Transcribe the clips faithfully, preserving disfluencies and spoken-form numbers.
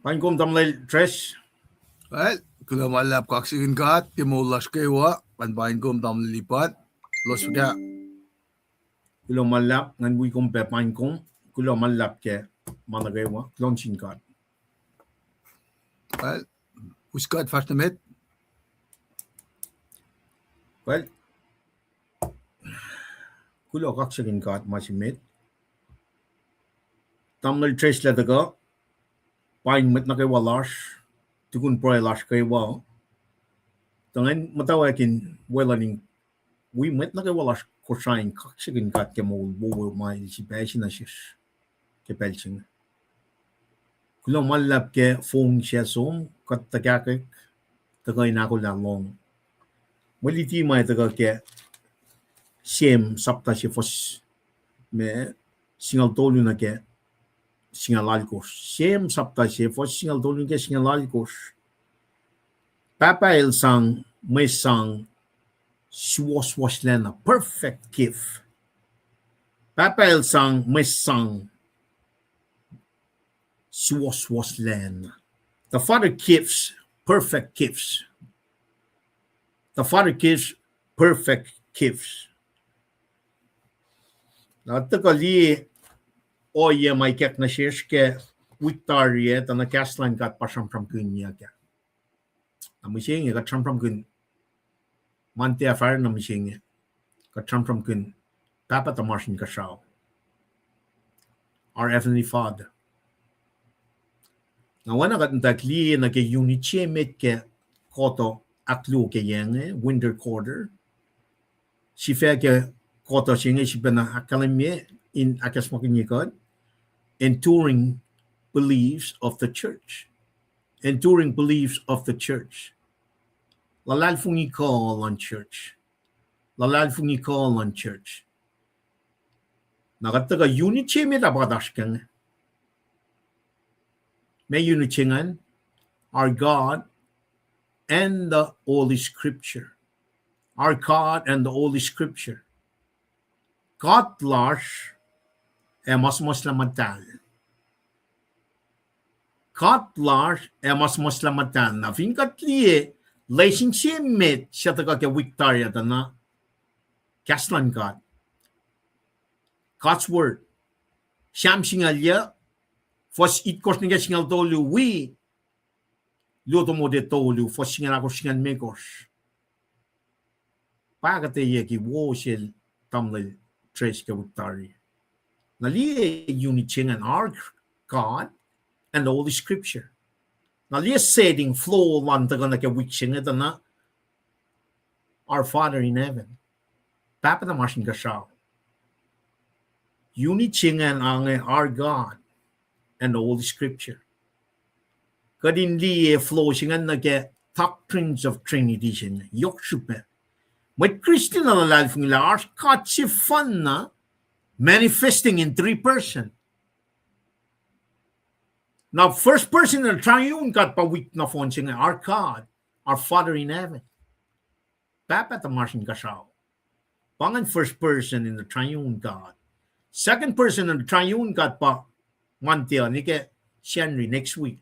Paing kom tamuhlwel Tres. Well, kuloh ma luhlahp kaksakihn God ke moul lasr kwewa, ngan paing kom tamuhlwel Lipan. Elos fuhkah? Kuloh ma luhlahp, ngan wi kom pac paing kom. Kuloh ma luhlahp ke ma nuh kwewa, kuloh nuh sin God. Well, us God fahsr nuh met. Well, kuloh kaksakihn God ma se met. Tamuhlwel Tres lah tuhkuh, paing mwet nuh kwewa lasr, tukun pruhe lasr kwewa. Tuh ngan muhtwacwacack in weluhl in wi mwet nuh kwewa lasr Kosrae in kaksakihn God ke moul wowo ma el sifilpac ase nuh sesr ke pacl se inge. Kuloh ma luhlahp ke fong se som kuht tuhkahkwack, tuhkuh in ahkolah lohng. Mwe luti ma tuhkuh ke Sam sapta se fuhs me singucul tolu nuh ke singucul alkosr. Sam sapta se fuhs singucul tolu nuh ke singucul alkosr. Pahpah El sang mwe sang suwohswohslacna, perfect gift. Pahpah El sang mwe sang suwohswohslacna. The Father gives perfect gifts. The Father gives perfect gifts. Na tuhkuh liye ohiyac ma ikack nuh sesr ke wik tari ah, tuh na kahs luhn God pa sramsramkihnyuck ah. Na mihsenge kuht sramsramkihn, Monday ah fahsr na mihsenge kuht sramsramkihn Pahpah tuhmasr Inkuhsrao, our Heavenly Father. Na oacna kuht muhtwacwacack liye nuh ke unit se met ke quarter ahkluo ke yac inge, winter quarter. Sifac ke quarter se inge sifacna ahkkahlwemye in ahkacsmakihnye kuht, enduring beliefs of the church. Enduring beliefs of the church. Luhlahlfongi kuh luhn church. Luhlahlfongi kuh luhn church. Na kuht tuhkuh unit se met ah pa oasr ke inge. Ma unit se ingacn, our God and the Holy Scripture. Our God and the Holy Scripture. God lasr ac ma suhmuhslah muhtahl. God lasr ac ma suhmuhslah muhtahl. Na fin kuht liye lesin se met suc tuhkuh ke wik tari ah tuh na kahs luhn God, God's Word. Sam singucul yuc, fuhs itkohsr nuh ke singucul tolu, wi Luo Timothy tolu, fuhs singucul ahkosr, singucul limekohsr. Pa kuhtweyucki wo sel tamuhlwel Tres ke wik tari. Na liye unit se ingacn, our God and the Holy Scripture. Na liye setting, flow luhn tuhkuh nuh ke wik se inge tuh na our Father in heaven. Pahpah tuhmasr Inkuhsrao. Unit se ingacn ange, our God and the Holy Scripture. Kuht in liye flow se ingacn nuh ke doctrines of Trinity se inge. Yohk srihpac. Mwet Kristin uh luhlahlfongi lah oasr God sefanna manifesting in three person. Na first person in the triune God pa wik nohfohn se inge, our God, our Father in heaven. Pahpah tuhmasr Inkuhsrao. Pa ingacn first person in the triune God. Second person in the triune God pa Monday uh, ne ke Sacnri next week,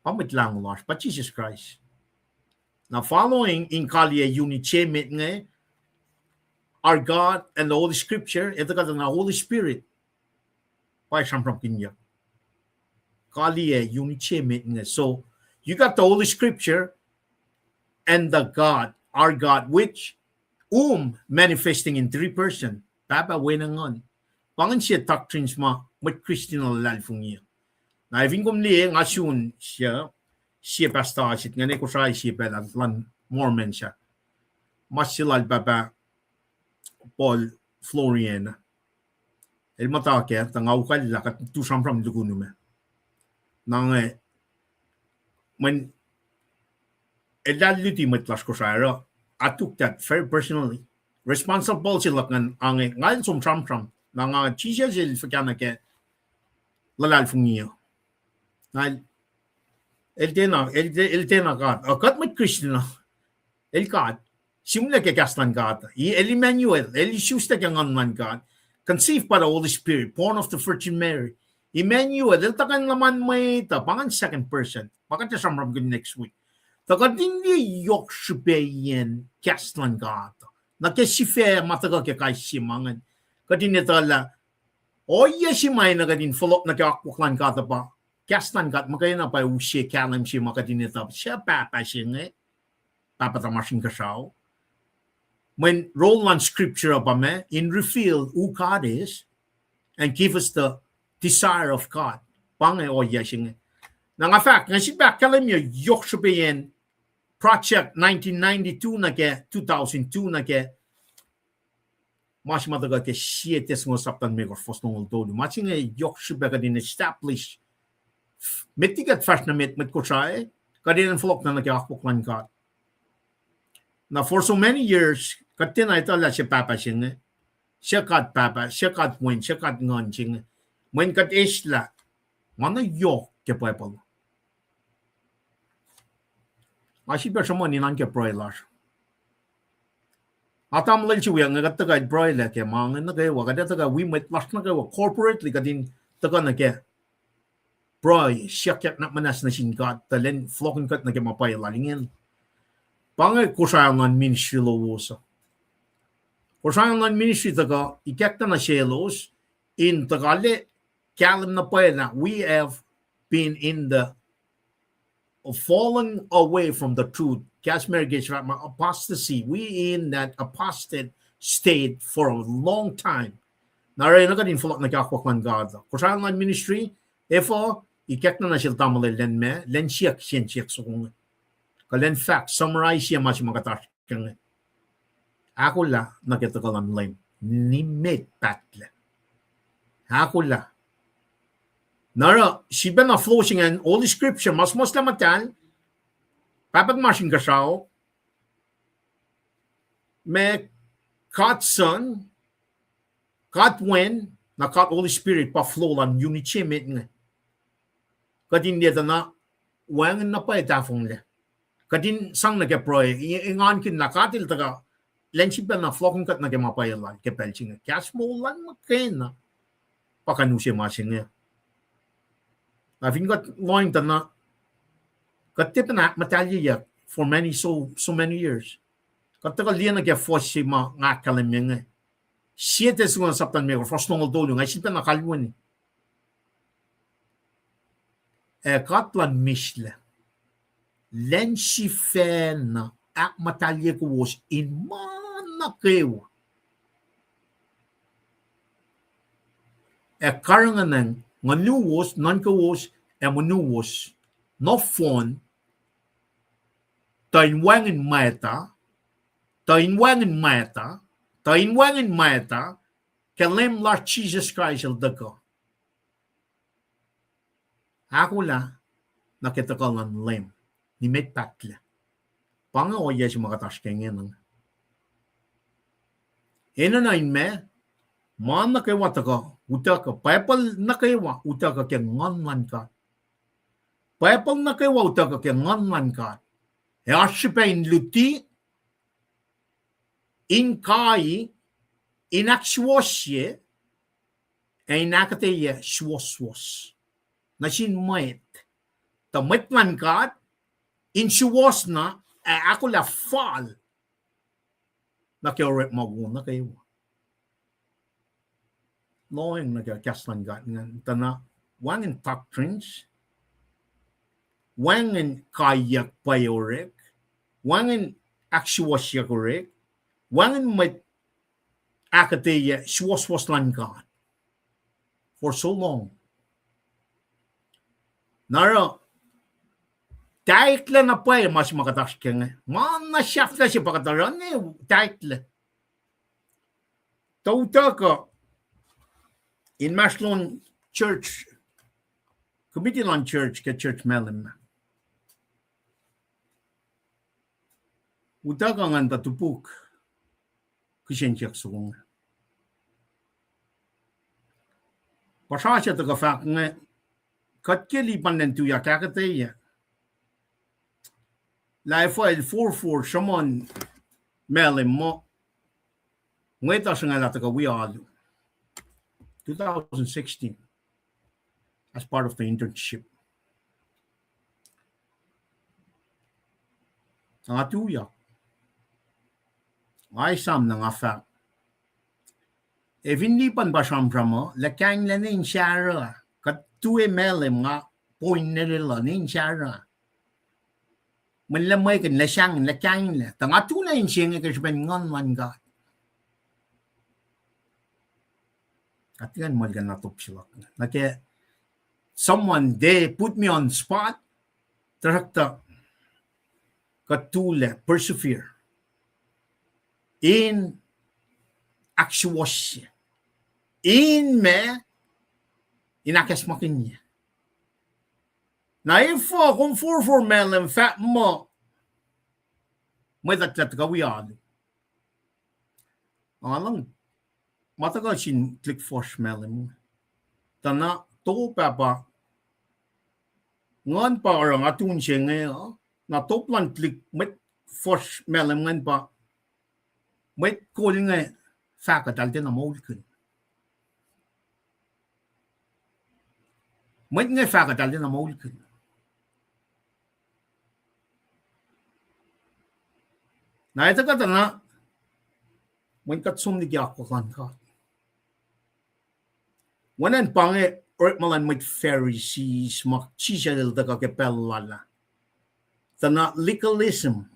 pa Mwet Lahngo lasr, pa Jisus Kraist. Na following in kaliyac unit se met inge, our God and the Holy Scripture, etuh kuhtuh na Holy Spirit pa sramsramkihnyuck. Kaliyac unit se met inge. So you got the Holy Scripture and the God, our God, which, whom manifesting in three person, Pahpah, Wen, ac Nguhn. Pa ingacn sie doctrines ma mwet Kristin uh luhlahlfongi. Na fin kom liye, nga sun sie, sie pastor se ingacn, Kosrae, sie pacl ah luhn Mormon ah, ma se lal Pahpah Paul Florian. El muhta kac, tuh nga ukallah kuht tu sramsram lukunu me. Na inge, mweyen el luti mwet lasr Kosrae uh, I took that very personally. Responsible se luhk ingacn, ange nga el som sramsram, na nga Jisus el fuhkah nuh ke luhlahlfongi uh. Na el, el tiacna, el, el tiacna God. Uh, kuht mwet Kristin uh, el God. Sihmlac ke kahs luhn God. El Emmanuel, el isuslac ke Nguhn luhn God. Conceived by the Holy Spirit, born of the Virgin Mary. Emmanuel, el tuhkuh in luhman mwet uh, pa ingacn second person. Pa kuht ac sramsramkihn next week. Tuh kuht in liye yohk srihpacyacn kahs luhn God. Nuh ke sifac ma tuhkuh ke kais sie ma ingacn. Kuht in etuh lah ohiyac se ma enenuh kuht in fohlohk nuh ke akwuck luhn God uh pa kahs luhn God muhkwena pa use kahlwem se ma kuht in etuh suc Pahpah se inge, Pahpah tuhmasr Inkuhsrao. Mweyen role luhn scripture uh pa ma in reveal who God is and give us the desire of God. Pa inge ohiyac se inge. Na nga fahk, nga sifilpac ahkkahlwemye yohk srihpacyacn project nineteen ninety-two nuh ke two thousand two nuh ke ma se ma tuhkuh ke Sie Tesalonika sapta limekohsr fuhs longoul tolu. Ma se inge yohk srihpac kuht in establish met liki kuht fahsr nuh met, mwet Kosrae, kuht in fohlohk na nuh ke akwuck luhn God. Na for so many years, kuht tiacna etuh lah suc Pahpah se inge, suc God Pahpah, suc God Wen, suc God Nguhn se inge. Mweyen kuht eislah ma na yohk ke Bible. Nga sifilpac sruhmuhn in oan ke pruhe lasr. Nga tamuhlwel se wiyuck inge kuht tuhkuh pruhe lac ke ma inge nuh kwewa, kuht ac tuhkuh wi mwet lasr nuh kwewa corporately kuht in tuhkuh nuh ke pruhe, siyuckyak na muhnahs nuh sin God tuh lwen fohlohkihn kuht nuh ke ma pwacye lal ingacn. Pa inge Kosrae luhn ministry lowos uh. Kosrae luhn ministry tuhkuh ikackna nuh selos in tuhkuh lac kahlwem na pwacye lah we have been in the falling away from the truth. Kahs America se fahk muh apostasy. We in that apostate state for a long time. Na oruh enenuh kuht in fohlohk nuh ke akwuck luhn God. Kosrae luhn ministry, efuh, ikackna nuh sel tamuhlwel lwen ma, lwen siyuck, siyuck soko inge. Kuh lwen fahk, summarize ma se ma kuht oasr ke inge. Ahkolah nuh ke tuhkuh luhn Leum. Nimet pahtlac. Ahkolah. Na oruh sifilpacna flow se ingacn Holy Scripture, ma suhmuhslah muhtahl, Pahpah tuhmasr Inkuhsrao, ma God Son, God Wen, na God Holy Spirit pa flow luhn unit se met inge. Kuht in liye tuh na wacngihn na pwacye tahfonglac. Kuht in sang nuh ke pruhe, engankihn lah God El tuhkuh lwen sifilpacna fohlohkihn kuht nuh ke ma pwacye lal ke pacl se inge. Kahs moul lal muhkwena pa kuh in use ma se inge. Na fin kuht lohacng tuh na kuht tiac pacna ahkmuhtahlyeyuck for many, so, so many years. Kuht tuhkuh liye nuh ke fuhs se ma nga ahkkahlwemye inge. Sie Tesalonika sapta limekohsr, fuhs longoul tolu, nga sifilpacna kalweni. Ac God luhn mihslac, lwen sifacna ahkmuhtahlye kowos in ma nuh kwewa, ac karihngihn ngunuwos, nuhnkowos, ac monuwos nohfohn, tuh in wacngihn mwacta, tuh in wacngihn mwacta, tuh in wacngihn mwacta, ke Leum lasr Jisus Kraist El tuhkuh. Ahkolah nuh ke tuhkuh luhn Leum, nimet pahtlac. Pa inge ohiyac se ma kuht oasr ke ingena. Enenuh in ma, ma nuh kwewa tuhkuh, utuckuh, Bible nuh kwewa utuckuh ke Nguhn luhn God. Bible nuh kwewa utuckuh ke Nguhn luhn God. Ac oasr srihpac in luti, in kai, in ahksuwohsye, ac in ahkuhtweyac suwohswohs nuh sin mwet. Tuh mwet luhn God, in suwohs na, ac ahkolah fal nuh ke orekma wo nuh kwewa. Lohacng nuh ke kahs luhn God ingacn, tuh na wacngihn doctrines, wacngihn kaiyuck pwacye orek, wacngihn ahksuwohsyuck orek, wacngihn mwet ahkuhtweyac suwohswohs luhn God for so long. Na oruh, taeklac na pwacye ma se ma kuht oasr ke inge. Ma na sahflah se pa kuht oruh ne taeklac. Tuh utuckuh inmahsrlon church, committee luhn church ke church Malem. Utuckuh ingacn tuh topuk kihsen siyuck soko inge. Puhsra se tuhkuh fahk inge, kuht ke lipan lwen tuyak ahkuhtweyac lah efuh el forfor sruhmuhn Malem muh, ngwetah sruhnguhl ah tuhkuh wi alu. Two thousand sixteen. as part of the internship. Nga tuyak. Nga esam na nga fahk, e, fin lipan pa sramsram uh, lah kahinglac ne in sahruh, kuht tui Malem nga point nel uh ne in sahruh. Mweyen lah mwekihn, lah sahngweng, lah kahinglac. Tuh nga tuna inse inge ke srihpen Nguhn luhn God. Nga tiac muhlkuhnlah top se luhk. Nuh ke someone, they put me on spot, tuhsruhktuh kuht tulac, persevere in ahksuwohsye, in ma, in ahkacsmakihnye. Na efuh kom forfor Malem fahk muh mwet uh tiac tuhkuh wi alu. Nga luhng, ma tuhkuh sin tuhlihk fuhsr Malem. Tuh na top ah pa, Nguhn pa oruh nga tun se inge uh, na top luhn tuhlihk mwet fuhsr Malem ingacn pa, mwet kol inge fahk eltahl tiacna moulkihn. Mwet inge fahk eltahl tiacna moulkihn. Na etuh kuhtuh na, mweyen kuht som liki akwuck luhn God. Oacna pa inge orekma luhn mwet Pharisees ma Jisus el tuhkuh ke pacl lal ah. Tuh na legalism.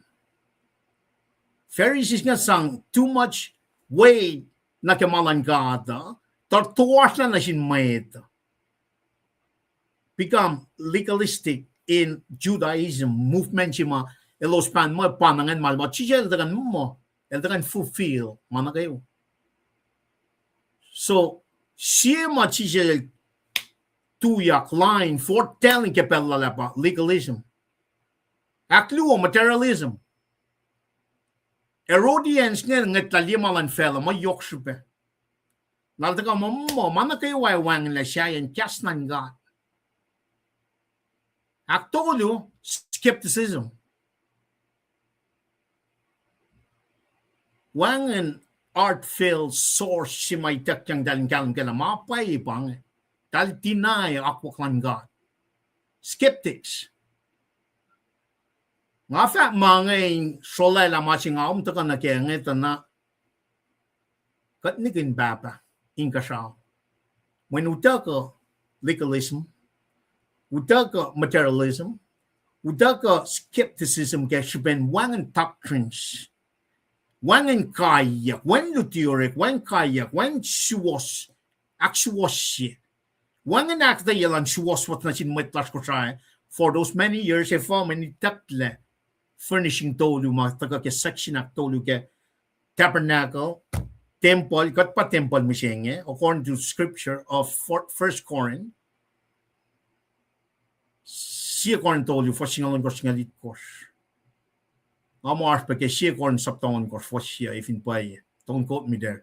Pharisees inge sang too much weight nuh ke ma luhn God uh, tuh toasrlah nuh sin mwet uh. Become legalistic in Judaism movement se ma elos pahn muh pa ingacn ma, ma Jisus el tuhkuh in muh, el tuhkuh in fulfill ma nuh kwewa. So, sie ma Jisus el tuyak lain foretelling ke pacl lal ah pa legalism. Ahkluo, materialism. Herodians inge ngwetlah liye ma luhn facluh ma yohk srihpac. Lal tuhkuh muh, muh ma nuh kwewa ac wacngihnlac sahyacn kahs luhn God. Ahktolu, skepticism. Wacngihn artful source se ma ituckyang eltahl in kahlwem kac lah ma pwacye pa inge. Eltahl deny akwuck luhn God. Skeptics. Nga fahk ma inge in srolwaclah ma se nga om tuhkuh nuh kac inge tuh na kuht nihkihn Pahpah inkuhsrao. Mweyen utuckuh legalism, utuckuh materialism, utuckuh skepticism ke srihpen wacngihn doctrines, wacngihn kaiyuck, wacngihn lutiyucrek, wacngihn kaiyuck, wacngihn suwohs, ahksuwohsye. Wacngihn ahkuhtweyac luhn suwohswohs nuh sin mwet lasr Kosrae for those many years, efuh mwe itucklac furnishing tolu ma tuhkuh ke section ahktolu ke tabernacle, tempuhl, kuht pa tempuhl mihsenge, according to scripture of First Corinth, sie Corinth tolu, fuhs singucul ohnkohsr, singucul itkohsr. Nga muh oasr pac ke sie Corinth sapta ohnkohsr, fuhs sie, efin pwacye, don't quote me there.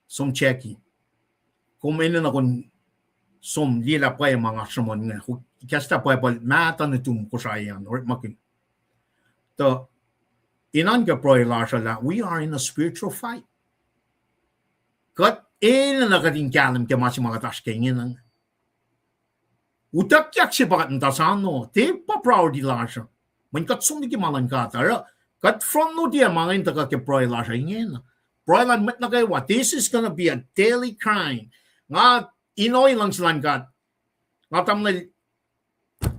Som checki. Kom enenuh kom som liyelah pwacye ma nga sruhmuhn inge. Kahs lah Bible mahtuh nuhtum Kosrae an, orekmakihn. Tuh, in oan ke pruhe lasr uh lah, we are in a spiritual fight. Kuht enenuh kuht in kahlwem ke ma se ma kuht oasr ke ingena. Utuckyak se pa kuht muhta sano, tiac pa priority lasr uh. Mweyen kuht som liki ma luhn God, oruh kuht front load-i ma inge in tuhkuh ke pruhe lasr uh ingena. Pruhe luhn mwet nuh kwewa, this is gonna be a daily crying. Nga in ohi luhngse luhn God. Nga tamuhlwel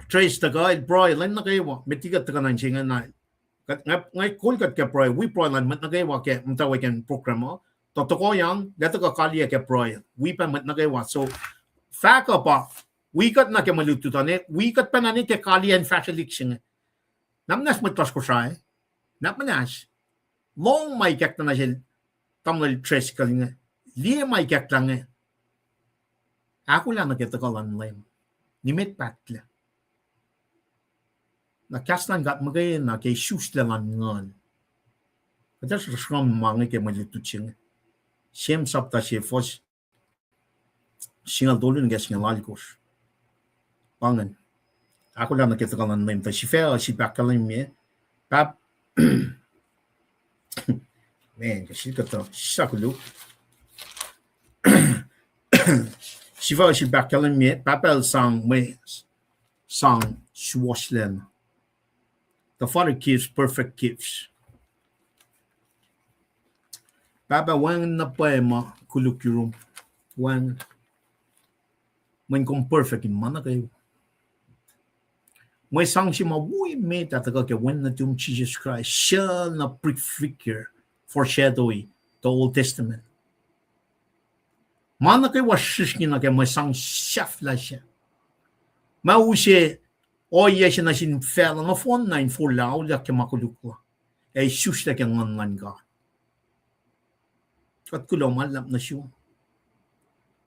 Trace tuhkuh el pruhe lwen nuh kwewa, met liki kuht tuhkuh nuh in se ingena. Kuht, nga, nga kol kuht ke pruhe, wi pruhe luhn mwet nuh kwewa ke muhtwacwacack program uh. Tuh tohkohyang, lah tuhkuh kaliyac ke pruhe, wi pac mwet nuh kwewa. So, fahk uh pa, wi kuht nuh ke mwe lutlut an, wi kuht pacna nuh ke kaliyac in fahsrwelihk se inge. Na muhnahs mwet lasr Kosrae, na muhnahs. Lohng ma ikacklah nuh sel tamuhlwel Trace kuh inge. Liye ma ikacklah inge. Ahkolah nuh ke tuhkuh luhn Leum. Nimet pahtlac. Na kahs luhn God muhkwena ke isuslac luhn nguhn. Kuht ac sruhmuhn ma inge ke mwe lutlut se inge. James sapta se fuhs singucul tolu nuh ke singucul alkosr. Pa ingacn. Ahkolah nuh ke tuhkuh luhn Leum, tuh sifac uh sifil ahkkahlwemye. Pahp, man, kuh sel kuhtuh, sislah koluk. Sifac se ahkkahlwemye, Pahpah El sang mwe sang suwohslacna. The Father gives perfect gifts. Pahpah, wacngihn na pwacye ma koluk yurum. Wacngihn. Mweyen kom perfect in ma nuh kwewa. Mwe sang se ma wo emet ah tuhkuh ke Wen nuhtum Jisus Kraist, suc na prefigure, foreshadow the Old Testament. Ma nuh kwewa srihsrngi nuh ke mwe sang sahflah sac. Ma use ohiyac se nuh sin facluh nohfohn na in forlah auliyak ke ma koluk la, ac isuslac ke Nguhn luhn God. Kuht kuloh ma luhlahp nuh sum.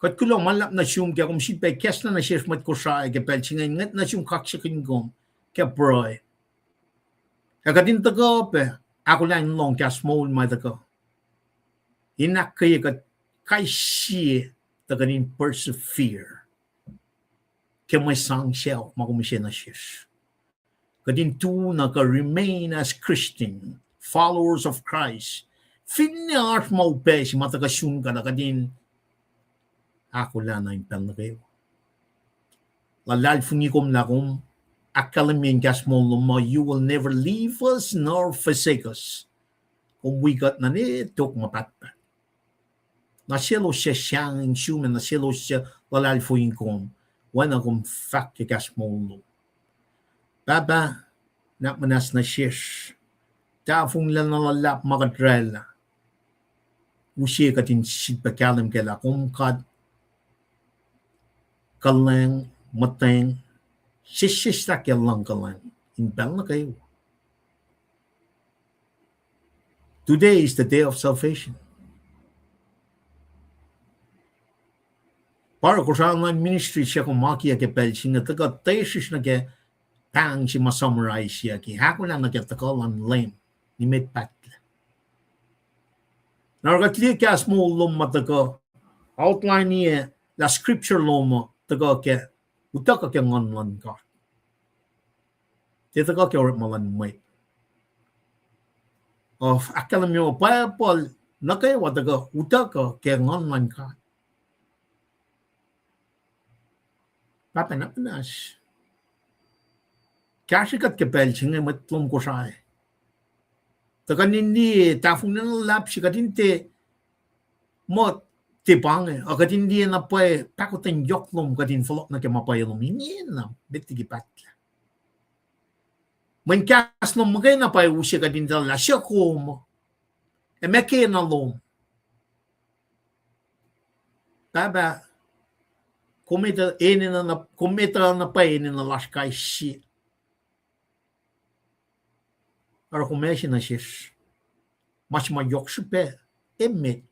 Kuht kuloh ma luhlahp nuh sum ke kom sifilpac ikacslah nuh sesr mwet Kosrae ke pacl se inge, ngwet nuh sum kaksakihn kom ke pruhe. Ac kuht in tuhkuh pac ahkolah in lohng kahs moul ma tuhkuh in ahkkweye kuht kais sie tuh kuht in persevere ke mwe sang sacohk ma kom use nuh sesr. Kuht in tu na kuh remain as Christian, followers of Christ. Finne oasr ma upac se ma tuhkuh sun kuht, kuht in ahkolah na in pacl nuh kwewa. Luhlahlfongi kom lah kom ahkkahlwemye in kahs moul lom muh you will never leave us nor forsake us. Kom wi kuht nuh in tok ma pahtpaht. Na selos suc sahngweng sum, na selos suc luhlahlfongi kom, oacna kom fahk ke kahs moul lom. Pahpah, nuhnak muhnahs nuh sesr, tahfonglac na luhlahp ma kuht oraclah, use kuht in sifilpac kahlwem kac lah kom God kuhlwacng, muhtweng, sesseslah ke luhngkuhlwacng in pacl nuh kwewa. Today is the day of salvation. Pa Kosrae Online Ministry se kom akiyac ke pacl se inge tuhkuh tesrihsr nuh ke pahng se ma summarize-yucki, ahkolah nuh ke tuhkuh luhn Leum nimet pahtlac. Na oruh kuht liye kahs moul lom ma tuhkuh outline-iyac lah scripture lom uh tuhkuh ke, utuckuh ke Nguhn luhn God. Tiac tuhkuh ke orekma luhn mwet. Of ahkkahlwemye muh Bible nuh kwewa tuhkuh utuckuh ke Nguhn luhn God. Pahpah, nuhnak muhnahs, kahsrwe kuht ke pacl se inge mwet lom Kosrae, tuh kuht in liye tahfonglac na luhlahp se kuht in tiac muh tiac pa inge, a kuht in liye na pwacye pahkotwen yohk lom kuht in fohlohk nuh ke ma pwacye lom ingena met liki pahtlac. Mweyen kahs lom muhkwena pwacye use kuht in etuh lah suc kom, ac meac kena lom. Pahpah, kom etuh enenuh na, kom etuh na pwacye enenuh lasr kais sie. Oruh kom ase nuh sesr ma se ma yohk srihpac emet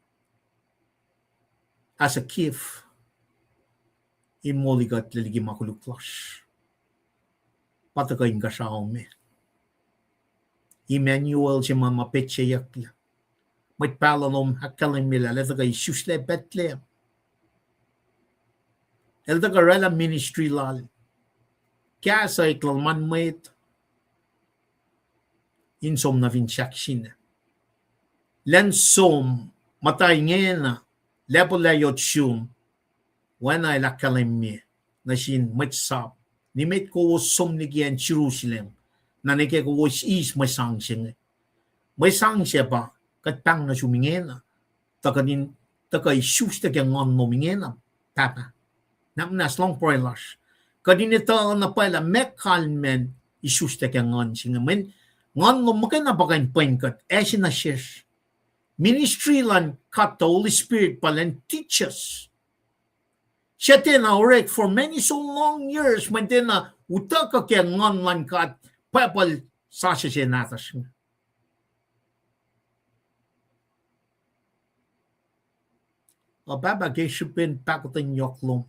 as a gift in molikuhtlac liki ma koluk lasr. Pa tuhkuh inkuhsrao me. Emmanuel se ma ma petseyucklac. Mwet pahluh lom ahkkahlwemye lah el ac tuhkuh isuslac Bethlehem. El tuhkuh oraclah ministry lal, kahs lal luhman mwet in som nuh fin sahk sina. Lwen som muhta ingena, lacpo layot sum, oacna el ahkkahlwemye nuh sin mwet sap, nimet kowos som liki acn Jerusalem, na nuh ke kowos eis mwe sang se inge. Mwe sang se pa kuht pahng nuh sum ingena, tuh kuht in tuhkuh isuslac ke Nguhn lom ingena, Pahpah. Nuhnak muhnahs, lohng pruhe lasr, kuht in etuh na pwacye lah meac kalmacn isuslac ke Nguhn se inge, mweyen Nguhn lom muhkwena pa kuh in pwen kuht ase nuh sesr. Ministry luhn God the Holy Spirit pa elan teach us. Suc tiacna orek for many so long years, mweyen tiacna utuckuh ke Nguhn luhn God, Bible sasuc se nahtuhsr inge. O Pahpah, ke srihpen pahkotwen yohk lom,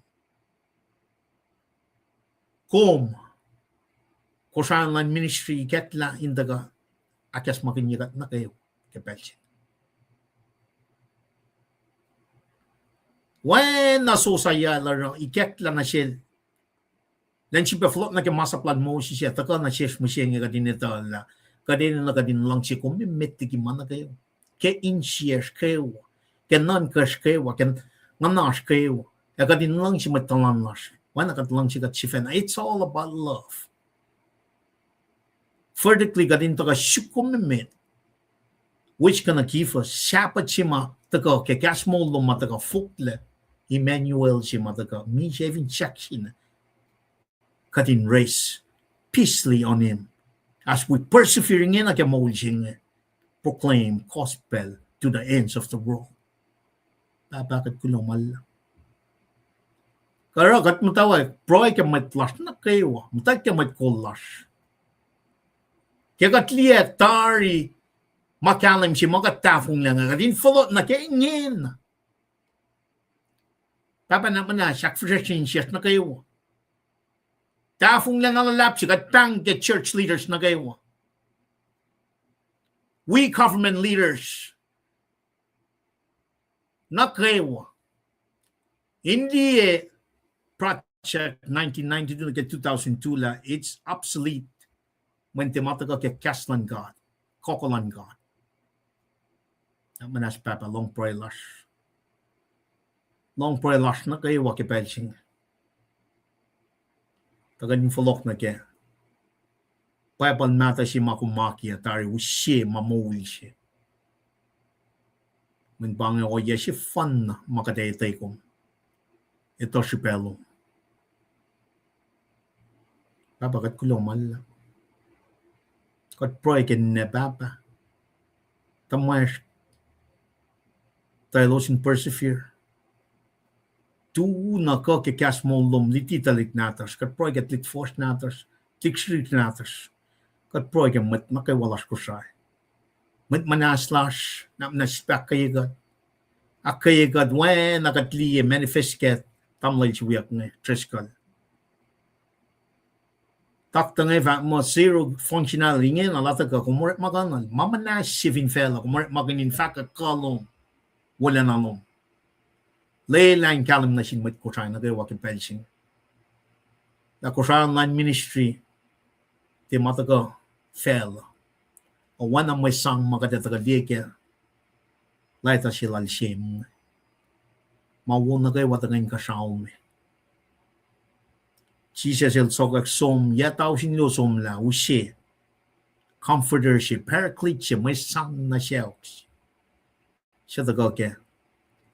kom, Kosrae Online Ministry ikacklah in tuhkuh ahkacsmakihnye kuht nuh kwewa ke pacl se. Oacna Sosaiah el oruh ikacklah nuh sel, elan sifilpac fohlohk nuh ke masap lal Moses ac tuhkuh nuh sesr mihsenge, kuht in etuh lah kuht enenuh kuht in luhngse kom emet liki ma nuh kwewa, ke insiyacsr kwewa, ke nuhnkacsr kwewa, ke nguhnasr kwewa. Ac kuht in luhngse mwet tuhlan lasr oacna kuht luhngse kuht sifacna. It's all about love. Vertically, kuht in tuhkuh suk kom emet, which gonna give us shepherd se ma tuhkuh ke kahs moul lom ma tuhkuh foklac, Emmanuel se ma tuhkuh misac fin sahksina. Kuht in raise peacefully on him as we persevere ingena ke moul se inge, proclaim gospel to the ends of the world. Pahpah, kuht kuloh ma luhlahp. Kuh oruh kuht muhtwacwacack pruhe ke mwet lasr nuh kwewa, muhtwacwacack ke mwet kol lasr. Ke kuht liye tari ma kahlwem se ma kuht tahfonglac inge, kuht in fohlohk nuh ke ingena. Pahpah, na muhnahs ahkfihsracsrye insiyacsr nuh kwewa. Tahfonglac na luhlahp se kuht pahng ke church leaders nuh kwewa, we government leaders nuh kwewa. In liye Project nineteen ninety-two nuh ke two thousand two lah it's obsolete. Mweyen tiac ma tuhkuh ke kahs luhn God, kuh luhn God. Na muhnahs Pahpah, lohng pruhe lasr. Lohng pruhe lasr nuh kwewa ke pacl se inge. Tuh kuht in fohlohk nuh ke Bible mahtuh se ma kom akiyac tari use ma moul se. Mweyen pa inge ohiyac sefanna ma kuht etuh kom, etuh srihpac lom. Pahpah, kuht kuloh ma luhlahp. Kuht pruhe ke ninac, Pahpah, tuhmwacsr, tuh elos in persevere, tu na kuh ke kahs moul lom, luti tuhlihk nahtuhsr. Kuht pruhe ke tuhlihk fuhsr nahtuhsr, tuhlihk srihsrihk nahtuhsr. Kuht pruhe ke mwet nuh kwewa lasr Kosrae, mwet muhnahs lasr, na muhnahs sifilpac ahkkweye kuht, ahkkweye kuht oacna kuht liye manifest ke tamuhlwel se wiyuck inge, Driscoll. Taktuh inge fahk muh zero functional ingena, lah tuhkuh kom orekmakihn ma muhnahs se fin facluh, kom orekmakihn in fahkwack kuh lom, wolacna lom. Lwelah in kahlwem nuh sin mwet Kosrae nuh kwewa ke pacl se inge lah Kosrae Online Ministry tiac ma tuhkuh facluh, oacna mwe sang ma kuht ac tuhkuh liye ke leta se lal Shem, ma wo nuh kwewa tuhkuh inkuhsrao me. Jisus el sokwack som yac tausin luo somlah, use Comforter se, Paraclete se, mwe sang nuh sacohk se, suc tuhkuh ke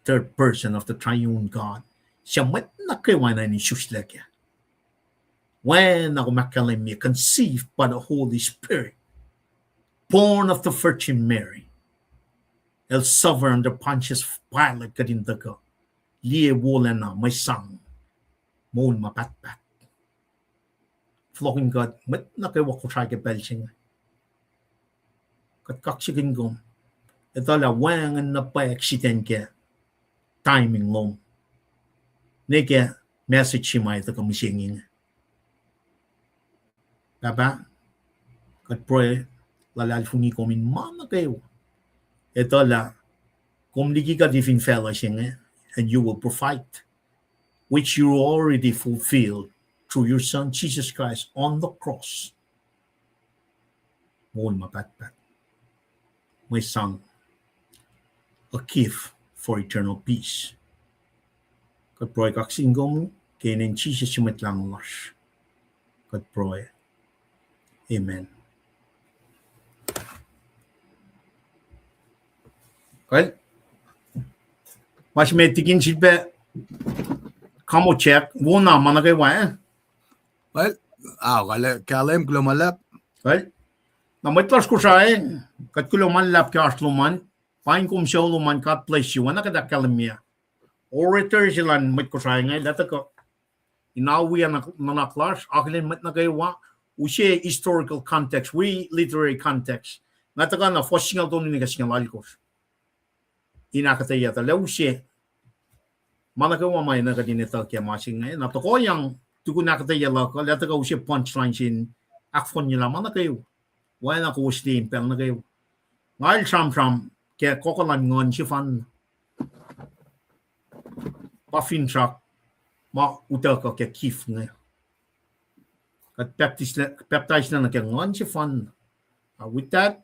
third person of the triune God, suc mwet nuh kwewa enenuh in isuslac kac. Oacna kom ahkkahlwemye, conceived by the Holy Spirit, born of the Virgin Mary, el suffer under Pontius Pilate, kuht in tuhkuh liye wolacna, mwe sang, moul ma pahtpaht. Fohlohkihn kuht mwet nuh kwewa Kosrae ke pacl se inge. Kuht kaksakihn kom, etuh lah wacngihn na pwacye accident ke timing lom, ne ke message se ma ac tuhkuh mihsenge inge. Pahpah, kuht pruhe luhlahlfongi kom in ma nuh kwewa. Etuh lah kom liki kuht fin facluh se inge, and you will provide, which you already fulfilled through your Son Jesus Christ on the cross. Moul ma pahtpaht, mwe sang, a gift for eternal peace. Kuht pruhe kaksakihn kom ke inen Jisus su Mwet Lahngo lasr, kuht pruhe. Amen. Kal, ma se met tikin sifilpac, kamo Jack, wona ma nuh kwewa, eh? Well, ah, kal, kahlwem, kuloh ma luhlahp. Kal, na mwet lasr Kosrae, kuht kuloh ma luhlahp ke oasr lom an, paing kom sucu lom an, God bless you, oacna kuht ahkkahlwemye. Orator se luhn mwet Kosrae inge, lah tuhkuh in awi nuhnak lasr, akihlen mwet nuh kwewa, use historical context wi literary context. Nga tuhkuh na fuhs singucul tolu nuh ke singucul alkosr in ahkuhtweyac tuh lah use ma nuh kwewa ma enenuh kuht in etuh ke ma se inge. Na tohkohyang tukun ahkuhtweyac luhk uh, lah tuhkuh use punchline se in ahkfohnyelah ma nuh kwewa, oacna kowos liye in pacl nuh kwewa. Nga el sramsram ke kuh luhn Nguhn sefanna, pa finsrak ma utuckuh ke gift inge. Kuht baptize lah nuh ke Nguhn sefanna. Uh, with that,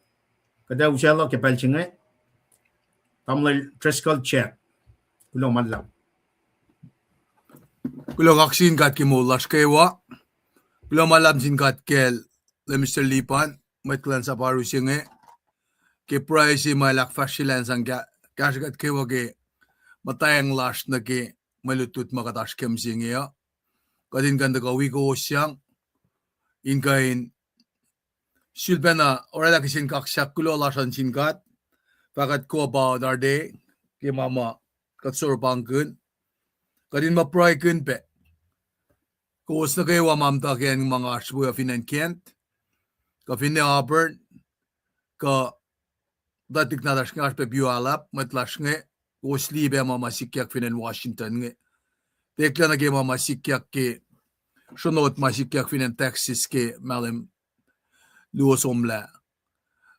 kuht ac usaclah ke pacl se inge. Tamuhlwel Driscoll Jack, kuloh ma luhlahp. Kuloh kaksakihn God ke moul lasr kwewa. Kuloh ma luhlahp sin God kacl Minister Lipan, mwet kuhlwacnsap oaru se inge, ke pruhe se ma el ahkfahsryelah in sang kahsrwe kuht kwewa ke muhtweng lasr nuh ke mwe lutlut ma kuht oasr ke mihsenge uh. Kuht in kuh in tuhkuh wi kowos sang in kuh in sulpacna oraclah kihsen kaksak. Kuloh lasr uh nuh sin God. Fahk kuht kuh about our day, ke ma ma kuht soropangkihn. Kuht in ma pruhekihn pac. Kowos nuh kwewa ma muhta ke acn ma nga oasr we uh, fin acn Kent, kuh finne Auburn, kuh tuhlihk nahtuhsr inge, oasr pac piyuh alap, mwet lasr inge, kowos liye pac ma ma sikyak fin acn Washington inge. Eklac nuh ke ma ma sikyak ke sronot ma sikyak fin acn Texas ke mahlwem luo somlah.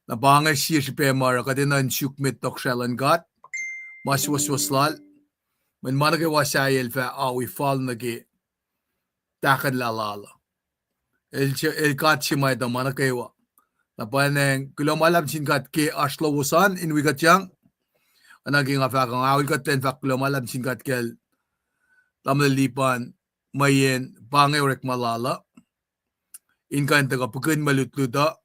Na pa inge sie srihpac ma oruh kuht enenuh in suk met tohkohsrahi luhn God, ma suwohswohs lal, mweyen ma nuh kwewa sahyac el fah awi fal nuh ke tahkuhnlah lal uh. El, el God se ma etuh ma nuh kwewa. Na pa inge kuloh ma luhlahp sin God ke oasr lowos an in wi kuhtyang. Oacna ke nga fahk uh, nga ul kuht lwen fahk kuloh ma luhlahp sin God kacl Tamuhlwel Lipan, mweyen pa inge orekma lal uh in kuh in tuhkuh pihkihn mwe lutlut uh,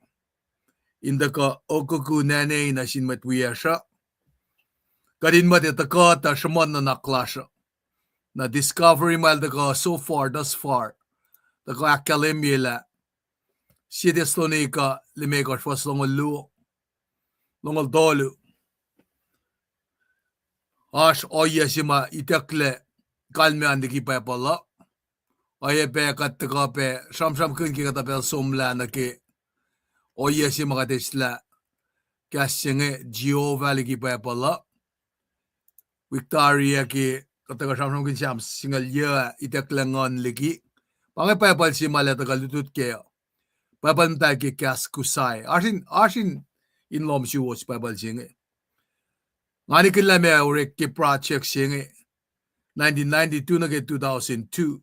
in tuhkuh okoko nane nuh sin mwet wiyacsr uh. Kuht in muhta tuhkuh tuh sruhmuhn nuhnak lasr uh. Na discovery ma el tuhkuh so far, thus far, tuhkuh ahkkahlwemye lah, Sie Thessalonica limekohsr fuhs longoul luo, longoul tolu, oasr ohiyac se ma itucklac kalmac an liki Bible uh. Oacyacpac kuht tuhkuh pac sramsramkihn ke kuhtuh pacl somlah nuh ke ohiyac se ma kuht eslah kahs se inge Jehovah liki Bible uh. Wik tari ah ke kuht tuhkuh sramsramkihn Sam singucul yuc ah, itucklac nguhn liki. Pa inge Bible se ma el tuhkuh lutlut kac uh. Bible muhtahl ke kahs Kusai. Oasr in, oasr in, in lohm suwos Bible se inge. Nga nikihn lah ma orek ke project se inge, nineteen ninety-two nuh ke two thousand two.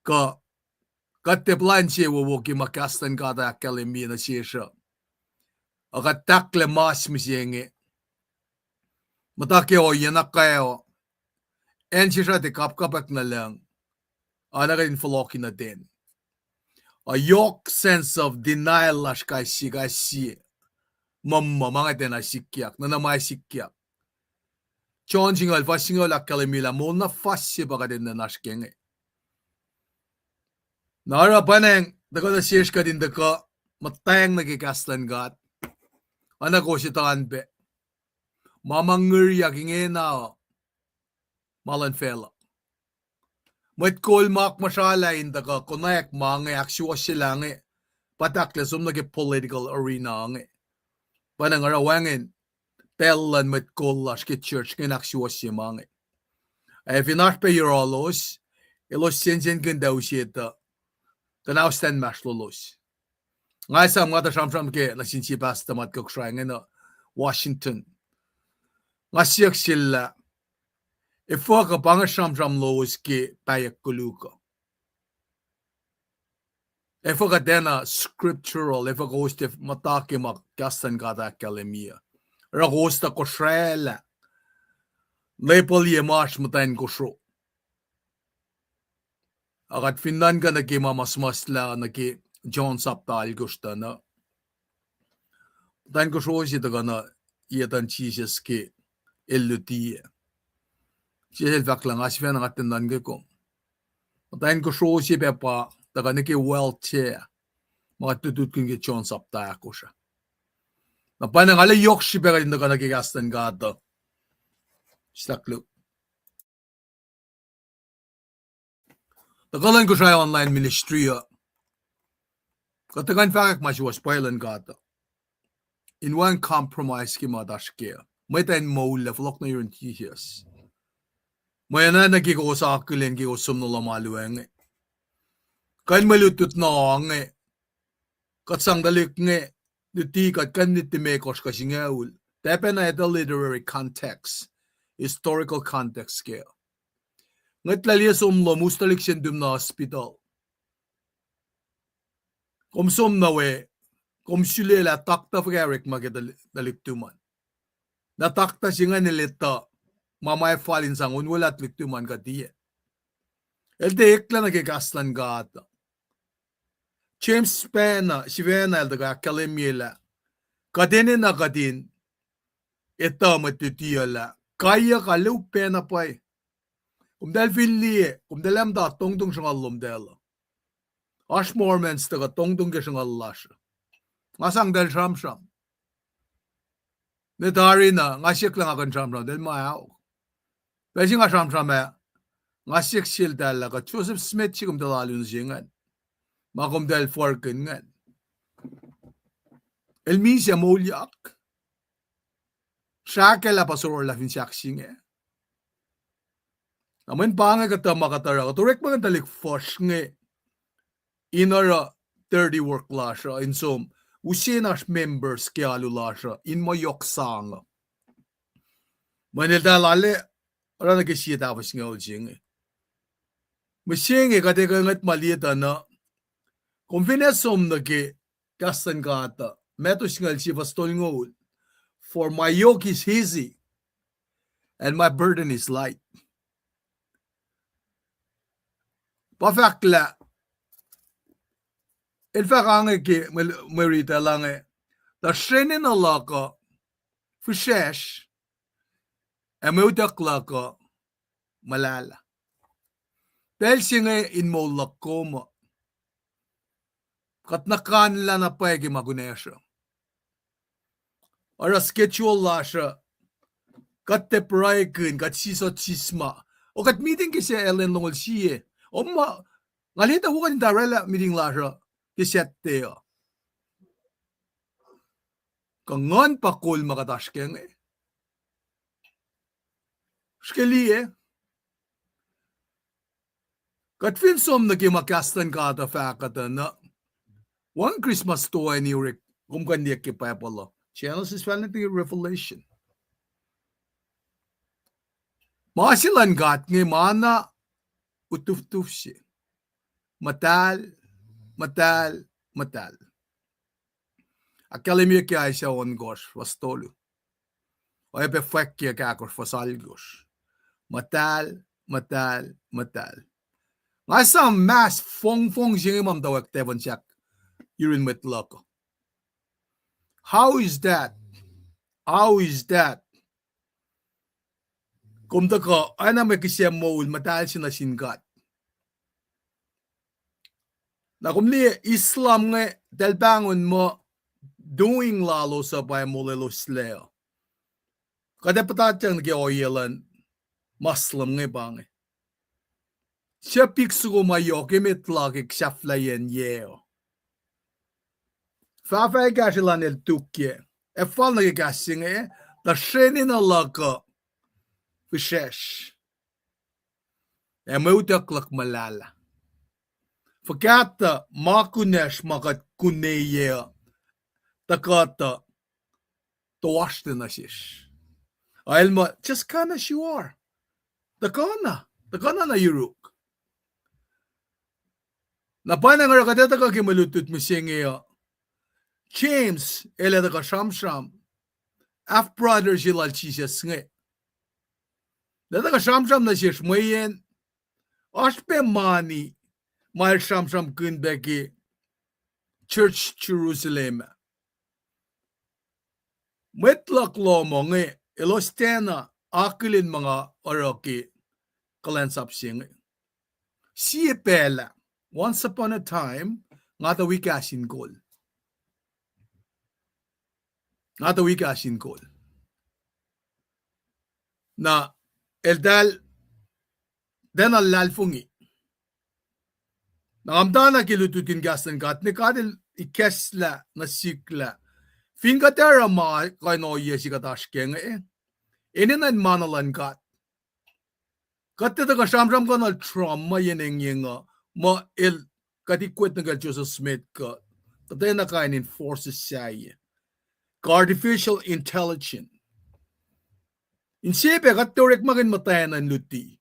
Kuh kuht tiac puhla insewowo ke ma kahs luhn God ahkkahlwemye nuh sesr uh. Ac kuht tahklac mas mihsenge. Muhta ke ohiyacn akac uh, acn sesr uh tiac kapkapwack nuh lucng, oacna kuht in fohlohkihn nuh ten. A yohk sense of denial lasr kais sie, kais sie. Muh, muh, ma inge tiacna sikyak, nuhna ma ac sikyak. John singucul, fuhs singucul ahkkahlwemye lah moul na fuhs se pa kuht enenuh in oasr ke inge. Na oruh pwacnwacng tuhkuh nuh sesr kuht in tuhkuh muhtweng nuh ke kahs luhn God. Oacna kowos etuh an pac, ma ma ngihriyak ingena uh ma luhn facluh. Mwet kol ma akmuhsralah in tuhkuh konwacack ma inge, ahksuwohsyelah inge, pa tahklac som nuh ke political arena inge. Pwacnwacng oruh wacngihn pacl luhn mwet kol lasr ke church inge in ahksuwohsye ma inge. Ac fin oasr pac yohrohlos, elos sensenkihn tuh use tuh kuhnausyacn inmahsrlolos. Nga esam nga tuh sramsram kac nuh sin sie pastor ma kuh Kosrae inge nuh Washington. Nga siyuck sel lah, efuh kuh pa inge sramsram lowos ke pahyuck koluk uh? Efuh kuh tiacna scriptural, efuh kowos tiac muhta ke ma kahs luhn God ahkkahlwemye? Oruh kowos tuh kosraclah, label ye ma oasr muhtwacn kosro. Ac kuht fin nuhnkuh nuh ke ma ma suhmuhslah nuh ke John sapta alkosr tuh na, muhtwacn kosro se tuhkuh nuh ye tuhn Jisus ke el luti. Jisus el fahk lah nga sifacna nga tiac nuhnkuh kom. Muhtwacn kosro se pac pa tuhkuh nuh ke well chair ma kuht lutlutkihn ke John sapta ahkosr ah. Na pwacnwacng arlac yohk srihpac kuht in tuhkuh nuh ke kahs luhn God uh. Staklu. Tuhkuh luhn Kosrae online ministry uh, kuht tuhkuh in fahkwack ma suwohs pwacye luhn God uh, in wacngihn compromise ke ma kuht oasr kac. Mwet uh in moul lah fohlohk nuh yurin Jisus. Mweyen nuh ke kowos akihlen ke kowos som nuh lohm alu inge, kuh in mwe lutlut na inge, kuht sang tuhlihk inge, luti kuht kuh in luti limekohsr kuh singucul. Tiacpacna etuh literary context, historical context kac. Ngwetlah liye som lom, us tuhlihk se nuhtum nuh hospital. Kom som nuh we, kom sulaclah taktuh fuhkah orekma ke tuhlihk tuhmom an. Na taktuh se ingacn el etuh ma ma ac fal in sang on welah tuhlihk tuhmom an kuh tiac. El tiac eklac nuh ke kahs luhn God. James pacna, sifacna el tuhkuh ahkkahlwemye lah kuht enenuh kuht in etuh mwet luti uh lah kaiyuck uh lou pacna pwacye. Komtahl fin liye, komtahl ac muhta tongtong sruhnguhl lomtahl uh. Oasr Mormons tuhkuh tongtong ke sruhnguhl lasr uh. Nga sang tahl sramsram. Ne tari na, nga siyuck lah nga kuh in sramsram, tahl ma aok. Pacl se nga sramsram ah, nga siyuck seltahl lah kuh Joseph Smith se komtahl alu nuh se ingacn, ma komtahl fahkihn ingacn, el misac moulyak. Srahkaclah pa sororlah fin sahk se inge. Na mweyen pa inge kuhtuh ma kuht oruh, kuht orekmakihn tuhlihk fuhsr inge in oruh dirty work lasr uh in som, use in oasr members ke alu lasr uh in muh yohk sang uh. Mweyen eltahl arlac oruh nuh ke sie tahfuh singucul se inge. Mihsenge kuht ac kuh in ngwet ma liye tuh na, kom fin ac som nuh ke kahs luhn God uh, Matthew singucul sie fuhs tolngoul, For my yoke is easy and my burden is light. Pa fahk lah, el fahk ange ke mwe, mwe riti lah inge, tuh srenenuh luhk uh fihsrwacsr, ac mwe utuck luhk uh muhlahlah. Pacl se inge in moul luhk kom uh, kuht nuhkanlah na pwacye ke ma kunacsr uh. Oruh schedule lasr uh, kuht tiac pruhekihn, kuht sisot sisma. O kuht meeting ke sie elen longoul sie. O ma, nga liye tuh wo kuht in tuh orwaclah meeting lasr uh ke Saturday uh. Kuh nguhn pa kol ma kuht oasr kac inge. Srihke liye, kuht fin som nuh ke ma kahs luhn God uh fahk uh tuh na, wacngihn Christmas toeni orek, kom kuh in liye ke Bible uh, Genesis fal nuh ke Revelation. Ma se luhn God inge ma na utuftuf se. Muhtahl, muhtahl, muhtahl. Ahkkahlwemye ke Isaiah ohnkohsr fuhs tolu, oacyacpac fwack ke ahkosr fuhs alkohsr. Muhtahl, muhtahl, muhtahl. Nga esam mas fongfong se inge ma muhtwacwacack tahfuhn sahk yurin mwet luhk uh. How is that? How is that? Kom tuhkuh oacna mwe kihsac moul muhtahl se nuh sin God. Na kom liye Islam inge, eltahl pahngon muh doing lalos uh pa molweloslac uh. Kuht ac puhtatyang nuh ke ohiyac luhn Muslim inge pa inge. Suc pik soko ma yohk emet la ke sahflahiyacn yac uh. Fahfah ekahsr elan el tukyac. Ac fal nuh ke kahs se inge, tuh srenenuh luhk uh fihsrwacsr, ac mwe utuck luhk muhlahlah. Fuhkah tuh ma kunacsr ma kuht kuneye uh, tuhkuh tuh toasr nuh sesr. El muh, just come as you are. Tuhkuh na, tuhkuh na nuh yuruk. Na pa na nga oruh kuht ac tuhkuh ke mwe lutlut mihsenge uh, James el ac tuhkuh sramsram, half brother se lal Jisus inge. El ac tuhkuh sramsram nuh sesr mweyen oasr pac mani ma el sramsramkihn pac ke church Jerusalem ah. Mwet luhk lohm uh inge, elos tiacna akihlen ma nga oruh ke kuhlwacnsap se inge. Sie pacl ah, once upon a time, nga tuh wi kahs in kol. Nga tuh wi kahs in kol. Na eltahl tiacna luhlahlfongi. Na nga muhtana ke lutlut in kahs luhn God, ne God el ikacslah nuh sihk lah fin kuht oruh ma kuh in ohiyac se kuht oasr kac inge, enenuh in ma na luhn God. Kuht tiac tuhkuh sramsramkihn trauma yen engyeng uh, muh el, kuht ikwet nuh kacl Joseph Smith kuh, kuhtwena kain in forces sahyac, kuh artificial intelligence. Insepac kuht tiac orekmakihn muhtwacn in luti.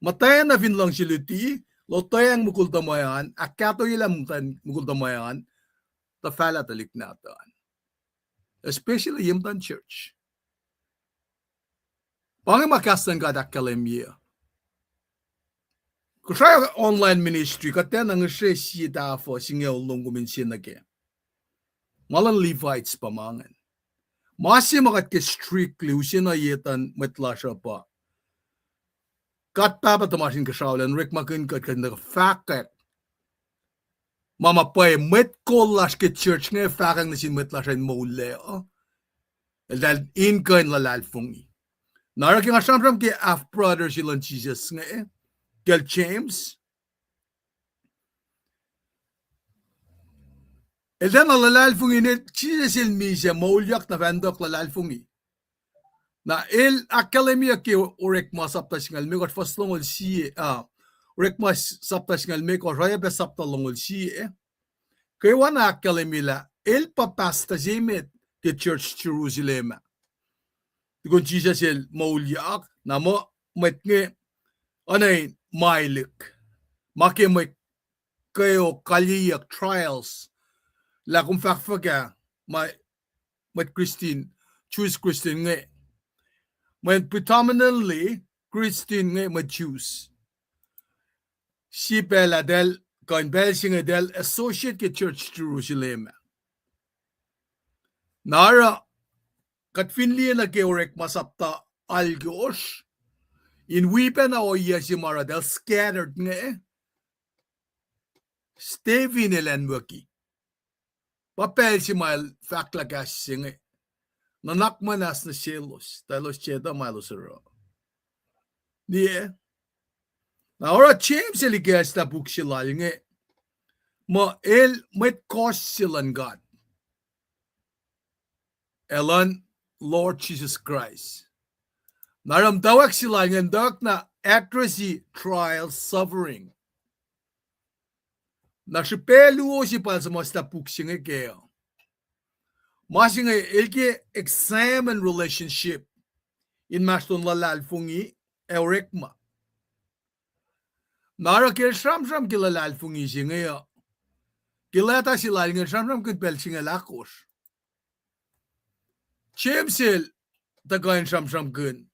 Muhtwacn fin luhngse luti, lotweacng mukul tuhmwacn, ahkkahtoyelah muhtwacn mukul tuhmwacn, tuh fahlah tuhlihk nahtuhl an. Especially ye muhtuhn church. Pa inge ma kahs luhn God ahkkahlwemye. Kosrae online ministry, kuht tiacna ngihsre sie tahfuh singucul lom kom in sie nuh kac. Ma luhn Levites pa ma ingacn. Ma se ma kuht ke strictly use na ye tuh mwet lasr uh pa God Pahpah tuhmasr Inkuhsrao El orekmakihn kuht, kuht in fahkwack ma ma pwacye. Mwet kol lasr ke church inge fahkwack nuh sin mwet lasr in moullac uh, eltahl in kuh in luhlahlfongi. Na oruh ke nga sramsram ke half brother se luhn Jisus inge, kacl James, el tiacna luhlahlfongi ne Jisus El misac, moulyak na fah in tuhk luhlahlfongi. Na el ahkkahlwemyeyuck ke Orekma sapta singucul limekohsr fuhs longoul sie, ah, Orekma sapta singucul limekohsr oacyacpac sapta longoul sie. Kwewana ahkkahlwemye lah el pa pastor se met ke church Jerusalem ah. Tukun Jisus El moulyak, na muh mwet inge oacna in maelihk, ma ke mwe kweok, kalyeyuck, trials, lah kom fahkfuhkah, ma mwet Christian, Jewish Christian inge. Mweyen predominantly Christian inge mwet Jews. Sie pacl ah eltahl, kuh in pacl se inge eltahl associate ke church Jerusalem ah. Na oruh kuht fin liye nuh ke Orekma sapta alkosr, in wi pacna ohiyac se ma oruh eltahl scattered inge, Stephen el anwucki. Pa pacl se ma el fahk lah kahs se inge, nuhnak muhnahs nuh selos, tuh elos etuh ma elos oruh. Liye. Na oruh James el ikacslah puk se lal inge, muh el mwet kohs se luhn God, ac luhn Lord Jesus Christ. Na oruh muhtwacwacack se lal inge muhtwacwacack na address-i trial, suffering. Na srihpac luo se pa el suhmuhslah puk se inge kac uh. Ma se inge el ke examine relationship inmahsrlon luhlahlfongi ac orekma. Na oruh ke el sramsram ke luhlahlfongi se inge uh, ke leta se lal inge el sramsramkihn pacl singucul ahkosr. James el tuhkuh in sramsramkihn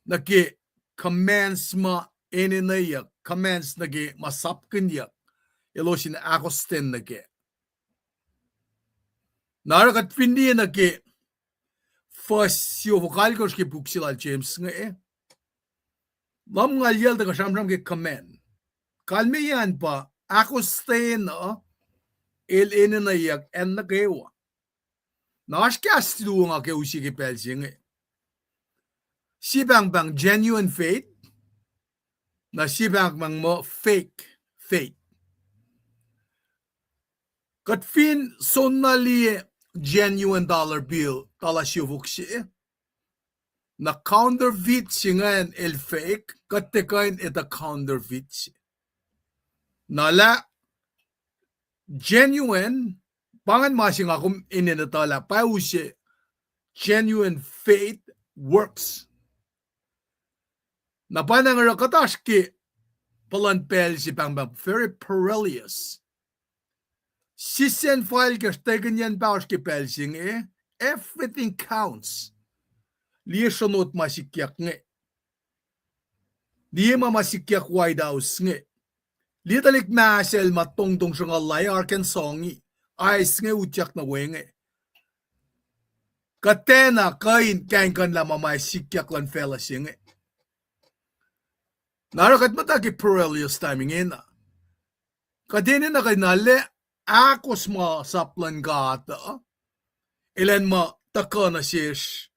nuh ke commands ma enenweyuck, commands nuh ke ma sapkihnyuck elos in ahkostwen nuh kac. Na oruh kuht fin liye nuh ke fuhs siofok alkosr ke puk se lal James inge, lumngaul yucl tuhkuh sramsram ke command. Kalmeyac an pa ahkostwen uh el enenweyuck acn nuh kwewa. Na oasr kahs luo nga ke use ke pacl se inge. Sie pahngpahng genuine faith, na sie pahngpahng muh fake faith. Kuht fin soenna liye genuine dollar bill, tala siofok se, na counterfeit se ingacn el fake, kuht tiac kuh in etuh counterfeit se. Na lah genuine, pa ingacn ma se nga kom enenuh etuh lah pa use genuine faith works. Na pa na nga oruh kuht oasr ke puhlan pacl se pahngpahng very perilous. Sisacn fal ke srtekihnyacn pahosr ke pacl se inge, everything counts. Liye sronot ma sikyak inge. Liye ma ma sikyak White House inge. Liye tuhlihk Mahsel ma tongtong sruhnguhl la Arkansas inge, ICE inge utyak nuh we inge. Kuht tiacna kuh in kahingkuhnlah ma ma sikyak luhn facluh se inge. Na oruh kuht muhta ke perilous time ingena. Kuht enenuh kuh in na lah ahkos ma sap luhn God uh, elan muh tuhkuh nuh sesr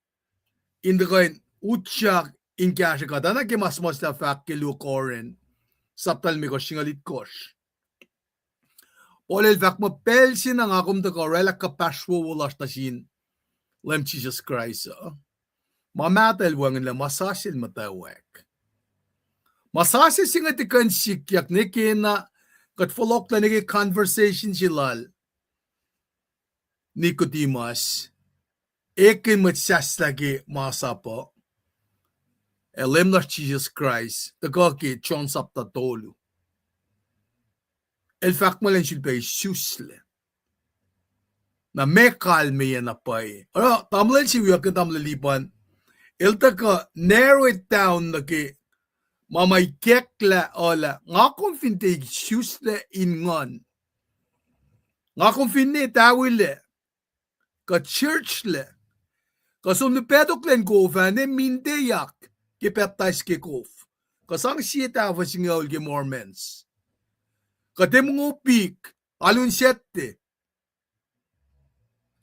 in tuhkuh in utyak in kahsrwe kuht. Oacna ke ma suhmuhslah fahk ke luo Corinth, sapta limekohsr, singucul itkohsr. Paul el fahk muh pacl se na nga kom tuhkuh orwaclah kuhpahsr wowo lasr nuh sin Leum Jisus Kraist uh, ma mahtuh el wacngihnlah ma sasuc el muhtwacwacack. Ma sasuc se inge tiac kuh in sikyak ne ke na kuht fohlohklah ne ke conversation se lal Nicodemus, ekihn mwet sahslah ke masap uh, ac Leum lasr Jisus Kraist, tuhkuh ke John sapta tolu. El fahk muh elan sulpac isuslac. Na meac kalmeyac na pwacye? Oruh tamuhlwel se wiyuck, tamuhlwel Lipan, el tuhkuh narrow it down nuh ke ma ma ikacklah uh lah nga kom fin tiac isuslac in nguhn, nga kom finne tawilac, kuh churchlac, kuh som nuh pactoklen kof ah ne minteyak ke pacptais ke kof, kuh sang sie tahfuh singucul ke Mormons, kuh tiac mongopik, alu in sactte,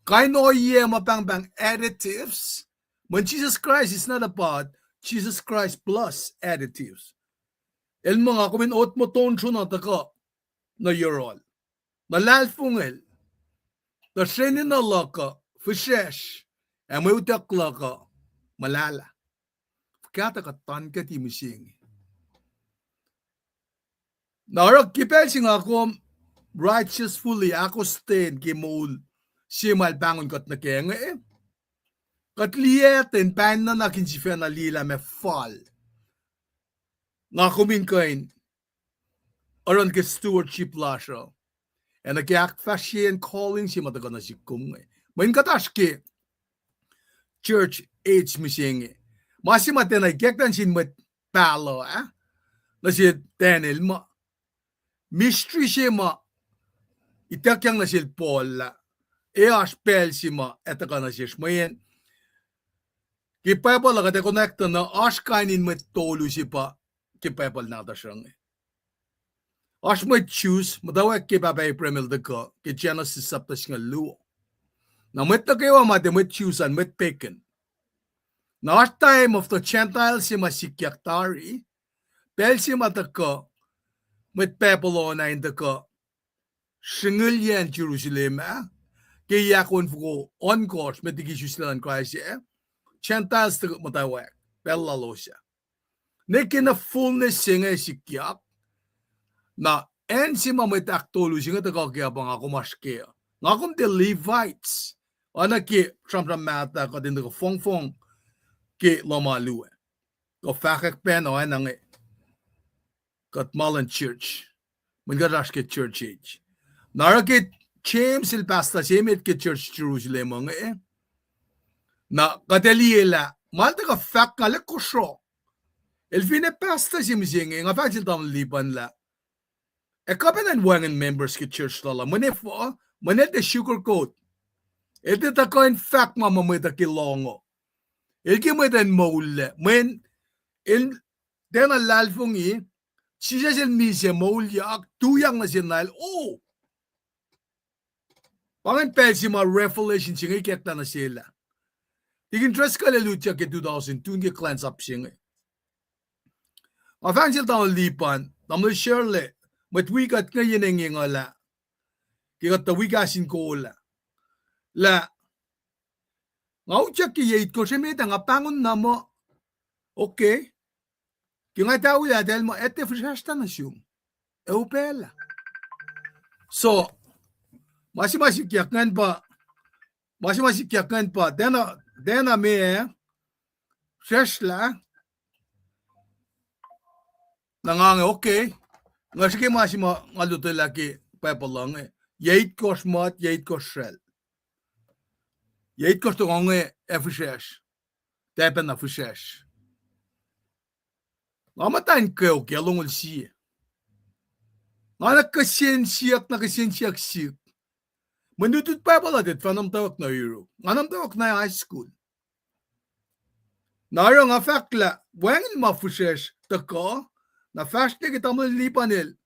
kain ohiyac ma pahngpahng additives. Mweyen Jesus Christ is not about Jesus Christ plus additives. El muh nga kom in otmotonsro na tuhkuh nuh yohrohl, na luhlahlfongel, tuh srenenuh luhk uh fihsrwacsr, ac mwe utuck luhk uh muhlahlah. Fuhkah tuh kuht tuhn kuhti mihsenge. Na oruh ke pacl se nga kom righteously ahkostwen ke moul se ma el pahngon kuht nuh kac inge, kuht liyaten pahng nuhnak in sifacna liye lah meac fal nga kom in kuh in oruh nuh ke stewardship lasr uh, ac nuh ke ahkfahsryeyacn calling se ma tuhkuh nuh sihk kom inge. Mweyen kuht oasr ke church age mihsenge. Ma se ma tiacna ikacklah nuh sin mwet pahluh ah, nuh sel Daniel ma, mystery se ma ituckyang nuh sel Paul lah, ac oasr pacl se ma ac tuhkuh nuh sesr mweyen ke Bible uh kuht ac connect tuh na oasr kain in mwet tolu se pa ke Bible nahtuhsr uh inge. Oasr mwet Jews, muhtwacwacack ke pahpah Abraham el tuhkuh ke Genesis sapta singucul luo. Na mwet nuh kwewa ma tiac mwet Jews an mwet pagan. Na oasr time of the Gentile se ma sikyak tari, pacl se ma tuhkuh mwet Babylon ah in tuhkuh sringilyac acn Jerusalem ah, ke yac ohnkohsr met liki isuslac luhn Kraist ah, Gentiles tuh muhtwacwacack pacl lalos ah. Ne ke na fullness se inge sikyak, na acn se ma mwet ahktolu se inge tuhkuh ke uh pa nga kom oasr ke uh. Nga kom tiac Levites, oacna ke sramsram mahtuh kuht in tuhkuh fongfong ke lohm alu ah, kuh fahkwack pacna oacna inge, kuht ma luhn church, mweyen kuht oasr ke church age. Na oruh ke James el pastor se met ke church Jerusalem uh inge, na kuht ac liye lah ma el tuhkuh fahk nga lihk kosro. El finne pastor se mihsenge, nga fahk sel tamuhlwel Lipan lah ac kuh pacna in wacngihn members ke church lal uh, mweyen efuh, mweyen el tiac sugarcoat. El tiac tuhkuh in fahk ma ma mwet uh ke lohng uh. El ke mwet uh in moullac, mweyen el tiacna luhlahlfongi Jisus el misac, moulyak, tuyak nuh sel na el, oh, pa ingacn pacl se ma revelation se inge ikacklah nuh sel ah. Tikin Driscoll el utyak ke two thousand two ke kuhlwacnsap se inge. Nga fahk sel tamuhlwel Lipan, tamuhlwel Shirley, mwet wi kuht inge yen engyeng uh lah, ke kuht tuh wi kahs in kol ah, lah nga utyak ke yac itkohsr emet ah nga pahngon na muh, okay, ke nga tawilac, tahl muh, etuh fihsracsr ta nuh sum, ac upaclah. So ma se ma sikyak ingacn pa, ma se ma sikyak ingacn pa tiacna, tiacna meac, fihsracsrlah. Na nga inge, okay, nga srihke ma se ma nga lotwelah ke Bible uh inge, yac itkohsr mwet, yac itkohsr sracl, yac itkohsr tohkoh inge ac fihsracsr, tiac pacna fihsracsr. Nga muhta in kweok yac longoul sie. Nga na kihsen siyuck, na kihsen siyuck sihk. Mwe lutlut Bible uh tiac fah na muhtwacwacack nuh yuruk. Nga na muhtwacwacack na high school. Na oruh nga fahk lah wacngihn ma fihsracsr tuhkuh, na fahsr nuh ke tamuhlwel Lipan el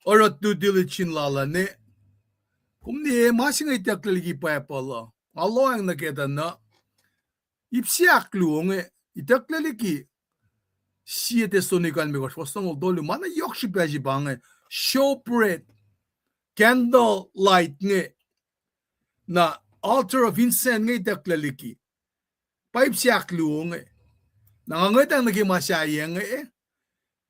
oruh due diligence lal uh ne, kom liye ma se inge itucklac liki Bible uh, nga lohacng nuh kac tuh na ip se ahkluo inge itucklac liki Sie Thessalonica limekohsr, fuhs longoul tolu, ma na yohk srihpac se pa inge, showbread, candle light inge, na altar of incense inge itucklac liki. Pa ip se ahkluo inge. Na nga ngwetacng nuh ke ma sahyac inge,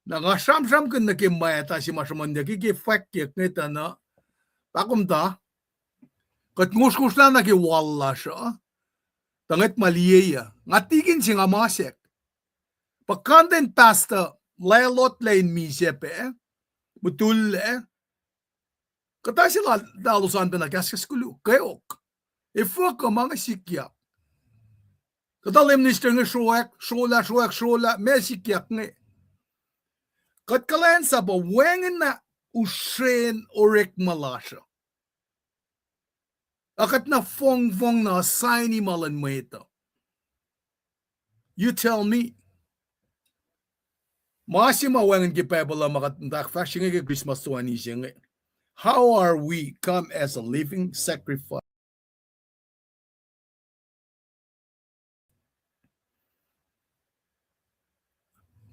na nga sramsramkihn nuh ke mwata se ma sruhmuhnyuck ke fwackyuck inge tuh na, pa kom ta, kuht ngosrngosrlah nuh ke wal lasr uh, tuh ngwet ma liyeyuc. Nga tikin se nga masack. Pa content pastor, lahlotlac in misac pac, mutullac, kuhtuh se la-, lalos an pacna kahskahs koluk, kweok. Efuh kuh ma inge sikyak? Kuhtuh lay minister inge sroack, srolah, sroack, srolah, meac sikyak inge? Kuht kuhlwacnsap uh wacngihn na usren orekma lasr uh. Ac kuht na fongfong na asaini ma luhn mwet uh. You tell me. Ma se ma wacngihn ke Bible uh ma kuht muhta fahsr inge ke Christmas toeni se inge. How are we come as a living sacrifice?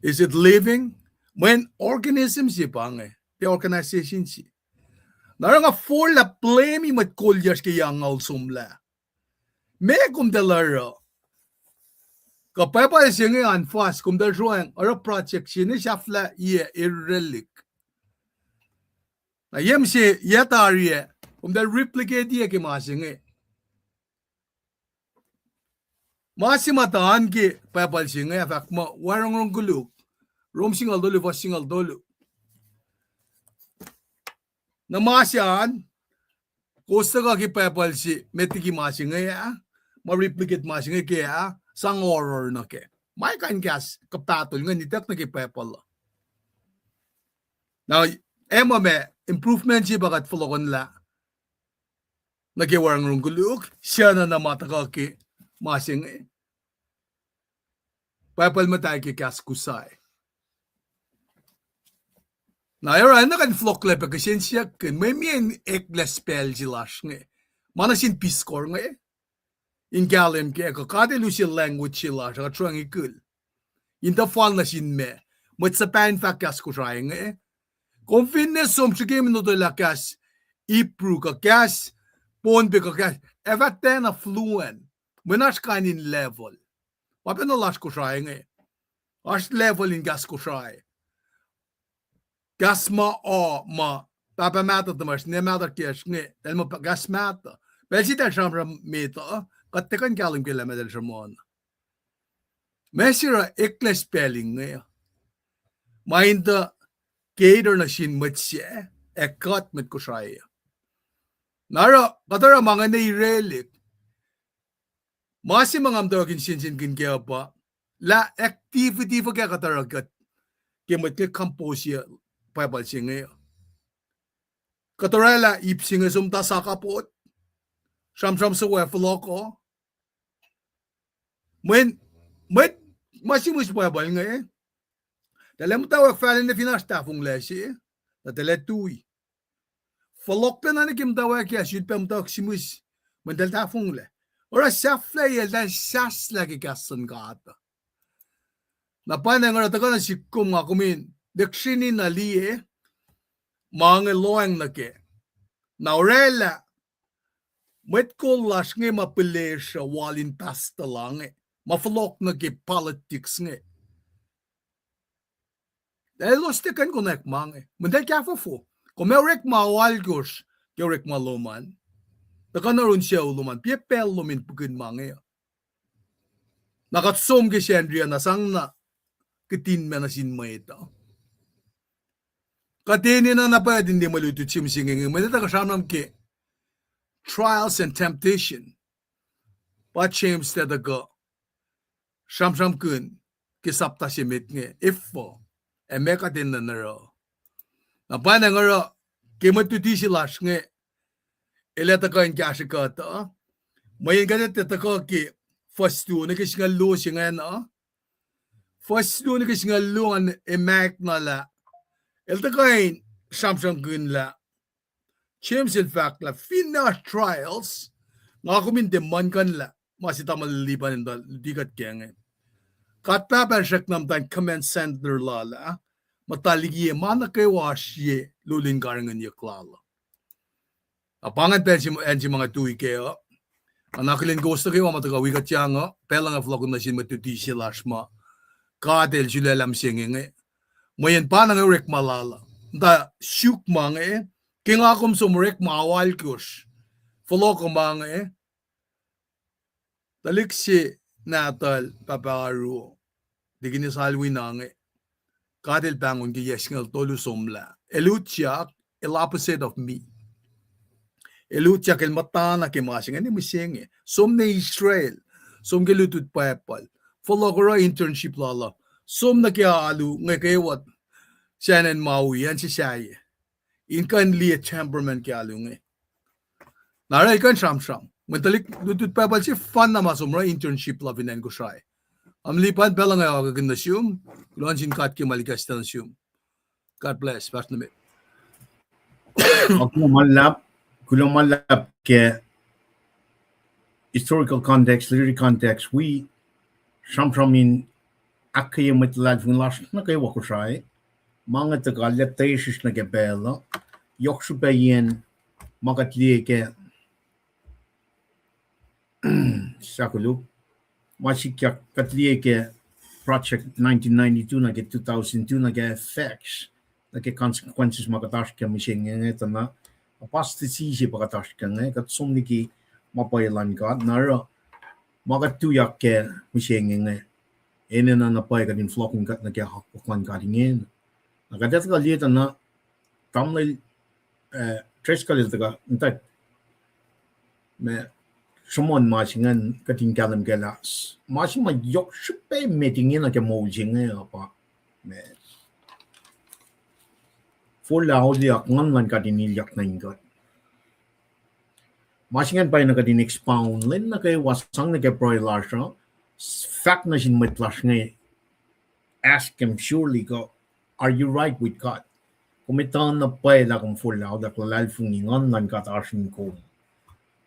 Is it living? Mweyen organism se pa inge, the organization se. Na oruh nga forlah blame-i mwet kol lasr ke yac angngaul somlah. Meac komtahl oruh? Kuh Bible se inge an fas, komtahl sroang oruh project se inge sahflah yac erelihk. Na yac mihsenge, yac tari ah, komtahl replicate-i ke ma se inge. Ma se ma tuh an ke Bible se inge ac fahk muh, wacrongorong koluk, Rom singucul tolu, fuhs singucul tolu. Na ma se an, kowos tuhkuh ke Bible se met liki ma se inge ah, ma replicate ma se inge ke ah, sang oruh nuh kac. Ma kain kahs kuhpahsr ingacn ituck nuh ke Bible uh. Na, ac ma ma improvement se pa kuht fohlohkohnlah nuh ke wacrongorong koluk, siyacna na ma tuhkuh ke ma se inge. Bible muhta ke kahs Kosrae. Na oruh na kuh in fohlohklac pac kihsen siyuck kihn, mwe mweyen eklac spacl se lasr inge. Ma nuh sin Peace Corps inge. In kahlwem ke, kuh God El use language se lasr, kuht sruhnga ikihn. In tuh fal nuh sin ma, mwet suhpah in fahk kahs Kosrae inge. Kom finne som srihke in otolah kahs Hebrew kuh kahs Pohnpei kuh kahs, ac fah tiacna fluent. Mweyen oasr kain in level. Ma pacna lasr Kosrae inge. Oasr level in kahs Kosrae. Kahs ma uh ma pahpah mahtuh tuhmwacsr, ninac mahtuh kiyacsr inge, el muh pa-, kahs mahtuh. Pacl se eltahl sramsram met uh, kuht tiac kuh in kahlwem ke lah meac eltahl sruhmuhn. Ma se oruh eklac spacl inge. Ma in tuh cater nuh sin mwet se, ac kuht mwet Kosrae. Na oruh, kuht oruh ma inge ne irelihk. Ma se ma nga muhtwacwacack in sensenkihn kac uh pa, lah activity fuhkah kuht oruh kuht, ke mwet inge compose Bible se inge. Kuht orwaclah ip se inge som tuh sakapot, sramsram suwohs fohlohk uh. Mweyen, mwet, ma sihmihs Bible inge, eltahl ac muhtwacwacack fahlen fin oasr tahfonglac se, na eltahl ac tui. Fohlohklac na nuh ke muhtwacwacack ah, sifilpac muhtwacwacack sihmihs, mweyen eltahl tahfonglac. Oruh sahflahiyac eltahl sahslah ke kahs luhn God. Na pa inge oruh tuhkuh nuh sihk kom nga kom in lihksreni na liye, ma inge lohacng nuh kac. Na orwaclah, mwet kol lasr inge ma pihlesruh wal in pastor la inge, ma fohlohk nuh ke politics inge. Elos tiac kuh in konwacack ma inge. Mweyen tahfofo. Kom ac orekma oalkosr ke orekma lom an. Tuhkuh nuh yurin sucu lom an. Piac pacl lom in pihkihn ma inge uh. Na kuht som ke Sacnri uh na sang na kihtin ma nuh sin mwet uh. Kuht enenuh na paht in liye mwe lutlut se mihsenge inge, mweyen tuhkuh sramsram ke trials and temptation. Pa James el tuhkuh sramsramkihn ke sapta se met inge, efuh, ac meac kuht enenuh in oruh. Na pa inge oruh, ke mwe luti se lasr inge, el ac tuhkuh in kahsrwe kuht uh, mweyen kuht ac tuhkuh ke fuhs luo nuh ke singucul luo se ingacn uh. Fuhs luo nuh ke singucul luo an, e, mahk na lah, el tuhkuh in sramsramkihn lah, James el fahk lah finne oasr trials, nga kom in tiac muhlkuhnlah ma se tamuhlwel Lipan in tuh luti kuht kac inge. God Pahpah el srackna muhta in command center lal ah, muhta liye ma nuh kwewa oasr ye lulin karihngihnyuck lal uh. Na pa ingacn pacl se, acn se ma nga tui kac uh. Nga akihlen kowos nuh kwewa ma tuhkuh wi kuht yang uh, pacl uh nga fohlohkihn nuh sin mwe luti se lasr ma God el sulaclah mihsenge inge. Mweyen pa inge orekma lal uh. Muhta suk ma inge, ke nga kom som orekma oalkosr, fohlohk ma inge, tuhlihk se nahtuhl pahpah oaru, Deaconess Alwina inge, God el pahngon ke yac singucul tolu somlah. El utyak, el opposite of me. El utyak el muhtana ke ma se inge, mihsenge. Som nuh Israel, som ke lutlut Bible. Fohlohk oruh internship lal uh. Som nuh ke alu inge kwewa. Sahyacn ma wi an se sahyac. In kuh in liye temperament ke alu inge. Na oruh el kuh in sramsram. Mwe tuhlihk lutlut Bible se fanna ma som oruh internship love in acn Kosrae. Am lipan pacl inge akakihn nuh sum, kuloh nuh sin God ke ma el ikacslah nuh sum. God bless, Pastor Nemeth. Kuloh ma luhlahp, kuloh ma luhlahp ke historical context, literary context, wi sramsram in ahkkweye mwet luhlahlfongi lasr nuh kwewa Kosrae, ma inge tuhkuh leta sesr nuh ke pacl uh, yohk srihpac yen ma kuht liye ke sahkoluk. Ma sikyak kuht liye ke Project nineteen ninety-two nuh ke two thousand two nuh ke effects, nuh ke consequences ma kuht oasr ke mihsenge inge tuh na apostasy se pa kuht oasr ke inge, kuht som liki ma pwacye luhn God, na oruh ma kuht tuyak ke mihsenge inge, enenuh na pwacye kuht in fohlohkihn kuht nuh ke akwuck luhn God ingena. Na kuht etuh kuh liye tuh na tamuhlwel, eh, Driscoll el tuhkuh, in fact, ma sruhmuhn ma se ingacn kuht in kahlwem ke lah ma se ma yohk srihpac met ingena ke moul se inge uh pa ma forlah auliyak Nguhn luhn God in ilyak nuh in kuht. Ma se ingacn pwacye na kuht in expound lwen nuh kwewa sang nuh ke pruhe lasr uh, fahk nuh sin mwet lasr inge, ask him surely, go, are you right with God? Kom etuh na pwacye lah kom forlah auliyak, luhlahlfongi Nguhn luhn God oasr in kom?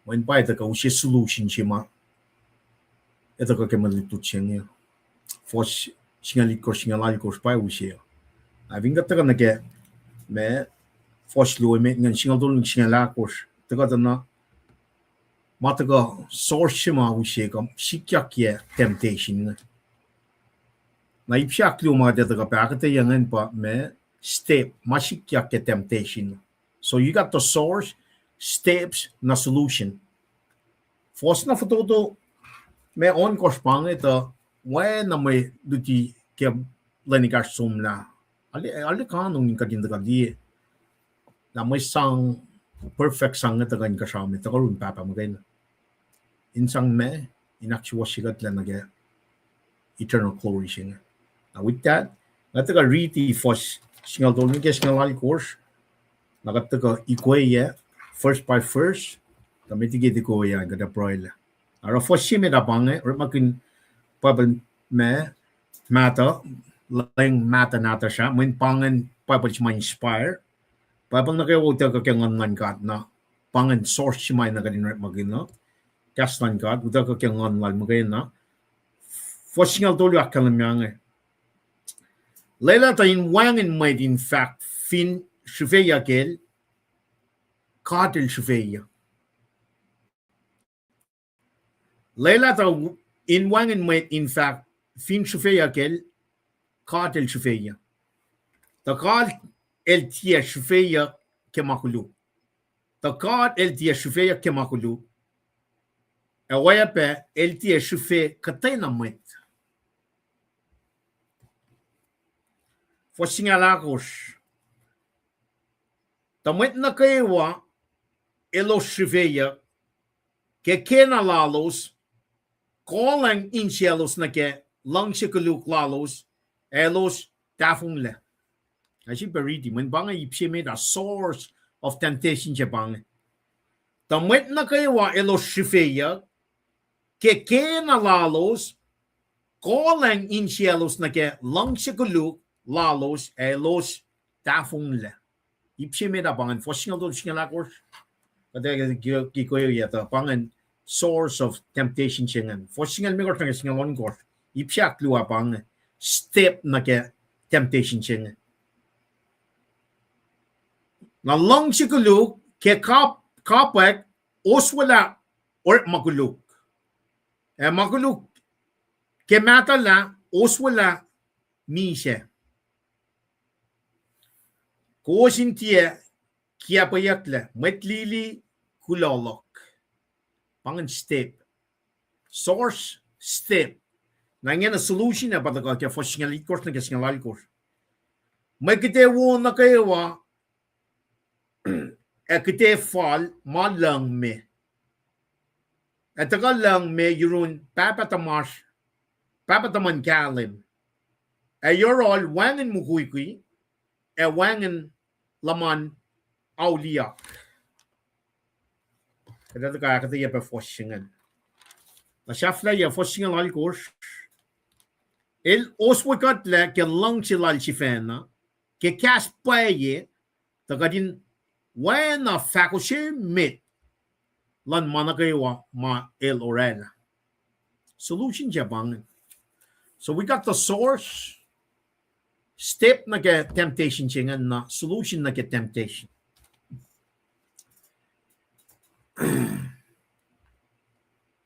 Mweyen pwacye tuhkuh use solution se ma etuhkuh ke mwe lutlut se inge. Fuhs singucul itkohsr, singucul alkosr pwacye use. Na fin kuht tuhkuh nuh ke ma fuhs luo emet ingacn, singucul tolu nuh ke singucul ahkosr, tuhkuh tuh na ma tuhkuh source se ma use kuh sikyak ke temptation inge. Na ip se ahkluo ma kuht etuh kuh pahkotweyuck ingacn pa ma step ma sikyak ke temptation. So you got the source, steps, na solution. Fuhs na fototo ma ohnkohsr pa inge tuh oacna mwe luti ke lwen ekahsr somlah. Arlac, arlac kanon in kuht in tuhkuh liye lah mwe sang, perfect sang inge tuhkuh inkuhsrao met, tuhkuh yurin Pahpah muhkwena. In sang ma, in ahksuwohsye kuhtlac nuh ke eternal glory se inge. Na with that, nga tuhkuh riti fuhs singucul tolu nuh ke singucul alkosr, na kuht tuhkuh ikweyac, verse by verse, tuh met liki ikoyac kuht ac pruhelah. Na oruh fuhs se met ah pa inge, orekmakihn Bible ma mahtuh, leng mahtuh nahtuhsr ah, mweyen pa ingacn Bible se ma inspire. Bible nuh kwewa utuckuh ke Nguhn luhn God, na pa ingacn source se ma na kuht in orekmakihn uh, kahs luhn God utuckuh ke Nguhn lal muhkwena. Fuhs singucul tolu ahkkahlwemye inge. Lwelah tuh in wacngihn mwet in fahk fin srihfeyuck el, God el srihfeyuck. Lwelah tuh in wacngihn mwet in fahk fin srihfeyuck el, God el srihfeyuck. Tuh God el tiac srihfeyuck ke ma koluk. Tuh God el tiac srihfeyuck ke ma koluk, ac oacyacpac el tiac srihfe kuhtwena mwet. Fuhs singucul ahkosr. Tuh mwet nuh kwewa elos srihfeyuck ke kena lalos, kolwacng insiyaclos nuh ke luhngse koluk lalos, ac elos tahfonglac. Ac sifilpac riti, mweyen pa inge ip se met ah, source of temptation se pa inge. Tuh mwet nuh kwewa elos srihfeyuck ke kena lalos, kolwacng insiyaclos nuh ke luhngse koluk lalos, ac elos tahfonglac. Ip se met ah pa ingacn, fuhs singucul tolu, singucul ahkosr. Kuht ac ke, ke, ke ikoyac tuh pa ingacn source of temptation se ingacn. Fuhs singucul limekohsr nuh ke singucul ohnkohsr, ip se ahkluo ah pa inge, step nuh ke temptation se inge. Na luhngse koluk ke kap-, kapwack, oswelah orekma koluk. Ac ma koluk ke mahtuhlah, oswelah misac. Kowos in tiac kiacpweyucklac, mwet lili kuloh luhk. Pa ingacn step. Source, step. Na ingena solution ah pa tuhkuh ke fuhs singucul itkohsr nuh ke singucul alkosr. Mwe kihte wo nuh kwewa ac kihte fal ma lucng me. Ac tuhkuh lucng me yurun Pahpah tuhmasr, Pahpah tuhmuhn kahlwem. Ac yohrohl wacngihn mukwikwi, ac wacngihn luhman auliyak. Kuht ac tuhkuh ahkuhtweyac pac fuhs se ingacn. Na sahflahiyac fuhs singucul alkosr. El oswe kuht lah ke luhngse lal sifacna, ke kahs pwacye, tuh kuht in oacna fahko se met luhn ma nuh kwewa ma el oraclah. Solution se pa ingacn. So we got the source, step nuh ke temptation se ingacn, na solution nuh ke temptation.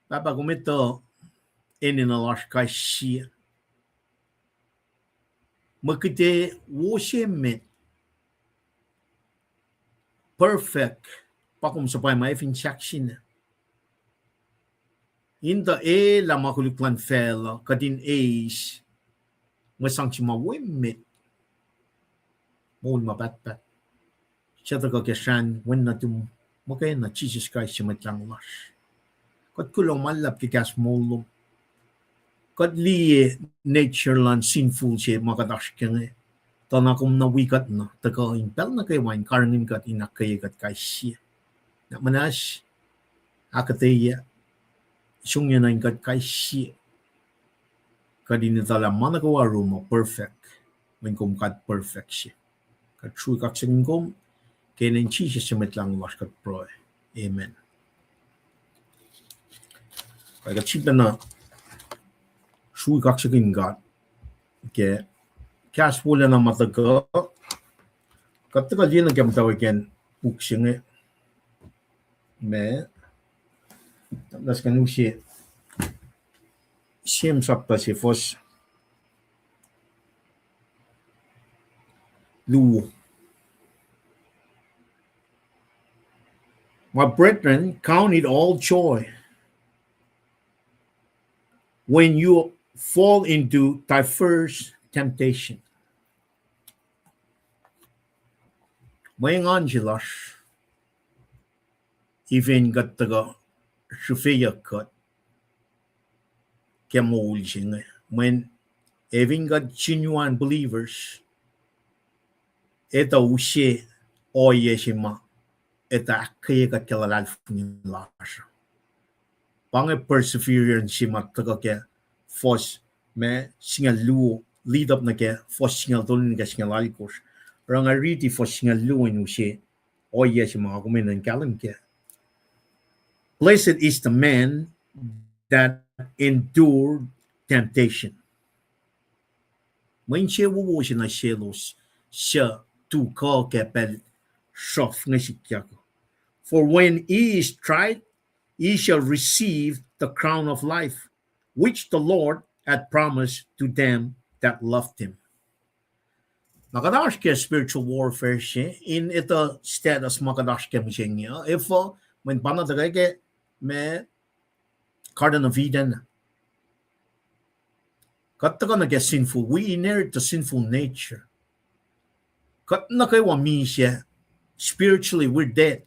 Pahpah, kom etuh enenuh lasr kais sie. Mwe kihte wo se met, perfect, pa kom suhpwacma ma fin sahk sina. In tuh elah ma koluk luhn facluh, kuht in eis mwe sang se ma wo emet, moul ma pahtpaht. Suc tuhkuh ke srahn wen nuhtum, muhkwena Jisus Kraist se Mwet Lahngo lasr. Kuht kuloh ma luhlahp ke kahs moul lom. Kuht liye nature luhn sinful se ma kuht oasr ke inge. Tuh na kom na wi kuht na tuhkuh in pacl nuh kwewa in karihngihn kuht in ahkkweye kuht kais sie. Na muhnahs, ahkuhtweyac, songyac nuh in kuht kais sie. Kuht in etuh lah ma nuh kwewa oruh ma perfect, mweyen kom God perfect se. Kuht srui kaksakihn kom, ke inen Jisus se Mwet Lahngo lasr kuht pruhe. Amen. Kuht sifilpacna srui kaksakihn God ke kahs wolacna ma tuhkuh, kuht tuhkuh liye nuh ke muhtwacwacack in puk se inge, ma, na skan use, James sapta se fuhs luo. My brethren, count it all joy when you fall into diverse temptation. Mwe engan se lasr, efin kuht tuhkuh srihfeyuck kuht ke moul se inge. Mweyen efin kuht genuine believers, etuh use ohiyac se ma etuh ahkkweye kuht ke luhlahlfongi lasr. Pa inge perseverance se ma tuhkuh ke fuhs ma singucul luo, lead up nuh ke fuhs singucul tolu nuh ke singucul alkosr. Oruh nga riti fuhs singucul luo in use ohiyac se ma kom enenuh in kahlwem kac. Blessed is the man that endured temptation. Mwe insewowo se nuh selos suc tuhkuh ke pacl sruhf inge sikyak. For when he is tried, he shall receive the crown of life, which the Lord hath promised to them that loved him. Na kuht oasr ke spiritual warfare se, in etuh status ma kuht oasr ke mihsenge uh, efuh, mweyen pa na tuhkuh ke ma Garden of Eden. Kuht tuhkuh nuh ke sinful, we inherit the sinful nature. Kuht nuh kwewa misac, spiritually we're dead.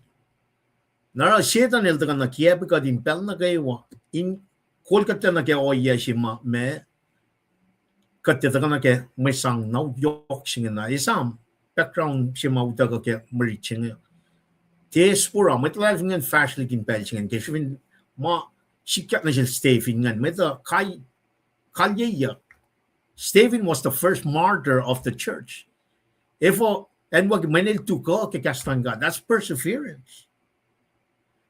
Na oruh Setuhn el tuhkuh nuh kiacp kuht in pacl nuh kwewa, in kol kuht nuh ke ohiyac se ma, ma kuht tiac tuhkuh nuh ke mwe sang na yohk se inge na. Esam, background se ma utuckuh ke mwe rit se inge. Tiac spora, mwet luhlahlfongi ingacn fahsr liki in pacl se ingacn, ke srihpen ma sikyak nuh sel Stephen ingacn, mwet uh kal-, kalyeyuck. Stephen was the first martyr of the church. Efuh, acnwucki mweyen el tuhkuh ke kahs luhn God. That's perseverance.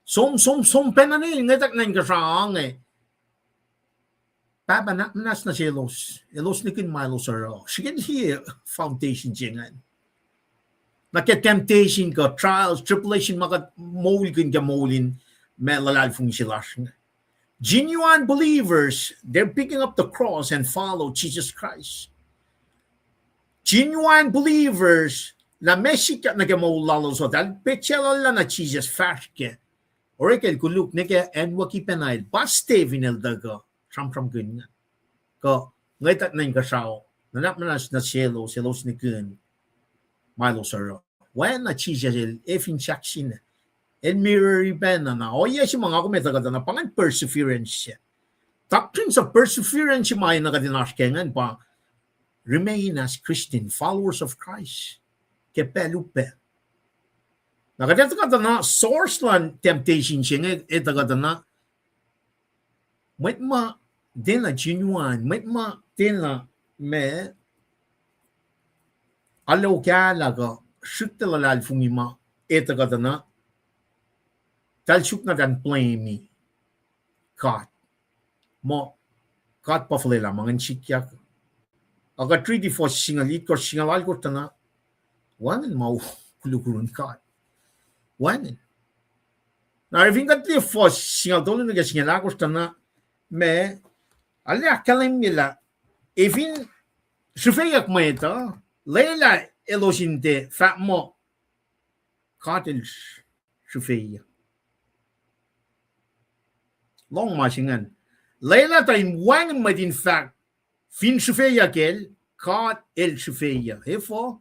Som, som, som pacna el ngwetack nuh inkuhsrao inge. Pahpah, na muhnahs nuh selos, elos nihkihn ma elos oruh. Srihke liye foundation se ingacn. Na ke temptation kuh trials, tribulation ma kuht moulkihn ke moul in ma luhlahlfongi se lasr inge. Genuine believers, they're picking up the cross and follow Jesus Christ. Genuine believers, lah ma sikyak nuh ke moul lalos uh, eltahl petsac lal na Jisus fahsr kac. Oreklac koluk nuh ke acnwucki pacna el pa Stephen el tuhkuh sramsramkihn ingacn. Kuh ngwetack nuh inkuhsrao, nuhnak muhnahs nuh selos, elos nihkihn ma elos oruh. Oacna Jisus el, efin sahk sina, el mirror-i pacna na ohiyac se ma nga kom etuh kuhtuh na pa ingacn perseverance se. Doctrines of perseverance se ma enenuh kuht in oasr ke ingacn pa remain as Christian, followers of Christ. ke pacl upac. Na kuht etuh kuhtuh na source luhn temptation se inge, etuh kuhtuh na mwet ma tiacna genuine, mwet ma tiacna ma alu kacl kuh srihklac luhlahlfongi ma etuh kuhtuh na, eltahl suk na tuh in blame-i God. Muh, God pa fuhlwelah ma ngan sikyak. Ac kuht riti fuhs singucul itkohsr, singucul alkohsr tuh na, wacngihn ma koluk yurin God. Wacngihn. Na fin kuht liye fuhs singucul tolu nuh ke singucul ahkosr tuh na, ma, arlac ahkkahlwemye lah, ac fin srihfeyuck mwet uh, lwelah elos in tiac fahk muh God el srihfeyuck. Lohng ma se ingacn. Lwelah tuh in wacngihn mwet in fahk, fin srihfeyuck el, God el srihfeyuck. Efuh?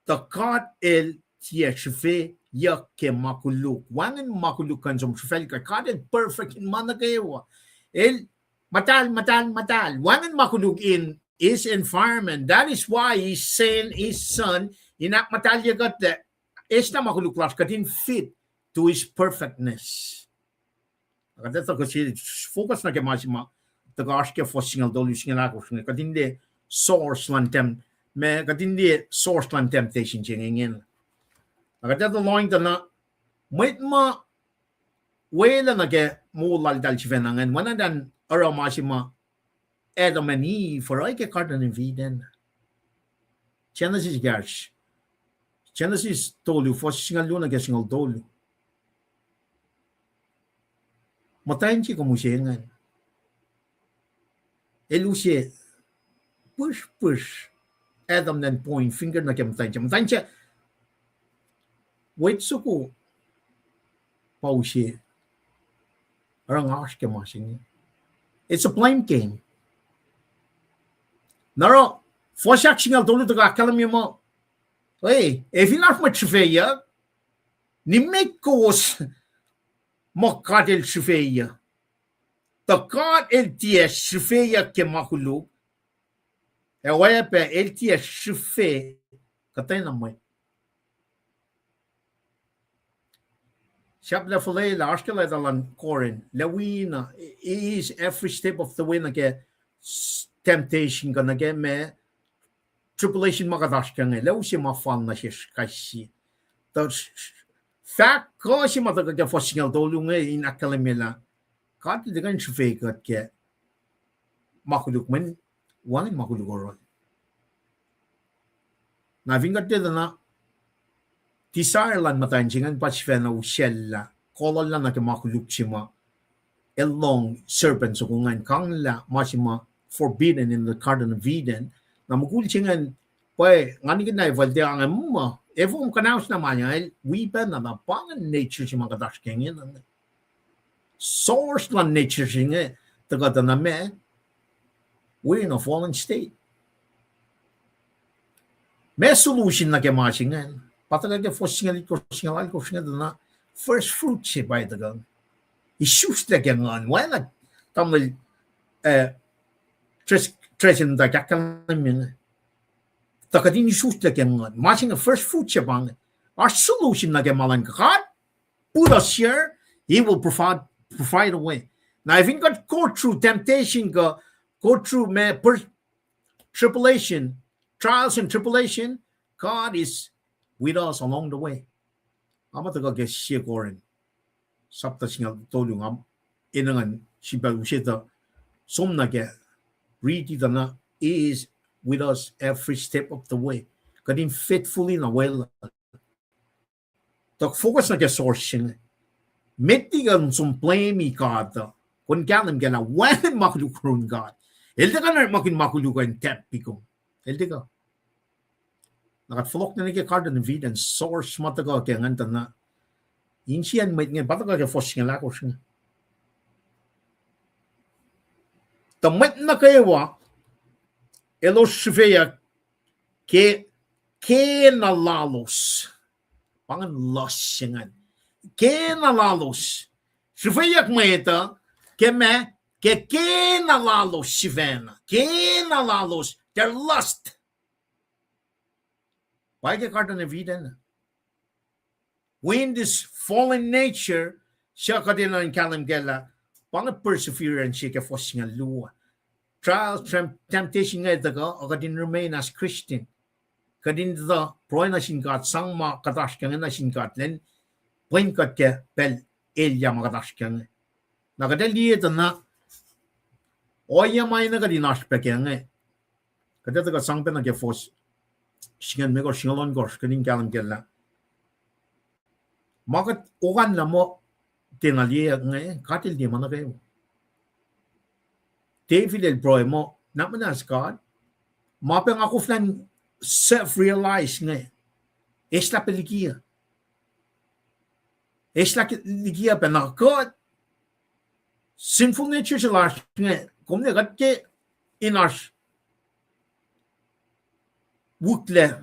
Tuh God el tiac srihfeyuck ke ma koluk. Wacngihn ma koluk kuh in som srihfacl kuht. God el perfect in ma nuh kwewa. El muhtahl, muhtahl, muhtahl. Wacngihn ma koluk in his environment. That is why he sent his son in ahkmuhtahlye kuht lah eis na ma koluk lasr kuht in fit to his perfectness. Kuht etuh kuh se focus nuh ke ma se ma tuhkuh oasr ke fuhs singucul tolu, singucul ahkosr inge, kuht in liye source luhn tem-, ma kuht in liye source luhn temptation se inge ingena. Na kuht etuh lohng tuh na mwet ma welah nuh ke moul laltahl sifacna ingacn, oacna than oruh ma se ma Adam and Eve oruh ke Garden of Eden. Genesis ekahsr. Genesis tolu, fuhs singucul luo nuh ke singucul tolu. Muhtwacn se kom use ingacn. El use pihsrpihsr Adam an point finger nuh ke muhtwacn se. Muhtwacn se, wet soko pa use. Oruh nga oasr ke ma se inge. It's a blame game. Na oruh, fuhs ahksingucul tolu tuhkuh ahkkahlwemye muh, e, ac fin oasr mwet srihfeyuck, nimet kowos muh God el srihfeyuck. Tuh God el tiac srihfeyuck ke ma koluk, ac oacyacpac el tiac srihfe kuhtwena mwet. Sahp lah fuhlwelah, oasr ke leta luhn Corinth, lah wi na, he is every step of the way nuh ke temptation kuh nuh ke ma tribulation ma kuht oasr ke inge, lah use ma fal nuh sesr kais sie. Tuh fahk kuh se ma tuhkuh ke fuhs singucul tolu inge in ahkkahlwemye lah God el tiac kuh in srihfe kuht ke ma koluk mweyen wacngihn ma koluk oruh. Na fin kuht tiac tuh na, desire luhn muhtwacn se ingacn pa sifacna usacllah, kolollah nuh ke ma koluk se ma el lohng serpent soko ingacn, kanglah ma se ma forbidden in the Garden of Eden. Na mukul se ingacn, pwacye, nga nikihn na efuh el tiac ange muh, efuh kom kuhnaus na ma ingacn, el wi pacna na pa ingacn nature se ma kuht oasr ke ingena. Source luhn nature se inge, tuhkuh tuh na ma, we're in a fallen state. Ma solution nuh ke ma se ingacn, pa tuhkuh ke fuhs singucul itkohsr, singucul alkohsr inge tuh na, first fruit se pa tuhkuh. Isuslac ke nguhn, wacngihn tamuhlwel, eh, Tres-, Tresendahk ahkkahlwemye inge. Tuh kuht in isuslac ke nguhn. Ma se inge first fruit se pa inge. Oasr solution nuh ke ma luhn God. Put us here, he will provide, provide a way. Na fin kuht go through temptation kuh, go through ma per-, tribulation, trials and tribulation, God is with us along the way. Nga muh tuhkuh ke Sie Corinth, sapta singucul tolu, nga enenuh in sifilpac use tuh som nuh ke, riti tuh na, he is with us every step of the way. Kuht in faithfully na weluhl. Tuh focus nuh ke source se inge. Met liki kuh in som blame-i God uh, kom kahlwem kac lah wacngihn ma koluk yurin God. El tiac kuh in orekmakihn ma koluk uh in tahpi kom. El tiac kuh. Na kuht fohlohk nuh ke Garden of Eden, source ma tuhkuh ke ingacn tuh na, insiyacn mwet inge pa tuhkuh ke fuhs singucul ahkosr inge. Tuh mwet nuh kwewa elos srihfeyuck ke kena lalos. Pa ingacn lust se ingacn. Kena lalos. Srihfeyuck mwet uh ke ma, ke kena lalos sifacna. Kena lalos, their lust. Pa ke Garden of Eden. Within this fallen nature, suc kuht enenuh in kahlwem kac lah, pa inge perseverance se ke fuhs singucul luo. Trial, tem-, temptation inge tuhkuh, kuht in remain as Christian. Kuht in tuh pruhe nuh sin God, sang ma kuht oasr ke inge nuh sin God, lwen pwen kuht ke pacl elyah ma kuht oasr ke inge. Na kuht ac liye tuh na, ohiyac ma enenuh kuht in oasr pac ke inge. Kuht ac tuhkuh sang pacna ke fuhs singucul limekohsr, singucul ohnkohsr, kuht in kahlwem kac lah, ma kuht okanlah muh tiacna liye inge, God El tiac ma nuh kwewa. David el pruhe muh, not much as God. Ma pac nga koflah in self-realize inge, eislah pac liki uh. Eislah liki uh pacna kuht, sinful nature se lasr inge, kom ne kuht ke in oasr wihklac,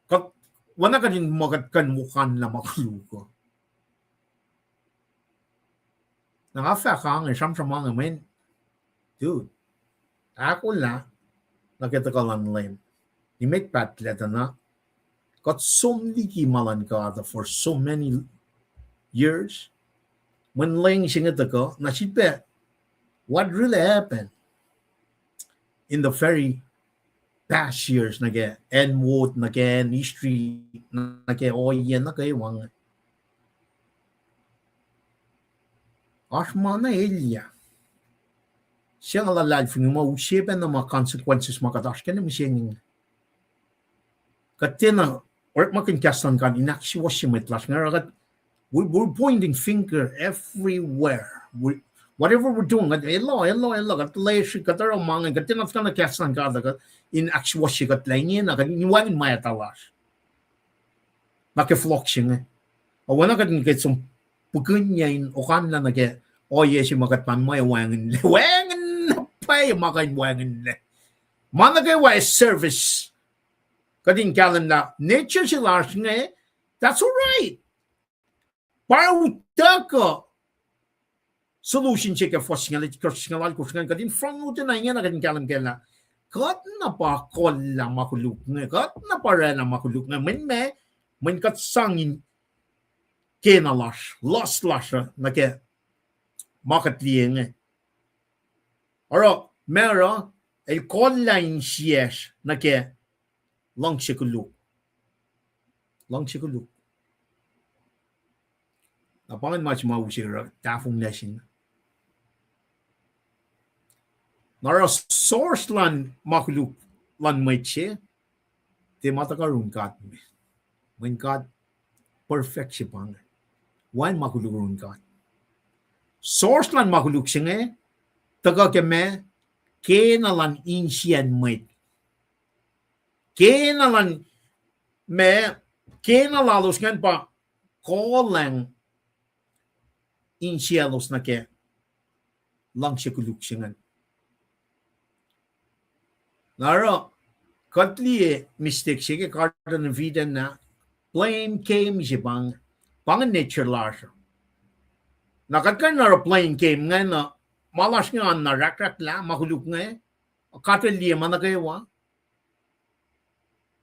kuht, oacna kuht in muh kuht kuh in okanlah ma koluk uh. Na nga fahk inge, sramsram inge mweyen, dude, ahkolah nuh ke tuhkuh luhn Leum. Nimet pahtlac tuh na, kuht som liki ma luhn God for so many years. Mweyen lwen se inge tuhkuh, na sifilpac, what really happened in the very past years, nuh ke acn wot, nuh ke acn history, nuh ke ohiyac nuh kwewa inge. Oasr ma na elyah. Se nga luhlahlfongi muh use pacna ma consequences ma kuht oasr ke mihsenge. Kuht tiacna orekmakihn kahs luhn God in ahksuwohsye mwet lasr inge, oruh kuht, we, we're pointing finger everywhere. We, whatever we're doing, kuht eloh, eloh, eloh, kuht lesri, kuht oruh ma inge, kuht tiacna tuhkuh nuh kahs luhn God uh, kuht in ahksuwohsye kuht lah ingena, kuht in wacngihn mwacta lasr. Na ke fohlohk se inge, oacna kuht in ke som pukihnyac in okanlah nuh ke ohiyac se ma kuht pa mwe wacngihnlac, wacngihn na pwacye ma kuh in wacngihnlac. Ma nuh kwewa service. Kuht in kahlwem lah nature se lasr inge, that's all right. Pa utuckuh solution se ke fuhs singucul, fuhs singucul ohnkohsr ingacn, kuht in front note na ingena kuht in kahlwem kac lah, kuht na pa kollah ma koluk inge, kuht na pa oraclah ma koluk inge, mweyen meac, mweyen kuht sang in kena lasr, lust lasr uh nuh ke ma kuht liye inge. Oruh, ma oruh, el kollah insiyacsr nuh ke luhngse koluk. Luhngse koluk. Na pa ingacn ma se ma use oruh tahfonglac sin. Na oruh source luhn ma koluk luhn mwet se, tiac ma tuhkuh yurin God me. Mweyen God perfect se pa inge. Wacngihn ma koluk yurin God. Source luhn ma koluk se inge, tuhkuh ke ma, kena luhn insiyacn mwet. Kena luhn, ma, kena lalos ingacn pa kollah insiyaclos nuh ke luhngse koluk se ingacn. Na oruh, kuht liye mistake se ke Garden of Eden ah, blame game se pa inge, pa inge nature lasr. Na kuht kuh in oruh blame game ingacn uh, ma lasr inge oan na rahkrahklah ma koluk inge, God El liye ma nuh kwewa.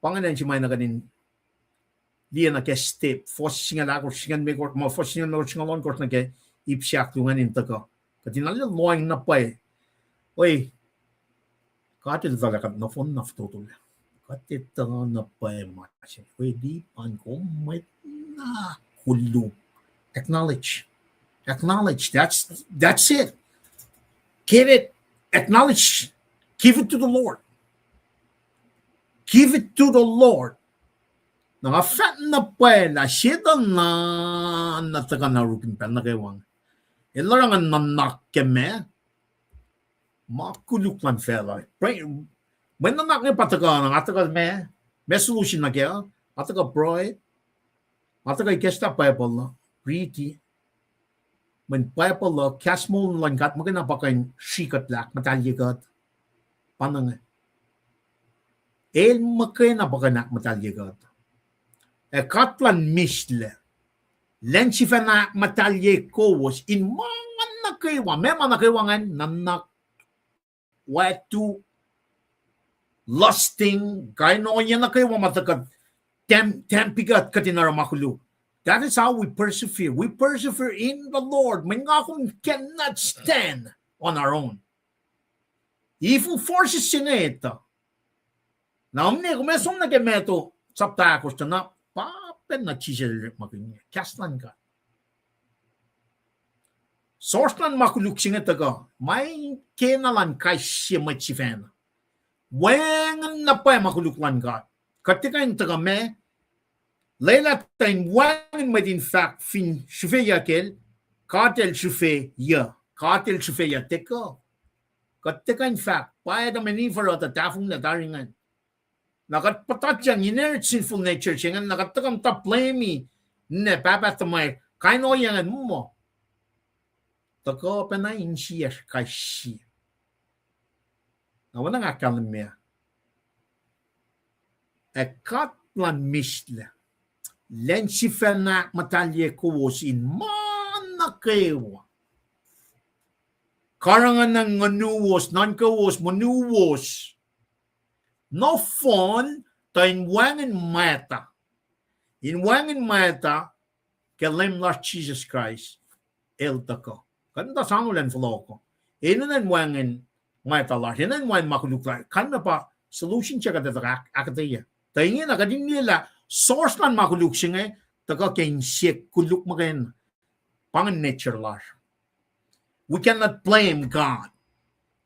Pa ingacn se ma na kuht in liye na ke step, fuhs singucul ahkosr, singucul limekohsr, ma fuhs singucul limekohsr, singucul ohnkohsr nuh ke ip se ahkluo ingacn in tuhkuh. Kuht in arlac lohacng na pwacye. Oi, God El tuhlac kuht nohfohn na fototo lah kuht etuh na pwacye ma se. Oi, lipan kom mwet na koluk. Acknowledge. Acknowledge. That's, that's it. Get it. Acknowledge. Give it to the Lord. Give it to the Lord. Na nga fahk na pwacye lah setuhn na, na tuhkuh na orek in pacl nuh kwewa. El oruh ngan nuhnak ke ma, ma koluk luhn facluh. Pruhe, mwe nuhnak inge pa tuhkuh na, nga tuhkuh ma, ma solution nuh kac, nga tuhkuh pruhe, nga tuhkuh ikacslah Bible uh, riti. Mweyen Bible uh, kahs moul luhn God muhkwena pa kuh in srihk kuht lah ahkmuhtahlye kuht. Pa inge. El muhkwena pa kuh in ahkmuhtahlye kuht. Ac God luhn mislac, lwen sifacna ahkmuhtahlye kowos in ma nuh kwewa, ma, ma nuh kwewa ingacn, nuhnak, wactu, lusting, kain ohiyac nuh kwewa ma tuh kuht Tam, tam pika kuht in oruh ma koluk. That is how we persevere. We persevere in the Lord. Mweyen nga kom cannot stand on our own. Evil forces se inge etuh. Na omne, kom ac som nuh ke Matthew chapter ahkosr tuh na, pa pacna Jisus el orekmakihn kahs luhn God. Source luhn ma koluk se inge tuhkuh, ma kena luhn kais sie mwet sifacna. Wacngihn na pwacye ma koluk luhn God. Kuht tiac kuh in tuhkuh ma, lwelah tuh in wacngihn mwet in fahk fin srihfeyuck el, God el srihfeyuck, God el srihfeyuck tiac kuh. Kuht tiac kuh in fahk, pa Adam ac Eve oruh tuh tahfonglac tari ingacn. Na kuht puhtatyang inner sinful nature se ingacn, na kuht tuhkuh muhta blame-i, ninac pahpah tuhmwacsr, kain ohiyac ingacn muh. Tuhkuh pacna insiyacsr kais sie. Na oacna nga ahkkahlwemye, ac God luhn mihslac, lwen sifacna muhtahlye kowos in ma nuh kwewa. Karihngihn nguhnuwos, nuhnkowos, monuwos. Nohfohn tuh in wacngihn mwacta. In wacngihn mwacta ke Leum lasr Jisus Kraist el tuhkuh. Kuht muhta sangolacn fohlohk uh. Enenuh in wacngihn mwacta lasr, enenuh in wacngihn ma koluk lasr. Kalmac pa solution se kuht etuh ahkuhtweyac. Tuh ingena kuht in liye lah source luhn ma koluk se inge tuhkuh ke inse koluk muhkwena. Pa ingacn nature lasr. We cannot blame God.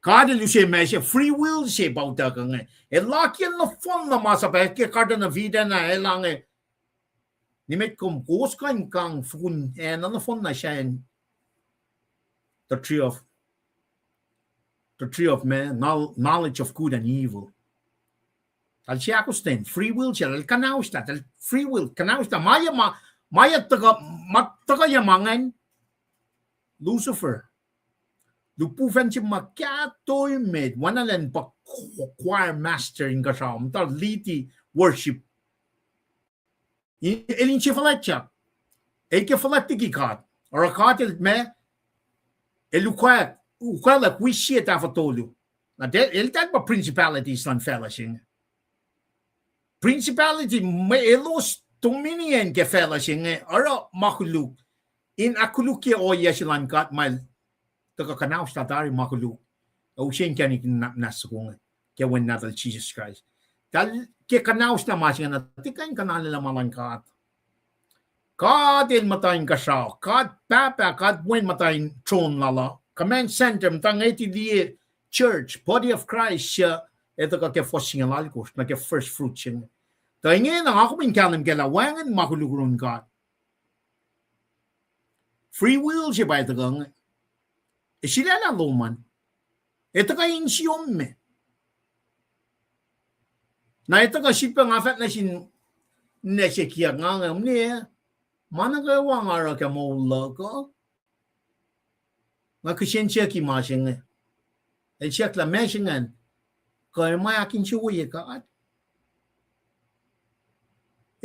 God el use ma se, free will se pa utuckuh inge. El lakiyacl nohfohn na masap ah ke Garden of Eden ah, el inge. Nimet kom, kowos kuh in kang fokun acn nohfohn na sacn, the tree of, the tree of man, knowl-, knowledge of good and evil. Eltahl seahkostwen, free will se, eltahl kuhnauslah, eltahl free will, kuhnauslah, ma yac ma, ma yac tuhkuh, ma tuhkuh yac ma ingacn, Lucifer. Lihpufacn se ma kahto emet, oacna elan pa choir master inkuhsrao, muhta lead-i worship. El inse fuhlwactyak. El ke fuhlwact liki God. Oruh God el ma, el ukwacl-, ukwaclwack wi sie tahfuh tolu. Na el, eltahl pa principalities luhn facluh se inge. Principality, mwe elos dominion ke facluh se inge, oruh ma koluk, in ahkkolukye ohiyac se luhn God ma el tuhkuh kuhnauslah tari ma koluk, ac use inkacnek in nap-, nahs soko inge ke Wen Nahtuhl Jisus Kraist. Eltahl ke kuhnauslah ma se inge na tiac kuh in kuhnahoslah ma luhn God. God el muhta inkuhsrao, God Pahpah, God Wen muhta in tron lal uh, command center, muhta nge ti liye church, body of Christ, uh, el tuhkuh ke fuhs singucul alkosr, nuh ke first fruit se inge. Tuh ingena nga kom in kahlwem kac lah wacngihn ma koluk yurin God. Free will se pa el tuhkuh inge. Ac sulaclah lom an. El tuhkuh insiom me. Na el tuhkuh sifilpac nga fahk nuh sin ninac se kiyuck, nga inge, omne, ma nuh kwewa nga oruh ke moul luhk uh, nga kihsen siyucki ma se inge. El siyuck lah ma se ingacn, kuh ma ahkinsewowoye God?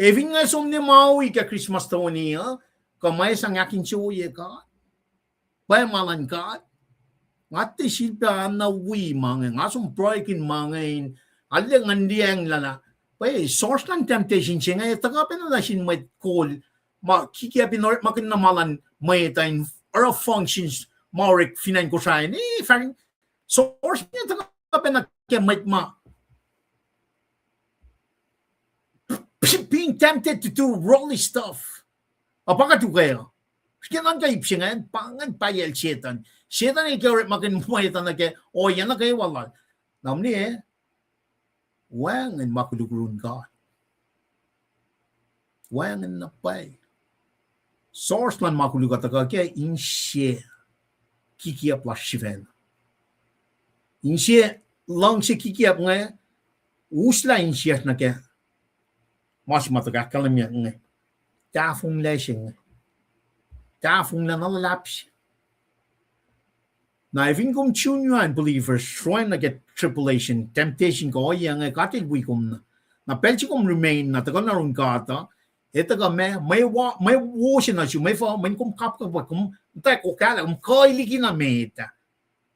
Ac fin nga som nuh Maui ke Christmas toeni uh, kuh ma sang ahkinsewowoye God? Pwacye ma luhn God? Nga tiac sifilpac na wi ma inge, nga som pruhekihn ma inge in, arlac ngan liyacacng lah, pwacye source luhn temptation se inge, tuhkuh pacna nuh sin mwet kol, ma kikiyacp in orekmakihn na ma luhn mwet uh in oruh functions ma orek fin acn Kosrae an, eh, fahk, source inge tuhkuh pacna ke mwet ma being tempted to do worldly stuff. Ac pa kuht ukwe uh, srihke nuhnkuh ip se ingacn, pa ingacn pwacye Setuhn. Setuhn el ke orekmakihn mwet uh nuh ke ohiyac nuh kwewa lal. Na omne, wacngihn ma koluk yurin God. Wacngihn na pwacye. Source luhn ma koluk uh tuhkuh ke inse kikiyacp lasr sifacna. Inse luhngse kikiyacp inge, uslah insiyacsr nuh ke ma se ma tuhkuh ahkkahlwemyeyuck inge. Tahfonglac se inge. Tahfonglac na luhlahp se. Na fin kom tune in, believers, sroacng nuh ke tribulation, temptation, kuh ohiyac inge, God el wi kom na. Na pacl se kom remain na tuhkuh na yurin God uh, el tuhkuh ma, mwe wo-, mwo se nuh sum, mwe fo, mweyen kom kapkapwack, kom muhta okahlah, kom kuh liki na met ah.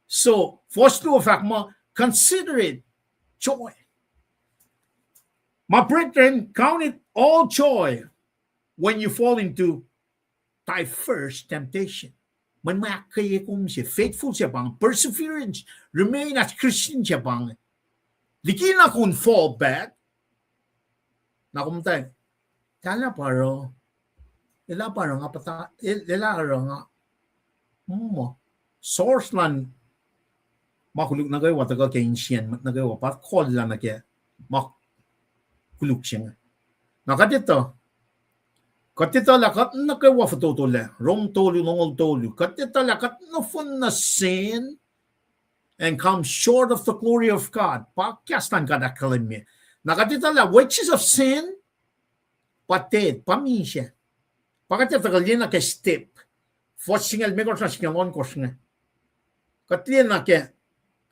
So, fuhs luo fahk muh, consider it joy. My brethren, count it all joy when you fall into diverse temptation. Mweyen mwe ahkkweye kom se, faithful se pa inge, perseverance, remain as Christian se pa inge. Likina kom fall back, na kom muhta, talah pa oruh, elah pa oruh nga pahta, el-, elah oruh nga, mm, source luhn ma koluk nuh kwewa tuhkuh ke insiyacn mwet nuh kwewa pa kollah nuh ke ma koluk se inge. Na kuht etuh, kuht etuh lah kuht nuh kwewa fototolac, Rom tolu, longoul tolu, kuht etuh lah kuht nohfohn nuh sin and come short of the glory of God. Pa kahs luhn God ahkkahlwemye. Na kuht etuh lah wages of sin pa death, pa misac. Pa kuht etuh kuht liye nuh ke step, fuhs singucul limekohsr nuh singucul ohnkohsr inge. Kuht liye nuh ke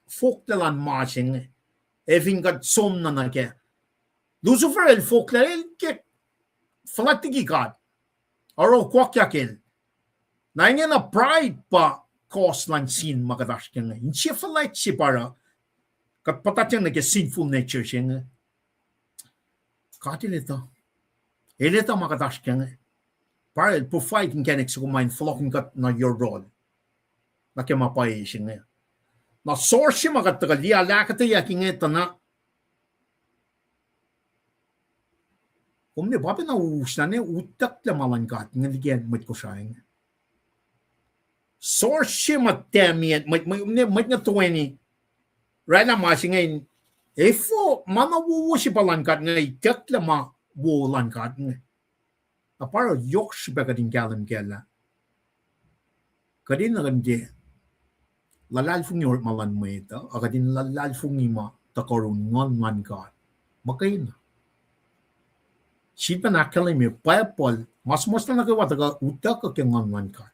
fohklac luhn ma se inge, ac fin kuht som nuh nuh ke Lucifer el fohklac, el ke fuhlwact liki God, oruh koakyak el. Na ingena pride pa cause luhn sin ma kuht oasr ke inge. Inse fuhlwact se pa oruh kuht puhtatyang nuh ke sinful nature se inge. God el etuh. El etuh ma kuht oasr ke inge. Pa el provide inkacnek soko ma in fohlohkihn kuht nuh yohrohl, nuh ke ma pwacye se inge. Na source se ma kuht tuhkuh liye ahkuhtweyac inge tuh na kom ne pa pacna usna ne utucklac ma luhn God inge liki acn mwet Kosrae inge. Source se ma tami, mwet, mwet, mwet inge toeni oraclah ma se inge in, efuh ma na wowo se pa luhn God inge itucklac ma wo luhn God inge. Na pa oruh yohk srihpac kuht in kahlwem kac lah kuht enenuh in tiac luhlahlfongi orekma luhn mwet uh, ac kuht in luhlahlfongi ma tuhkuh yurin Nguhn luhn God muhkwena. Sifilpac ahkkahlwemye Bible, ma suhmuhslah nuh kwewa tuhkuh utuckuh ke Nguhn luhn God.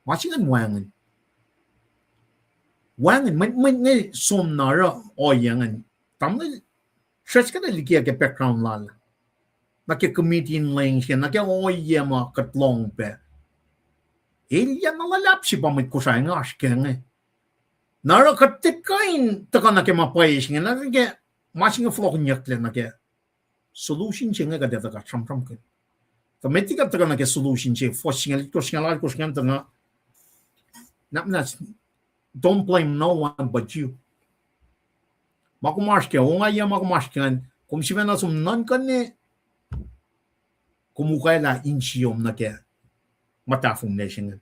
Ma se ingacn wacngihn. Wacngihn, mwet, mwet inge som na oruh ohiyac ingacn. Tamuhlwel, srwack kuhtuh liki ke background lal, nuh ke committee in leng se, nuh ke ohiyac ma kuht lohng pac. Elyah na luhlahp se pa mwet Kosrae inge oasr ke inge. Na oruh kuht tiac kuh in tuhkuh nuh ke ma pwacye se inge, nuh ke ma se inge fohlohkihnyucklac nuh ke solution se inge kuht etuh kuht sramsramkihn. Tuh met liki kuht tuhkuh nuh ke solution se, fuhs singucul itkohsr, singucul alkohsr ingacn tuh na, na, na, don't blame no one but you. Ma kom oasr ke, ongaiyac ma kom oasr ke ingacn, kom sifacna som nuhnkuh ne kom ukwaclah insiyom nuh ke ma tahfonglac se inge.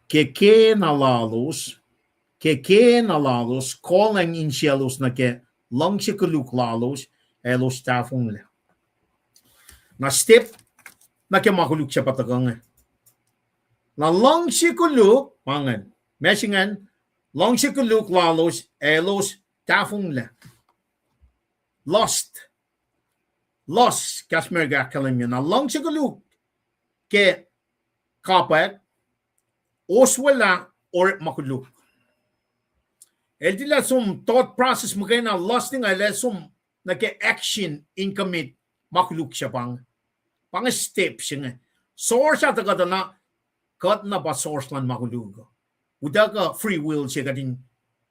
Ke kena lalos, ke kena lalos, kolacng insiyaclos nuh ke luhngse koluk lalos, ac elos tahfonglac. Na step nuh ke ma koluk se pa tuhkuh inge. Na luhngse koluk, pa ingacn, ma se ingacn, luhngse koluk lalos, ac elos tahfonglac. Lust. Lust, kahs America ahkkahlwemye. Na luhngse koluk ke kapwack, oswelah orekma koluk. El tilac som thought process muhkwena, lust inge el ac som nuh ke action in commit ma koluk se pa inge. Pa inge step se inge. Source ah tuhkuh tuh na, kuht na pa source luhn ma koluk uh. Utuckuh free will se kuht in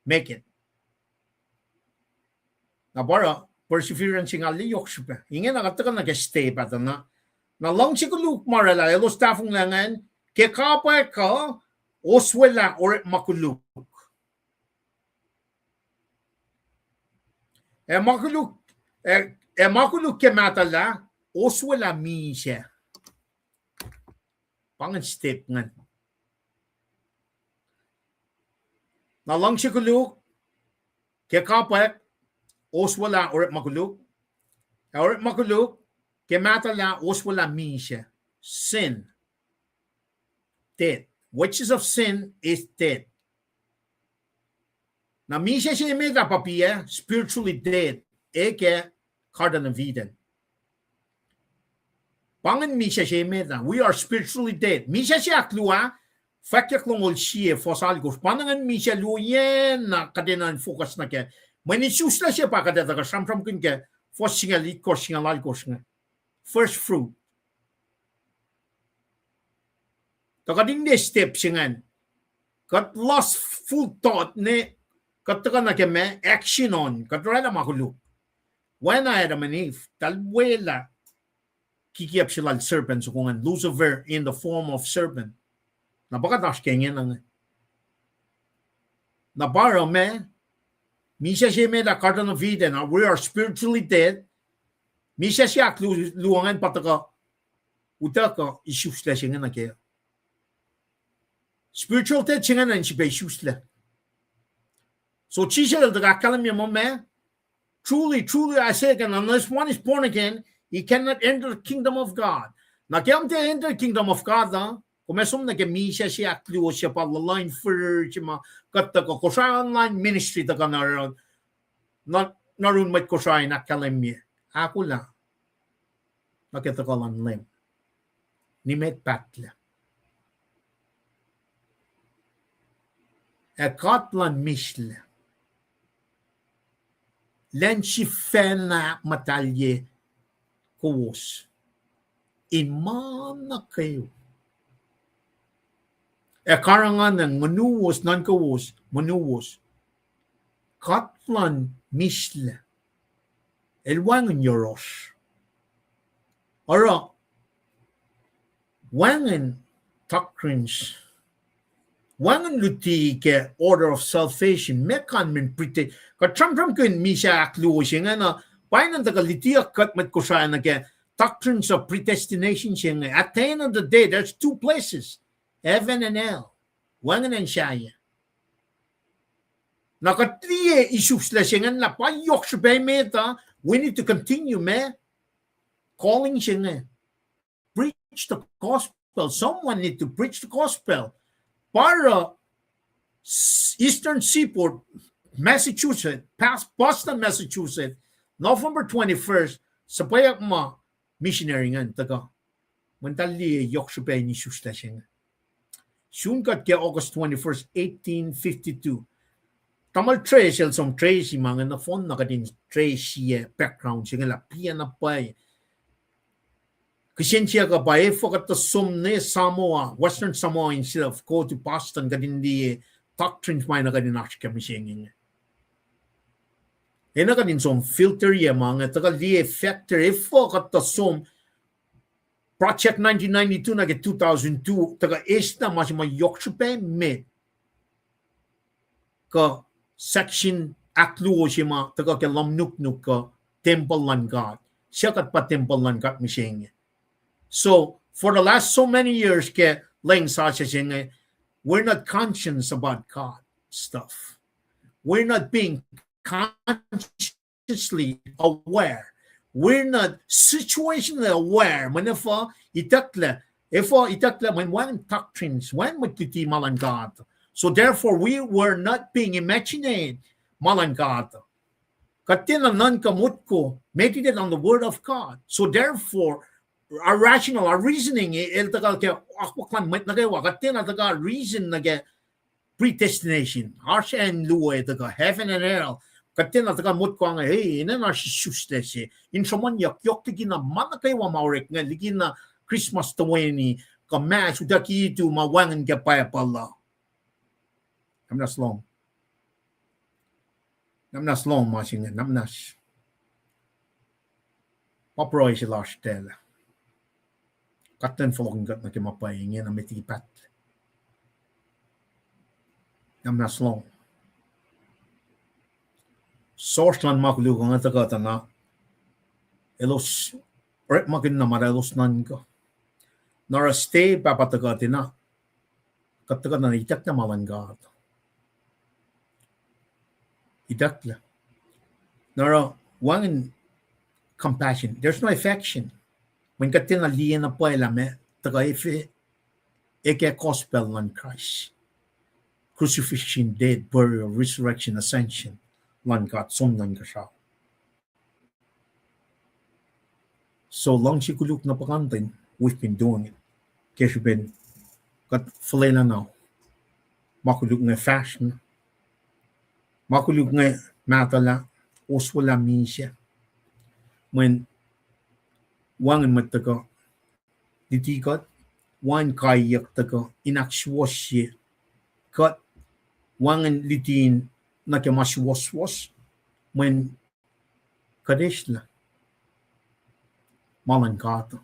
make it. Na pa oruh perseverance inge arlac yohk srihpac. Ingena kuht tuhkuh nuh ke step ah tuh na. Na luhngse koluk ma oraclah elos tahfonglac ingacn, ke kapwack uh, oswelah orekma koluk. Ac ma koluk, ac, ac ma koluk ke mahtuhlah, oswelah misac. Pa ingacn step ingacn. Na luhngse koluk ke kapwack, oswelah orekma koluk. Ac orekma koluk ke mahtuhlah, oswelah misac. Sin. Death. Wages of sin is death. Na misac se emet ah pa piac, spiritually dead, e ke Garden of Eden. Pa ingacn misac se emet ah, we are spiritually dead. Misac se ahkluo ah, fwackyuck longoul sie, fuhs alkohsr. Pa ingacn misac luo yen na kuht enenuh in focus nuh kac. Mweyen isuslac se pa kuht etuh kuh sramsramkihn ke fuhs singucul itkohsr, singucul alkohsr inge. First fruit. Tuh kuht in liye step se ingacn. Kuht lustful thought ne Kuht tuhkuh nuh ke ma action on, kuht oraclah ma koluk. Oacna Adam and Eve, eltahl welah kikiacp se lal serpent soko ingacn, Lucifer in the form of serpent. Na pa kuht oasr ke ingena inge. Na pa oruh ma, misac se met ah Garden of Eden, uh, we are spiritually dead. Misac se ahkluo ingacn pa tuhkuh, utuckuh isuslac se inge nuh kac. Spiritual death se ingacn in srihpac isuslac. So Jisus el tuh ahkkahlwemye muh ma, truly, truly, I say again, unless one is born again, he cannot enter the kingdom of God. Na ke kom tiac enter kingdom of God uh, kom ac som nuh ke misac se ahkluo se pa luhluh in fihrihr se ma kuht tuhkuh Kosrae online ministry tuhkuh nuh, nuh, nuh yurin mwet Kosrae in ahkkahlwemye. Ahkolah nuh ke tuhkuh luhn Leum. Nimet pahtlac. Ac God luhn mislac, lwen sifacna muhtahlye kowos in ma nuh kwewa. Ac karihngihn nguhnuwos, nuhnkowos, nguhnuwos. God luhn mislac el wacngihn yohrohsr. Oruh, wacngihn doctrines, wacngihn luti ke order of salvation, mekan min prete-, kuht sramsramkihn misac ahkluo se ingena, pa ingacn tuhkuh lutiyuck kuht mwet Kosrae nuh ke doctrines of predestination se inge. At the end of the day, there's two places, heaven and hell. Wacngihn acn sahyac. Na kuht liye isuslac se ingacn lah pa yohk srihpac met uh, we need to continue ma calling se inge. Preach the gospel. Someone need to preach the gospel. Pa oruh Eastern Seaboard, Massachusetts, Pas-, Boston, Massachusetts, November twenty-first, suhpweyuck ma missionary ingacn tuhkuh. Mweyen eltahl liye yohk srihpac in isuslac se inge. Sun kuht ke August twenty-first, eighteen fifty-two. Tamuhlwel Trace el som Tracy ma inge nohfohn na kuht in Tracy ac background se inge lah piac na pwacye. Kihsen siyuck uh pa efuh kuht tuh som nuh Samoa, Western Samoa instead of go to Boston, kuht in liye doctrines ma na kuht in oasr ke mihsenge inge. Enenuh kuht in som filter ye ma inge, tuhkuh liye factor, efuh kuht tuh som Project nineteen ninety-two nuh ke two thousand two, tuhkuh eis na ma se ma yohk srihpac met kuh section ahkluo se ma tuhkuh ke lohm nuknuk kuh tempuhl luhn God. Suc kuht pa tempuhl luhn God mihsenge. So, for the last so many years ke length sasuc se inge, we're not conscious about God stuff. We're not being consciously aware. We're not situationally aware. Mweyen efuh itucklac, efuh itucklac, mweyen wacngihn doctrines, wacngihn mwet luti ma luhn God. So therefore, we were not being imagined ma luhn God. Kuht tiacna nuhnkuh motko, meditate on the word of God. So therefore, our rational, our reasoning, el tuhkuh ke akwuck luhn mwet nuh kwewa, kuht tiacna tuhkuh reason nuh ke predestination. Oasr acn luo tuhkuh heaven and hell. Kuht tiacna tuhkuh motko inge, hey, enenuh isuslac se. In sruhmuhnyuck, yohk likina ma nuh kwewa ma orek inge, likina Christmas toeni, kuh Mass, utucki itu ma wacngihn ke Bible uh. Nuhnak muhnahs lom. Nuhnak muhnahs lom ma se inge, nuhnak muhnahs. Pa pruhe se lasr tacl ah. Kuht in fohlohkihn kuht nuh ke ma pwacye inge na met liki paht. Nuhnak muhnahs lom. Source luhn ma koluk inge tuhkuh tuh na elos orekmakihn na ma elos nuhnkuh. Na oruh stay pahpah tuhkuh tuh na kuht tuhkuh na itucklac ma luhn God. Itucklac. Na oruh wacngihn compassion. There's no affection. Mweyen kuht tiacna liye na pwacye lah ma tuhkuh efe, eke gospel luhn Christ. Crucifixion, death, burial, resurrection, ascension luhn God, som nuhnkasrao. So luhngse koluk na puhkantwen, we've been doing it. Ke srihpen kuht fuhlwelah na ma koluk inge fahsr na. Ma koluk inge mahtuhlah, oswelah misac. Mweyen wacngihn mwet tuhkuh luti kuht, wacngihn kaiyuck tuhkuh in ahksuwohsye kuht, wacngihn luti in nuh ke ma suwohswohs, mweyen kuht eslah ma luhn God.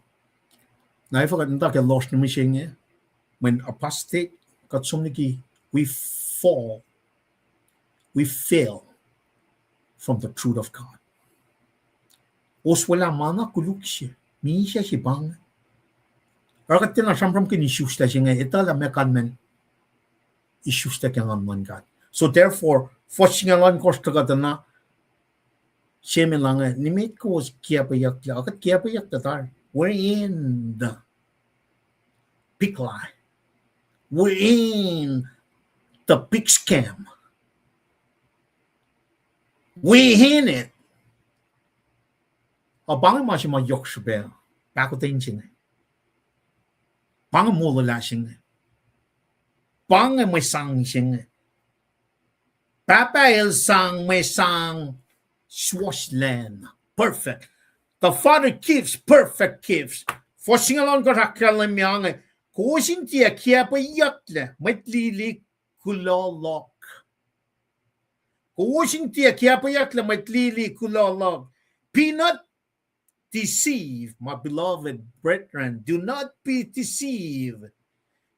Na efuh kuht muhta ke lohsr nuh mihsenge, mweyen apostate, kuht som liki we fall, we fail from the truth of God. Oswelah ma na koluk se, misac se pa inge. Oruh kuht tiacna sramsramkihn isuslac se inge, etuh lah meac kalmacn isuslac ke nguhn luhn God. So therefore, fuhs singucul ohnkohsr tuh kuht na, se me lah inge, nimet kowos kiacpweyucklac, kuht kiacpweyucklac tari. We're in the pig lie. We're in the pig scam. We're in it. Ac pa inge ma se ma yohk srihpac, pahkotwen se inge. Pa inge molwelah se inge. Pa inge mwe sang se inge. Pahpah El sang mwe sang suwohslacna. Perfect. The Father gives perfect gifts. Fuhs singucul ohnkohsr ahkkahlwemye inge, kowos in tiac kiacpweyucklac, mwet lili kuloh luhk. Kowos in tiac kiacpweyucklac, mwet lili kuloh luhk. Be not deceived, my beloved brethren. Do not be deceived.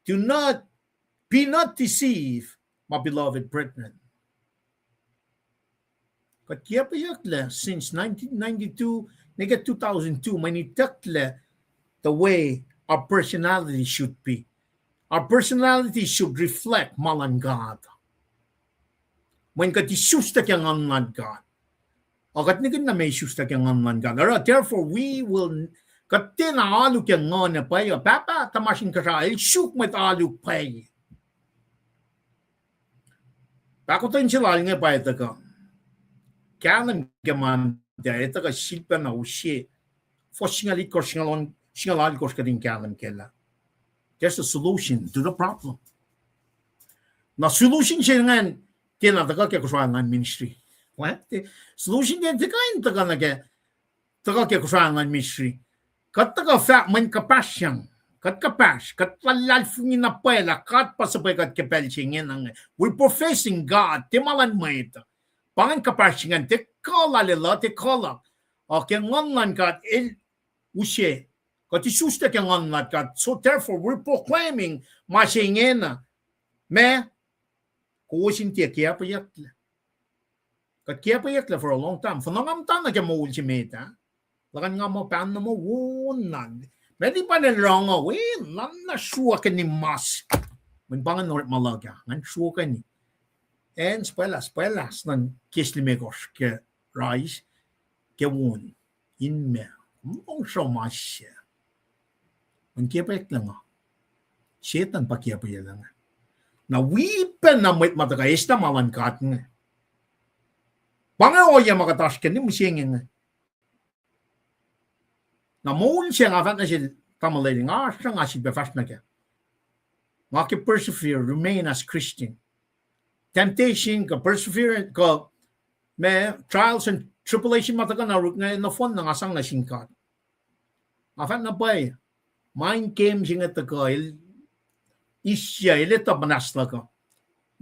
Do not, be not deceived, my beloved brethren. Kuht kiacpweyucklac since nineteen ninety-two, nuh ke two thousand two, mweyen itucklac the way our personality should be. Our personality should reflect ma luhn God. Mweyen kuht isuslac ke nguhn luhn God. Ac kuht nihkihn na ma isuslac ke nguhn luhn God. Oruh, therefore, we will, kuht tiacna alu ke nguhn ac pwacye. Pahpah tuhmasr Inkuhsrao El suk mwet alu pwacye. Pahkotwen se lal inge pa etuh kuh kahlwem ke ma, etuh kuh sifilpacna use fuhs singucul itkohsr, singucul alkohsr kuht in kahlwem kac lah there's a solution to the problem. Na solution se ingacn tiacna tuhkuh ke kosro alu luhn ministry. Solution tiac tuhkuh in tuhkuh nuh ke, tuhkuh ke kosro alu luhn ministry. Kuht tuhkuh fahk mweyen kuhpahsr yang. Kuht kuhpahsr, kuht luhlahlfongi na pwacye lah God pa suhpwacr kuht ke pacl se ingena inge. We're professing God, tiac ma luhn mwet. Pa ingacn kuhpahsr se ingacn, tiac kuh lal el uh, tiac kuh luhk. Ac ke nguhn luhn God, el use, kuht isuslac ke nguhn luhn God. So therefore, we're proclaiming ma se ingena. Ma, kowos in tiac kiacpweyucklac. Kuht kiacpweyucklac for a long time. Fuhnuh nga muhta nuh ke moul se met ah, luhkuhn nga muh pahn na muh won na. Met liki pa na el rong uh, we, na na sruokeni mas. Mweyen pa ingacn orekma luhk ah, ngan sruokeni. Acn sipwaclah, sipwaclah, nuh ke limekohsr ke rais, ke won, in ma, kom lohng sruhmuhn se. Mweyen kiacpweyucklac nga. Setuhn pa kiacpweyucklac nga. Na wi pacna mwet ma tuhkuh eslah ma luhn God inge. Pa inge ohiyac ma kuht oasr ke mihsenge inge. Na moul se nga fahk nuh sel tamuhlwel, nga oasr nga sifilpac fahsr nuh kac. Nga ke persevere, remain as Christian. Temptation, kuh perseverance, kuh ma trials and tribulation ma tuhkuh na orek inge, nohfohn na nga sang nuh sin God. Nga fahk na pwacye, mind game se inge tuhkuh, el isya, el etuh muhnahs luhk uh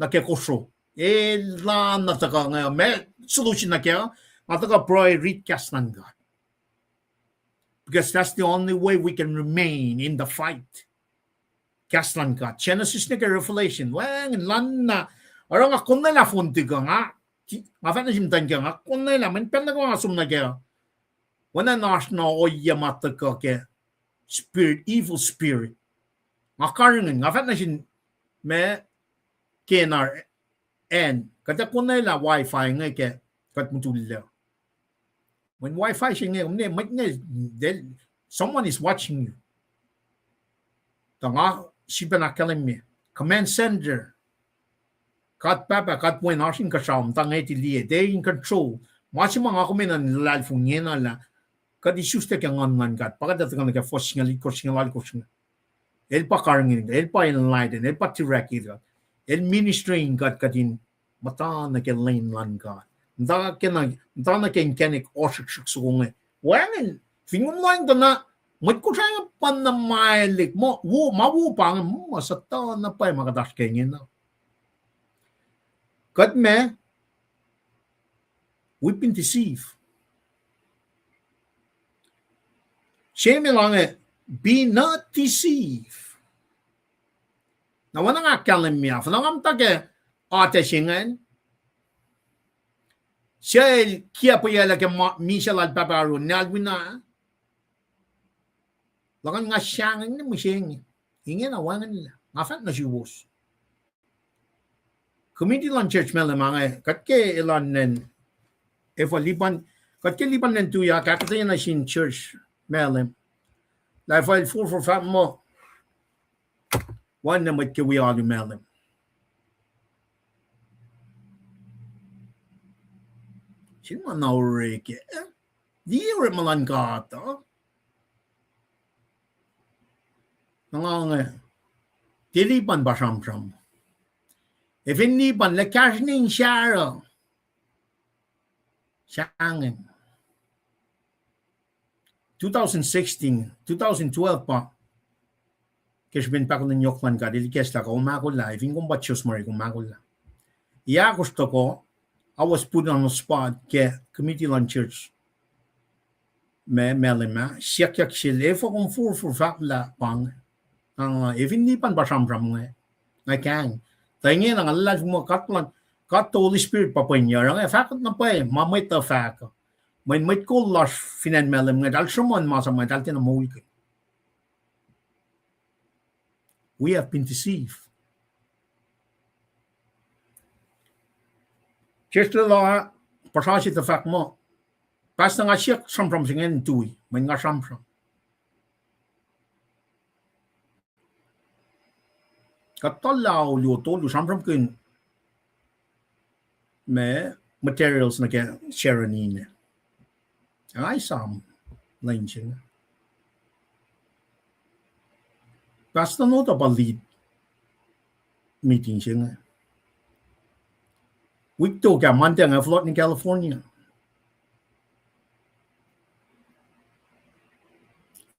nuh ke kosro. El na tuhkuh inge, ma solution nuh kac, nga tuhkuh pruhe, read kahs luhn God. Because that's the only way we can remain in the fight. Kahs luhn God. Genesis nuh ke Revelation. Wacngihn lana. Oruh nga konwelah fon tuhkuh nga, nga fahk nuh sin muhtwacn ke nga konwelah, mweyen pacl nuh kwewa nga som nuh kac, oacna oasr na ohiyac ma tuhkuh ke spirit, evil spirit. Nga karihngihn, nga fahk nuh sin ma, kena acn, kuht ac konwelah Wi-Fi inge ke kuht mutullac. Mweyen Wi-Fi se inge, kom ne, mwet inge, someone is watching you. Tuh nga sifilpac ahkkahlwemye, command center, God Pahpah, God Wen, oasr inkuhsrao, muhta ngwetihliye, they in control. Ma se ma nga kom enenuh in luhlahlfongi na lah kuht isuslac ke nguhn luhn God, pa kuht ac tuhkuh nuh ke fuhs singucul itkohsr, singucul alkohsr inge. El pa karihngihn, el pa enlighten, el pa direct kuht. El ministering kuht, kuht in muhta nuh ke lwen luhn God. Muhta nuh ke inkacnek ohsrihksrihk soko inge. Wacngihn, fin kom lohacng tuh na, mwet Kosrae inge pa na maelihk, ma wo, ma wo pa inge, ma suhtuh na pwacye ma kuht oasr ke ingena. Kuht ma, We've been deceived. Same el ange, be not deceived. Na oacna nga ahkkahlwemye, finne nga muhta ke atac se ingacn, se el kiacpweyaclah ke ma-, misac lal pahpah Aaron, nal wina. Luhkuhn nga sahngweng nuh mihsenge. Ingena wacngihnlac. Nga fahk nuh suwos, committee luhn church Malem ah inge, kuht ke elan nen, efuh lipan, kuht ke lipan nen tuyak, ahkuhtweyac nuh sin church Malem lah efuh el forfor fahk muh, wacngihn mwet ke wi alu Malem. Sin ma na orek, eh? Liye orekma luhn God uh. Na nga inge, tiac lipan pa sramsram. Ac fin lipan, lah kahsruh in sahruh. Sahngweng. Two thousand sixteen, two thousand twelve pa, ke srihpen pahkotwen yohk luhn God, el ikacslah kom ahkolah, fin kom pa Joseph Murray kom ahkolah. Yac ahkosr tohkoh, I was put on the spot ke committee luhn church Ma-, Malem ah, siyuckyuck sel, efuh kom forfor fahk lah pa inge. Na nga, ac fin lipan pa sramsram inge, nga kang. Tuh ingena nga luhlahlfongi muh God luhn, God the Holy Spirit pa pwen yohrohl inge, fahk na pwacye ma mwet uh fahk. Mweyen mwet kol lasr fin acn Malem inge, eltahl sruhmuhn ma sap inge, eltahl tiacna moulkihn. We have been deceived. Church lwelah, puhsra se tuh fahk muh, Pastor, nga siyuck sramsram se ingacn tui, mweyen nga sramsram. Kuht tuhlac luo tolu sramsramkihn ma materials nuh ke Sharon inge. Nga esam lwen se inge. Pastor Noda pa lead meeting se inge. Wik tok ah Monday nga fohlohk nuh California.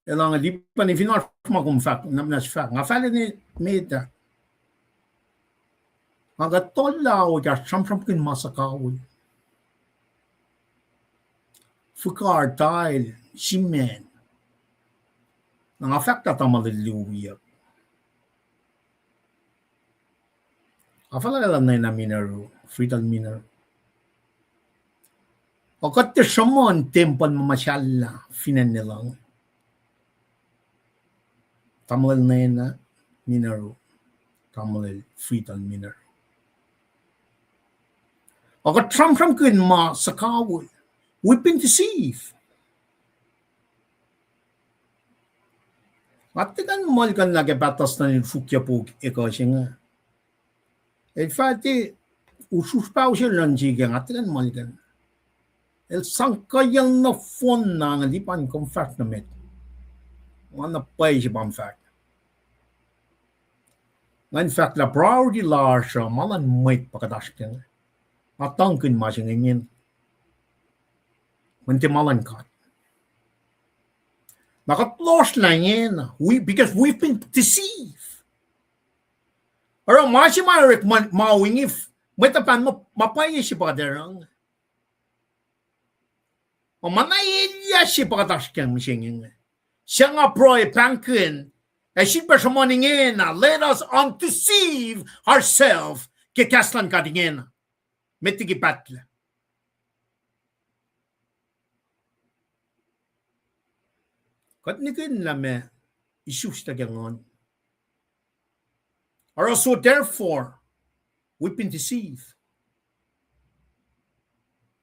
Elan lipan fin oasr ma kom fahk, na muhnahs fahk. Nga fahla ne met ah. Nga kuh tuhlac kahs sramsramkihn ma suhkawihl. Fihkar, tael, simacn. Na nga fahk lah tamuhlwel luo wiyuck. Nga fahla lah nwacna Mineru, Friedel Mineru. Ac kuht tiac sruhmuhn tempuhl ma muhsahllah fin acn Nelang. Tamuhlwel nwacna Mineru, tamuhlwel Friedel Mineru. Ac kuht sramsramkihn ma suhkawihl. We've been deceived. Nga tiac kuh in muhlkuhnlah ke Pastor Noda el fukyac puk ekuh se inge. El fahk, usrusr pahosel luhn sike, nga tiac kuh in muhlkuhn. El sang kuhiyacl nohfohn na nga lipan kom fahk nuh met. Nga na pwacye se pa in fahk. Ngan fahk lah priority lasr uh ma luhn mwet pa kuht oasr ke inge. Nga tuhngkihn ma se inge ingena. Mweyen tiac ma luhn God. Na kuht lohsrlah ingena, we, because we've been deceived. Oruh ma se ma orek ma, ma wingif, mwet uh pahn ma, ma pwacye se pa kuht oruh inge. Ma na elyah se pa kuht oasr ke mihsenge inge. Suc nga pruhe pahngkihn, ac sifilpac sruhmuhn ingena, let us undeceive ourselves ke kahs luhn God ingena. Met liki pahtlac. Kuht nihkihn lah ma isuslac ke nguhn. Oruh so therefore, we've been deceived.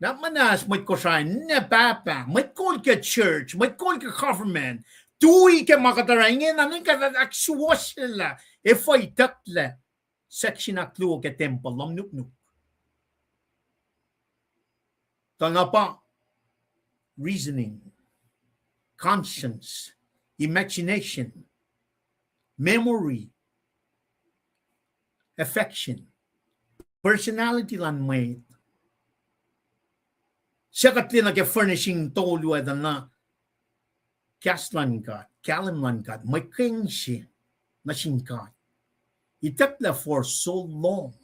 Na muhnahs mwet Kosrae, na pahpah, mwet kol ke church, mwet kol ke government, tui ke ma kuht oruh ingena, na kuht ahksuwohsyelah, efuh itucklac section ahkluo ke tempuhl lohm nuknuk. Tuh na pa reasoning, conscience, imagination, memory, affection, personality luhn mwet. Suc kuht lwen nuh ke furnishing tolu ah tuh na kahs luhn God, kahlwem luhn God, mwe keng se nuh sin God. Itucklac for so long.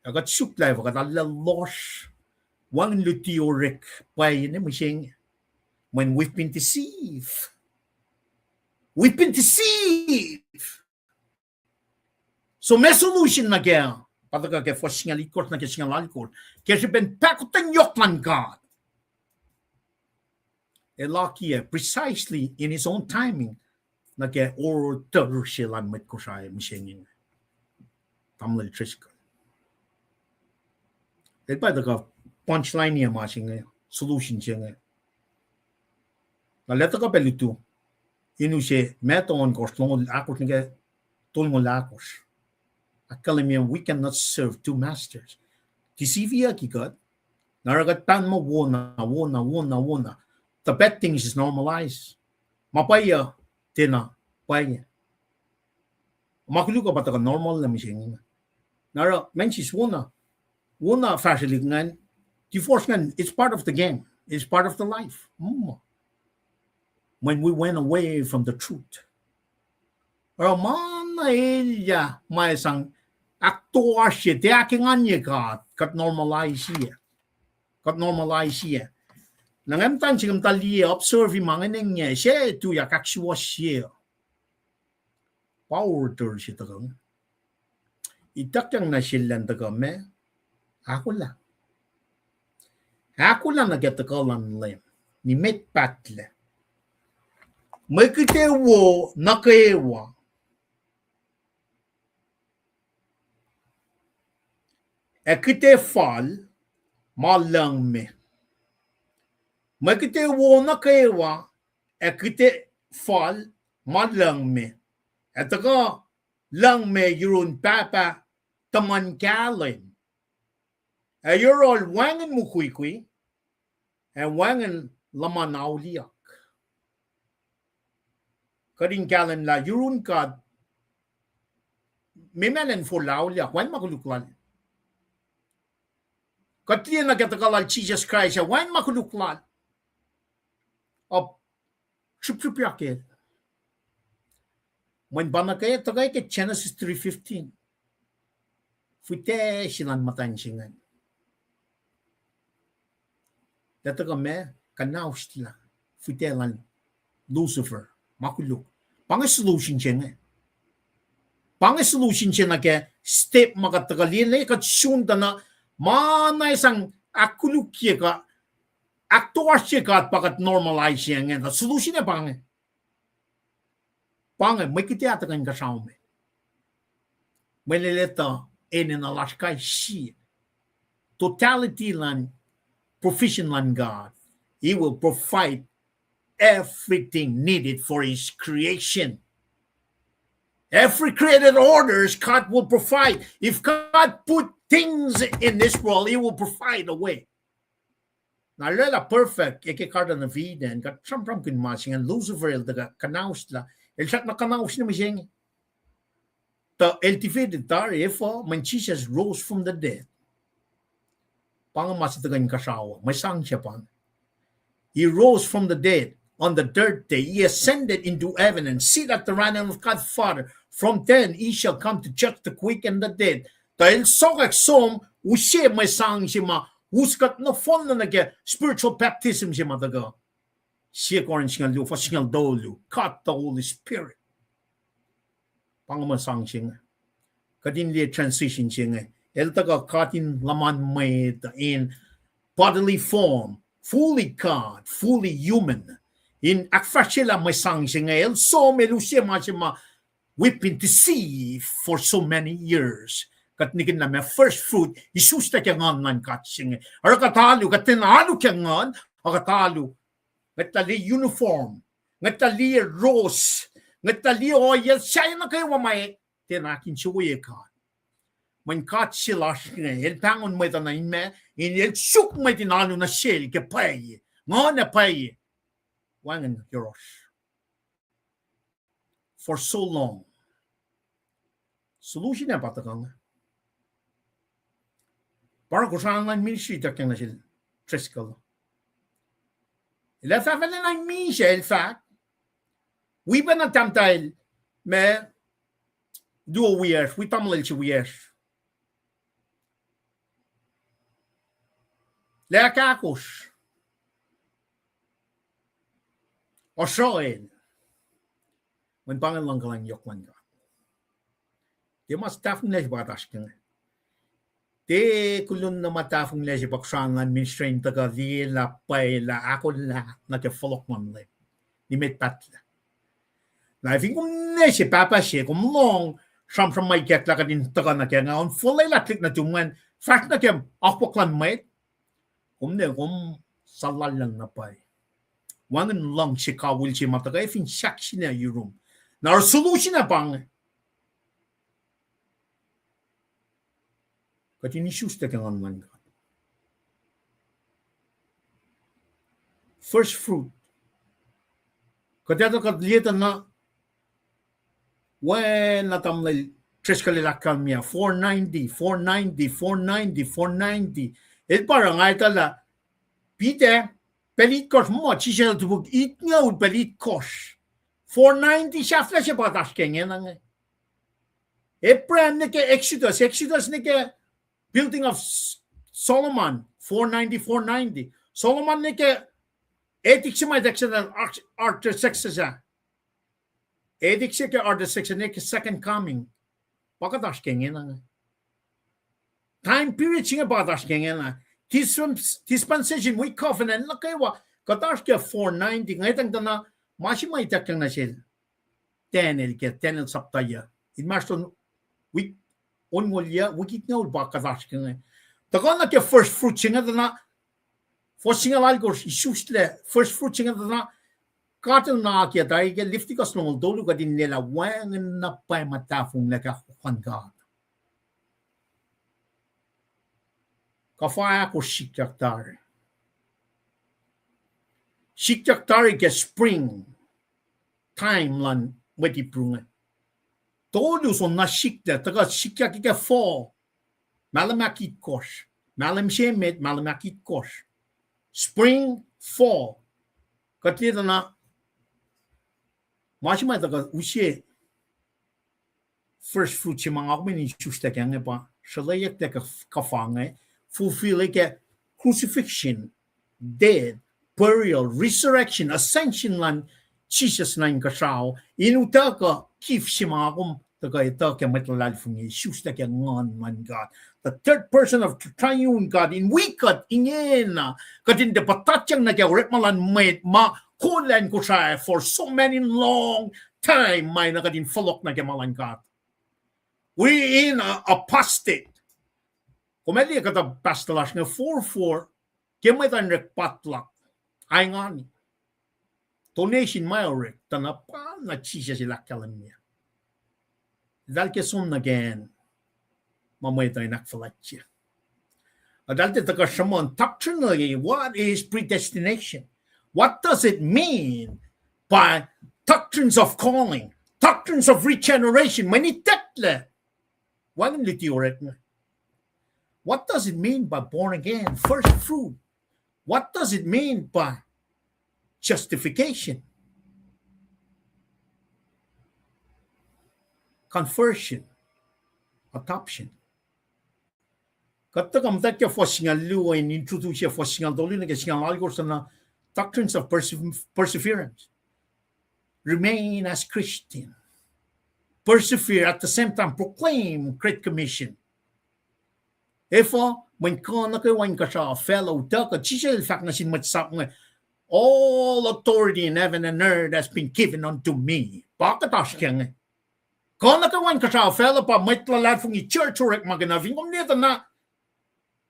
Ac kuht suk lah efuh kuht arlac lohsr Wacngihn luti orek pwacye ne mihsenge. Mweyen we've been deceived. We've been deceived. So ma solution nuh kac, pa tuhkuh ke fuhs singucul itkohsr nuh ke singucul alkohsr, ke srihpen pahkotwen yohk luhn God. El akiyac precisely in his own timing nuh ke oruh tuh se luhn mwet Kosrae mihsenge. Tamuhlwel Driscoll, el pa tuhkuh punchline-i ma se inge, solution se inge. Na el tuhkuh pac lutu in use Matthew ohnkohsr, longoul ahkosr nuh ke tolngoul ahkosr. Ahkkahlwemye, we cannot serve two masters. Deceive-iyucki kuht. Na oruh kuht pahn muh wona, wona, wona, wona. The bad things is normalized. Ma pwacye, tiacna pwacye. Ma koluk uh pa tuhkuh normal lah mihsenge. Na oruh mensis wona, wona fahsrwelihk ingacn, divorce ingacn, it's part of the game. It's part of the life. Mweyen we went away from the truth. Oruh ma na elyah ma sang ahktoasrye, tiac ahkenganye God, kuht normalize-iyac. Kuht normalize-iyac. Na nga muhta se ke muhta liye, observe-i ma inge, se tuyak ahksuwohsye. Pa oruh tuh se tuhkuh, ituckyang nuh sel an tuhkuh ma, ahkolah. Ahkolah nuh ke tuhkuh luhn Leum, nimet pahtlac. Mwe kihte wo nuh kwewa, ac kihte fal ma lucng me. Mwe kihte wo nuh kwewa, ac kihte fal ma lucng me. Ac tuhkuh lucng me yurun Pahpah tuhmuhn kahlwem. Ac yohrohl wacngihn mukwikwi, ac wacngihn luhman auliyak. Kuht in kahlwem lah yurun God, meac ma elan forlah auliyak, wacngihn ma koluk lal. Kuht liye nuh ke tuhkuh lal Jisus Kraist ah, wacngihn ma koluk lal. Up, srihpsrihpyak el. Mweyen pa nuh ke tuhkuh ke Genesis three fifteen, fihtac se luhn muhtwacn se ingacn, lah tuhkuh ma, kuhnaoslah fihtac luhn Lucifer, ma koluk. Pa inge solution se inge. Pa inge solution se nuh ke step ma kuht tuhkuh liye, kuht sun tuh na ma na sang ahkkolukye kuh ahktoasrye God pa kuht normalize-i inge. Tuh solution ac pa inge. Pa inge, mwe kihte ah tuhkuh inkuhsrao me. Mwe leleta enenuh lasr kais sie. Totality luhn provision luhn God. He will provide everything needed for his creation. Every created orders God will provide. If God put things in this world, he will provide a way. Na lwelah perfect, e ke Garden of Eden, kuht sramsramkihn ma se ingacn, Lucifer el tuhkuh kuhnaoslah, el srackna kuhnaoslah mihsenge. Tuh el defeated tari efuh, when Jesus rose from the dead. Pa inge ma se tuhkuh inkuhsrao, mwe sang se pa inge. He rose from the dead on the third day. He ascended into heaven and sit at the right hand of God Father. From then he shall come to judge the quick and the dead. Tuh el sokwack som, use mwe sang se ma us kuht nohfohnna nuh ke spiritual baptism se ma tuhkuh. Sie Corinth singucul luo, fuhs singucul tolu, God the Holy Spirit. Pa inge mwe sang se inge. Kuht in liye transition se inge. El tuhkuh God in luhman mwet in bodily form, fully God, fully human. In ahkfahsryelah mwe sang se inge. El som, el use ma se ma we've been deceived for so many years. Kuht nikinlah ma first fruit, isuslah ke nguhn luhn God se inge. Oruh kuht alu, kuht tiacna alu ke nguhn, a kuht alu. Ngwetlah liye uniform. Ngwetlah liye ros. Ngwetlah liye ohiyac sahyacn nuh kwewa ma tiacna ahkinsewowoye God. Mweyen God se lasr inge, el pahngon mwet uh nuh in ma, in el suk mwet in alu nuh sel ke pwacye. Nguhn ac pwacye. Wacngihn yohrohsr. For so long. Solution ac pa tuhkuh inge. Pa oruh Kosrae luhn ministry ituckyang nuh sel Driscoll. El ac fahfahlacna misac, el fahk, wi pacna tahmtahel ma luo wiyacsr, wi tamuhlwel se wiyacsr. Lah ahkosr. Ohsroel. Mweyen pa inge luhngkuhlwacng yohk luhn God. Tiac ma tahfonglac se pa kuht oasr ke inge. Tiac kuloh na ma tahfonglac se pa kuhsrang luhn ministry in tuhkuh liyelah, pwacye lah, ahkolah nuh ke fohlohk luhn Leum. Nimet pahtlac. Na fin kom ne se pahpah se, kom lohng sramsram ma ikacklah kuht in tuhkuh nuh ke inge, on fuhlwelah tuhlihk nuhtum ingacn, fahsr nuh ke akwuck luhn mwet, kom ne kom suhlallacng na pwacye. Wacngihn luhngse kawihl se ma tuhkuh fin sahk sina yurum. Na oruh solution ah pa inge. Kuht in isuslac ke Nguhn luhn God. First fruit. Kuht etuh kuht liye tuh na, wen na tamuhlwel Driscoll el ahkkahlwemye, four ninety, four ninety, four ninety, four ninety. El pa oruh nga etuh lah Peter, pacl itkohsr muh, Jisus el topuk itngoul pacl itkohsr. Four ninety sahflah se pa kuht oasr ke ingena inge. Abraham nuh ke Exodus, Exodus nuh ke building of S-, Solomon, four ninety, four ninety. Solomon nuh ke etik se ma ituckyang Artaxerxes, Artaxerxes ah. Etik se ke Artaxerxes nuh ke second coming. Pa kuht oasr ke ingena inge. Time period se inge pa kuht oasr ke ingena. Dispens-, dispensation, wik covenant nuh kwewa, kuht oasr ke four ninety, ngwetacng tuh na, ma se ma ituckyang nuh sel Daniel ke Daniel sapta yuh. Inmahsrlon wik onngoul yuh, wik itngoul pa kuht oasr ke inge. Tuhkuh nuh ke first fruit se inge tuh na, fuhs singucul alkosr isuslac, first fruit se inge tuh na, God el na akiyac tari ke Leviticus longoul tolu kuht in liyelah wacngihn na pwacye ma tahfonglac ke akwuck luhn God. Kuhfa ahkosr sikyak tari. Sikyak tari ke spring time luhn mwet Hebrew inge. Tolu soenna sikyak, tuhkuh sikyak ke fall. Mahlwem ahkitkohsr. Mahlwem se met, mahlwem ahkitkohsr. Spring, fall. Kuht liye tuh na, ma se ma tuhkuh use first fruit se ma nga kom in isuslac kac inge pa sruhlweyucklac kuhfa inge, fulfill ke crucifixion, death, burial, resurrection, ascension luhn Jisus nuh inkuhsrao, in utuckuh gift se ma nga kom tuhkuh etuh ke mwet luhlahlfongi, isuslac ke Nguhn luhn God. The third person of the triune God, in wi kuht ingena, kuht in tiac puhtatyang nuh ke orekma luhn mwet ma kol acn Kosrae for so many long time, ma na kuht in fohlohk nuh ke ma luhn God. We in a apostate. Kom ac liye kuhtuh pastor lasr inge four four, ke mwet an orek potluck, ingani. Donation ma orek, tuh na pa na Jisus el ahkkahlwemye. Eltahl ke som nuh ke acn ma mwet uh in ahkfuhlwactye. Eltahl tiac tuhkuh sruhmuhn doctrinally, what is predestination? What does it mean by doctrines of calling, doctrines of regeneration? Mweyen itucklac, wacngihn luti orek inge. What does it mean by born again? First fruit. What does it mean by justification? Conversion. Adoption. Kuht tuhkuh muhtwacta ke fuhs singucul luo in introduce fuhs singucul tolu nuh ke singucul alkosr, na doctrines of perse-, perseverance. Remain as Christian. Persevere, at the same time proclaim Great Commission. Efuh? Mweyen kuh nuh kwewa inkuhsrao facluh utuckuh, Jisus el fahk nuh sin mwet sap inge, all authority in heaven and earth has been given unto me. Pa kuht oasr ke inge. Kuh nuh kwewa inkuhsrao facluh pa mwet luhlahlfongi church orekmakihn, fin kom liye tuh na,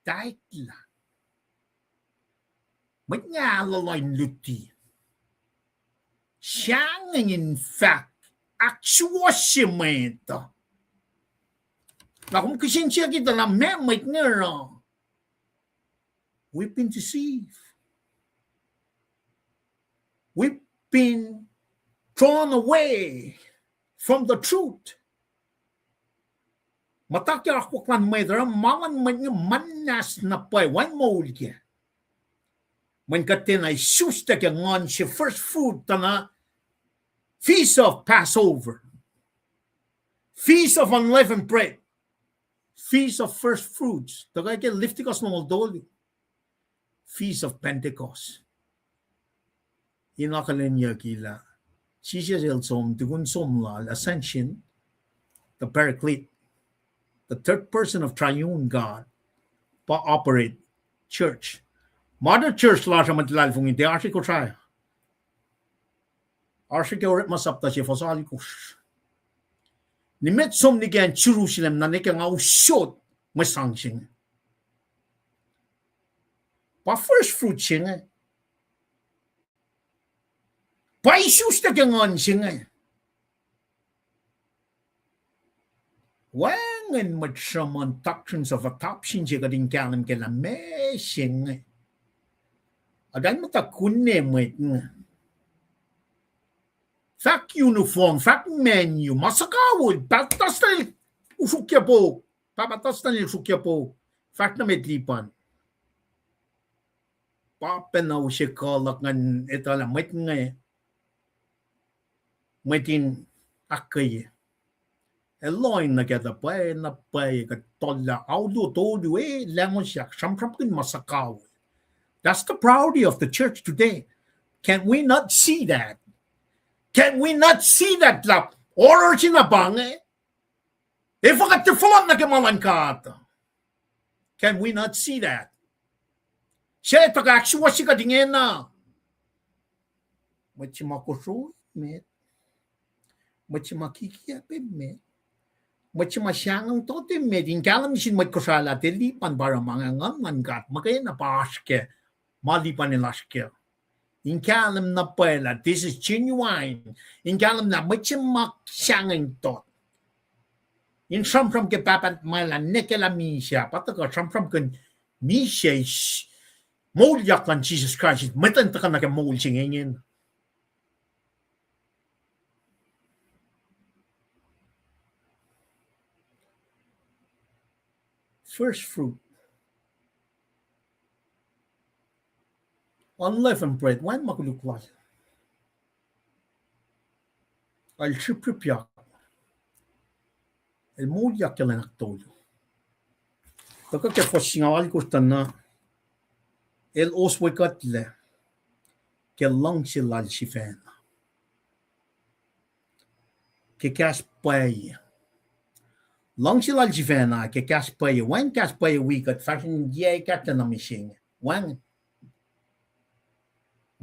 taiklah. Mwet inge alu in luti. Sahngweng in fahk ahksuwohsye mwet uh. Na kom kihsen siyuck tuh na meac mwet inge oruh. We've been deceived. We've been drawn away from the truth. Muhta ke akwuck luhn mwet uh, ma luhn mwet inge muhnahs na pwacye, wacngihn moul kac. Mweyen kuht tiacna isuslac ke nguhn se first fruit tuh na Feast of Passover, Feast of Unleavened Bread, Feast of First Fruits, tuhkuh ke Leviticus longoul tolu. Feast of Pentecost. In akihlenyucki lah Jisus el som, tukun som lal, ascension, the Paraclete, the third person of triune God, pa operate church. Mother church lasr uh mwet luhlahlfongi tiac oasr Kosrae. Oasr ke Orekma sapta se fuhs alkosr. Nimet som nikacn Jerusalem na nwe ke nga usot mwe sang se inge. Pa first fruit se inge. Pa isuslac ke nguhn se inge. Wacngihn mwet sruhmuhn doctrines of adoption se kuht in kahlwem ke lah meac se inge. Akan muhta kunne mwet inge. Fahk uniform, fahk menu, ma suhkawihl, pahpah tuhstuhl usrukye pouk, pahpah tuhstuhl usrukye pouk, fahk nuh met lipan. Pa pacna use kuh luhk ngan etuh lah mwet inge, mwet in ahkkweye. El lohng nuh ke tuh pwacye na pwacye kuht tuhlac aulu tolu, e, lahngo sahk sramsramkihn ma suhkawihl. That's the priority of the church today. Can we not see that? Can we not see that lah oruh se na pa inge? Efuh kuht tiac fohlohk nuh ke ma luhn God? Can we not see that? Suc tuhkuh ahksuwohsye kuht ingena? Mwet se ma kosro met. Mwet se ma kikiacp met. Mwet se ma sahngweng tot met. In kahlwem nuh sin mwet Kosrae lah tiac lipan pa oruh ma inge, nguhn luhn God muhkwena pa oasr kac. Ma lipan el oasr kac. In kahlwem na pwacye lah this is genuine. In kahlwem lah mwet se ma sahngweng tot. In sramsram ke pahpah ma lah nwe ke lah misac, pa tuhkuh sramsramkihn misac, moulyak luhn Jisus Kraist, mwet in tuhkuh nuh ke moul se inge ingena. First fruit. Unleavened bread, wacngihn ma koluk lal. El srihprihpyak. El moulyak ke lwen ahktolu. Tuhkuh ke fuhs singucul alkosr tuh na, el oswe kuhtlac ke luhngse lal sifacna. Ke kahs pwacye. Luhngse lal sifacna ke kahs pwacye. Wacngihn kahs pwacye wi kuht fahsr in yac kahtlacna mihsenge. Wacngihn.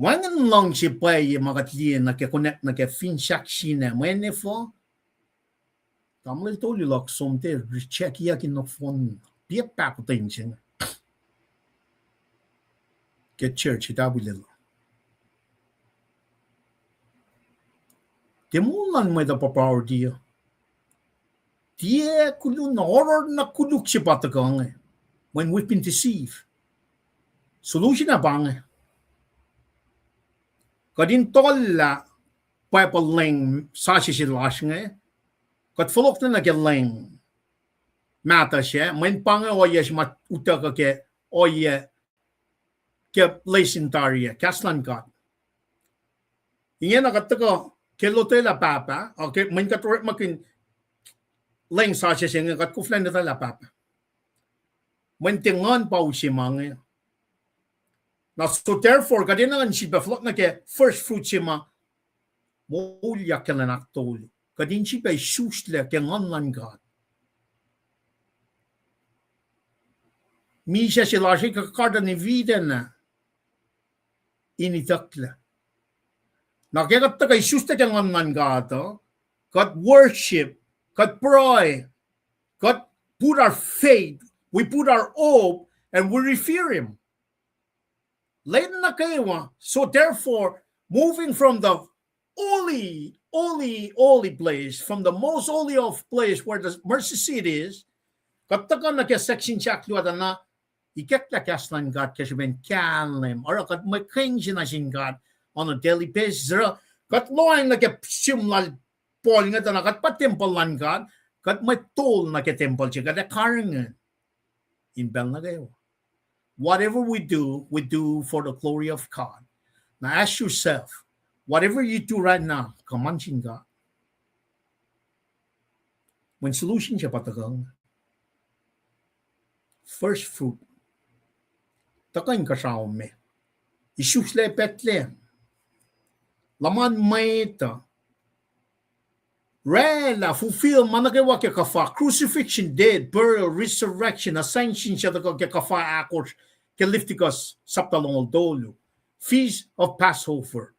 Wacngihn luhngse pwacye ma kuht liye nuh ke connect nuh ke finsrak se inge. Mweyen efuh? Tamuhlwel tolu luhk som tiac reject-iyuck in nohfohn. Piac pahkotwen se inge ke church, it abulela. Tiac moul luhn mwet uh pa priority uh. Tiac koluk na, oruh na koluk se pa tuhkuh inge. When we've been deceived. Solution ah pa inge. Kuht in tuhlac Bible leng sasuc se lasr inge. Kuht fohlohklac nuh ke leng mahtuh sac, mweyen pa inge ohiyac se ma utuckuh ke ohiyac ke lesin tari ah, kahs luhn God. Ingena kuht tuhkuh ke lotwelah Pahpah, okay, mweyen kuht orekmakihn leng sasuc se inge, kuht koflah in lotwelah Pahpah. Mweyen tiac nguhn pa use ma inge. Na so therefore, kuht enenuh in sifilpac fohlohk nuh ke first fruit se ma moulyak ke lwen ahktolu. Kuht in sifilpac isuslac ke nguhn luhn God. Misac se lasr ke Garden of Eden ah in itucklac. Na ke kuht tuhkuh isuslac ke nguhn luhn God uh, kuht worship, kuht pruhe, kuht put our faith, we put our hope, and we revere him. Lwen nuh kwewa. So therefore, moving from the holy, holy, holy place, from the most holy of place where the mercy seat is, kuht tuhkuh nuh ke section sahk luo tuh na, ikacklah kahs luhn God ke srihpen kahlwem, oruh kuht mwe keng se nuh sin God on a daily basis. Oruh kuht lohacng nuh ke sihm lal Paul inge tuh na kuht pa tempuhl luhn God, kuht mwe tol nuh ke tempuhl se, kuht ac karihngihn in pacl nuh kwewa. Whatever we do, we do for the glory of God. Now ask yourself, whatever you do right now, kuh ma nuh sin God? Mweyen solution se pa tuhkuh inge. First fruit. Tuhkuh inkuhsrao me. Isuslac Bethlehem. Luhman mwet uh. Oraclah fulfill ma nuh kwewa ke kuhfa, crucifixion, death, burial, resurrection, ascension, suc tuhkuh ke kuhfa ahkosr ke Leviticus sapta longoul tolu. Feast of Passover,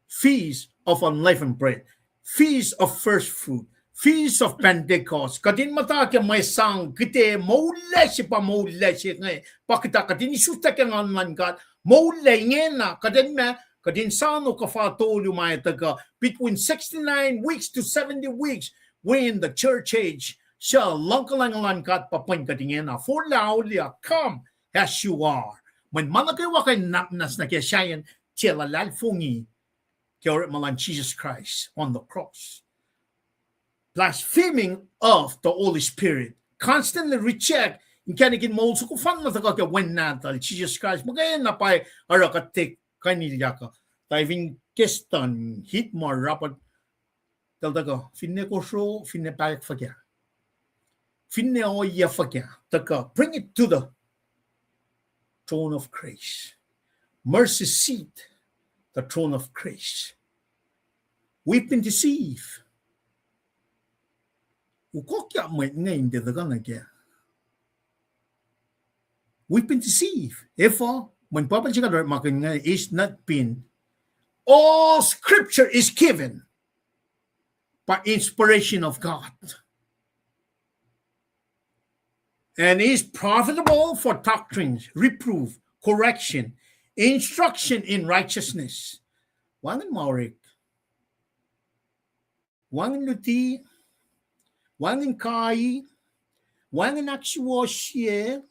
Feast of Unleavened Bread, Feast of First Fruit, Feast of Pentecost. Kuht in muhta ke mwe sang kihte, moul lac se pa moul lac se inge, pa kuhtuh kuht in isuslac ke Nguhn luhn God. Moul lac ingena, kuht in ma, kuht in sano kuhfa tolu ma ac tuhkuh between sixty-nine weeks to seventy weeks, when the church age, suc luhngkuhlwacng luhn God pa pwen kuht ingena. Forlah auliyak, come as you are. Mweyen ma nuh kwewa kuh in nwacsnwacs nuh ke sahyacn tiac luhlahlfongi ke orekma luhn Jesus Christ on the cross. Blaspheming of the Holy Spirit. Constantly reject inkacnek in moul soko fanna tuhkuh ke Wen Nahtuhl, Jesus Christ. Muhkwena pa oruh kuht tiac kuh in ilyak uh. Tuh fin kestan hit ma Robert, tahl tuhkuh, finne kosro, finne pahyuck fuhkah, finne ohiyac fuhkah, tuhkuh, bring it to the throne of grace. Mercy seat, the throne of grace. We've been deceived. Ukokyak mwet inge in tiac tuhkuh nuh kac. We've been deceived. Efuh? Mweyen Bible se kuht orekmakihn inge, is not been. All scripture is given by inspiration of God and is profitable for doctrine, reproof, correction, instruction in righteousness. Wacngihn ma orek. Wacngihn luti, wacngihn kai, wacngihn ahksuwohsye,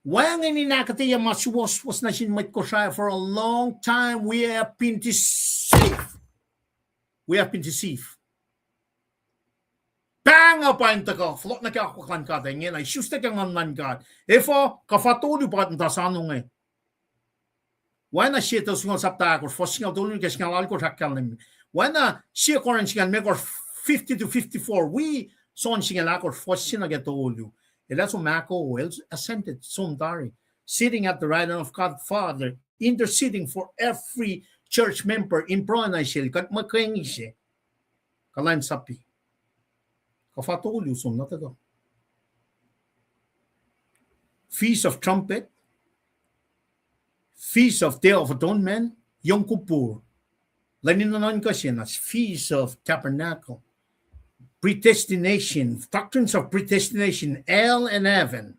wacngihn in ahkuhtweyac ma suwohswohs nuh sin mwet Kosrae. For a long time we have been deceived. We have been deceived. Pahng uh pa in tuhkuh fohlohk nuh ke akwuck luhn God ingena, isuslac ke Nguhn luhn God. Efuh? Kuhfa tolu pa muhta soano inge. Oacna sie Thessalonians sapta ahkosr, fuhs singucul tolu nuh ke singucul alkosr ahkkahlwemye. Oacna sie Corinth singucul limekohsr, fifty to fifty-four, wi John singucul ahkosr, fuhs se nuh ke tolu. El ac som ahko, el ascended, som tari, sitting at the right hand of God Father, interceding for every church member in pruhe nuh sel, kuht muhkwena se kuhlwacnsapuh. Kuhfa tolu som na tuhkuh. Feast of Trumpet, Feast of Day of Atonement, Yom Kippur, lwen in nuhnuhnkuh se na, Feast of Tabernacle, predestination, doctrines of predestination, hell and heaven.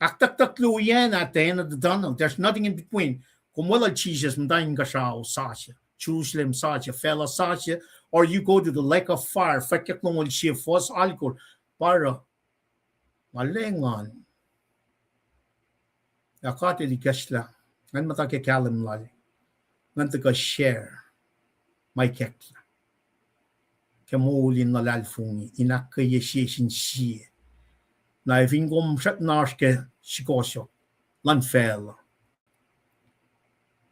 Ahktucktuck luo yen at the end of the tunnel. There's nothing in between. Kom weluhl Jisus, muhta inkuhsrao sasuc, Jerusalem sasuc, facluh sasuc, or you go to the lake of fire, Fwackyuck longoul sie, fuhs alkosr, pa oruh, ma lwengan. Ac God El ikacslah, ngan muhta ke kahlwem lal, ngan tuhkuh share ma ikacklah ke moul in luhlahlfongi, in ahkkweye sie sin sie. Na fin kom srackna oasr ke sukohsohk luhn facluh,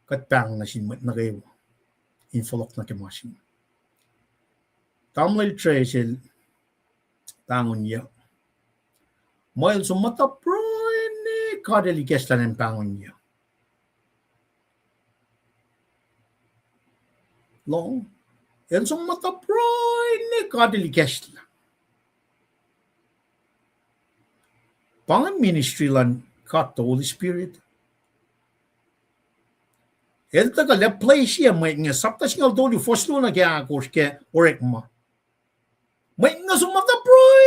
kuht pahng nuh sin mwet nuh kwewa in fohlohk nuh ke ma se inge. Tamuhlwel Trace el pahngonyuc, ma el som muhta pruhe, God El ikacslah in pahngonyuc. Lohng, el som muhta pruhe, God El ikacslah. Pa ingacn ministry luhn God the Holy Spirit. El tuhkuh lah place-iyac mwet inge, sapta singucul tolu, fuhs luo nuh ke ahkosr ke Orekma. Mwet inge som muhta pruhe,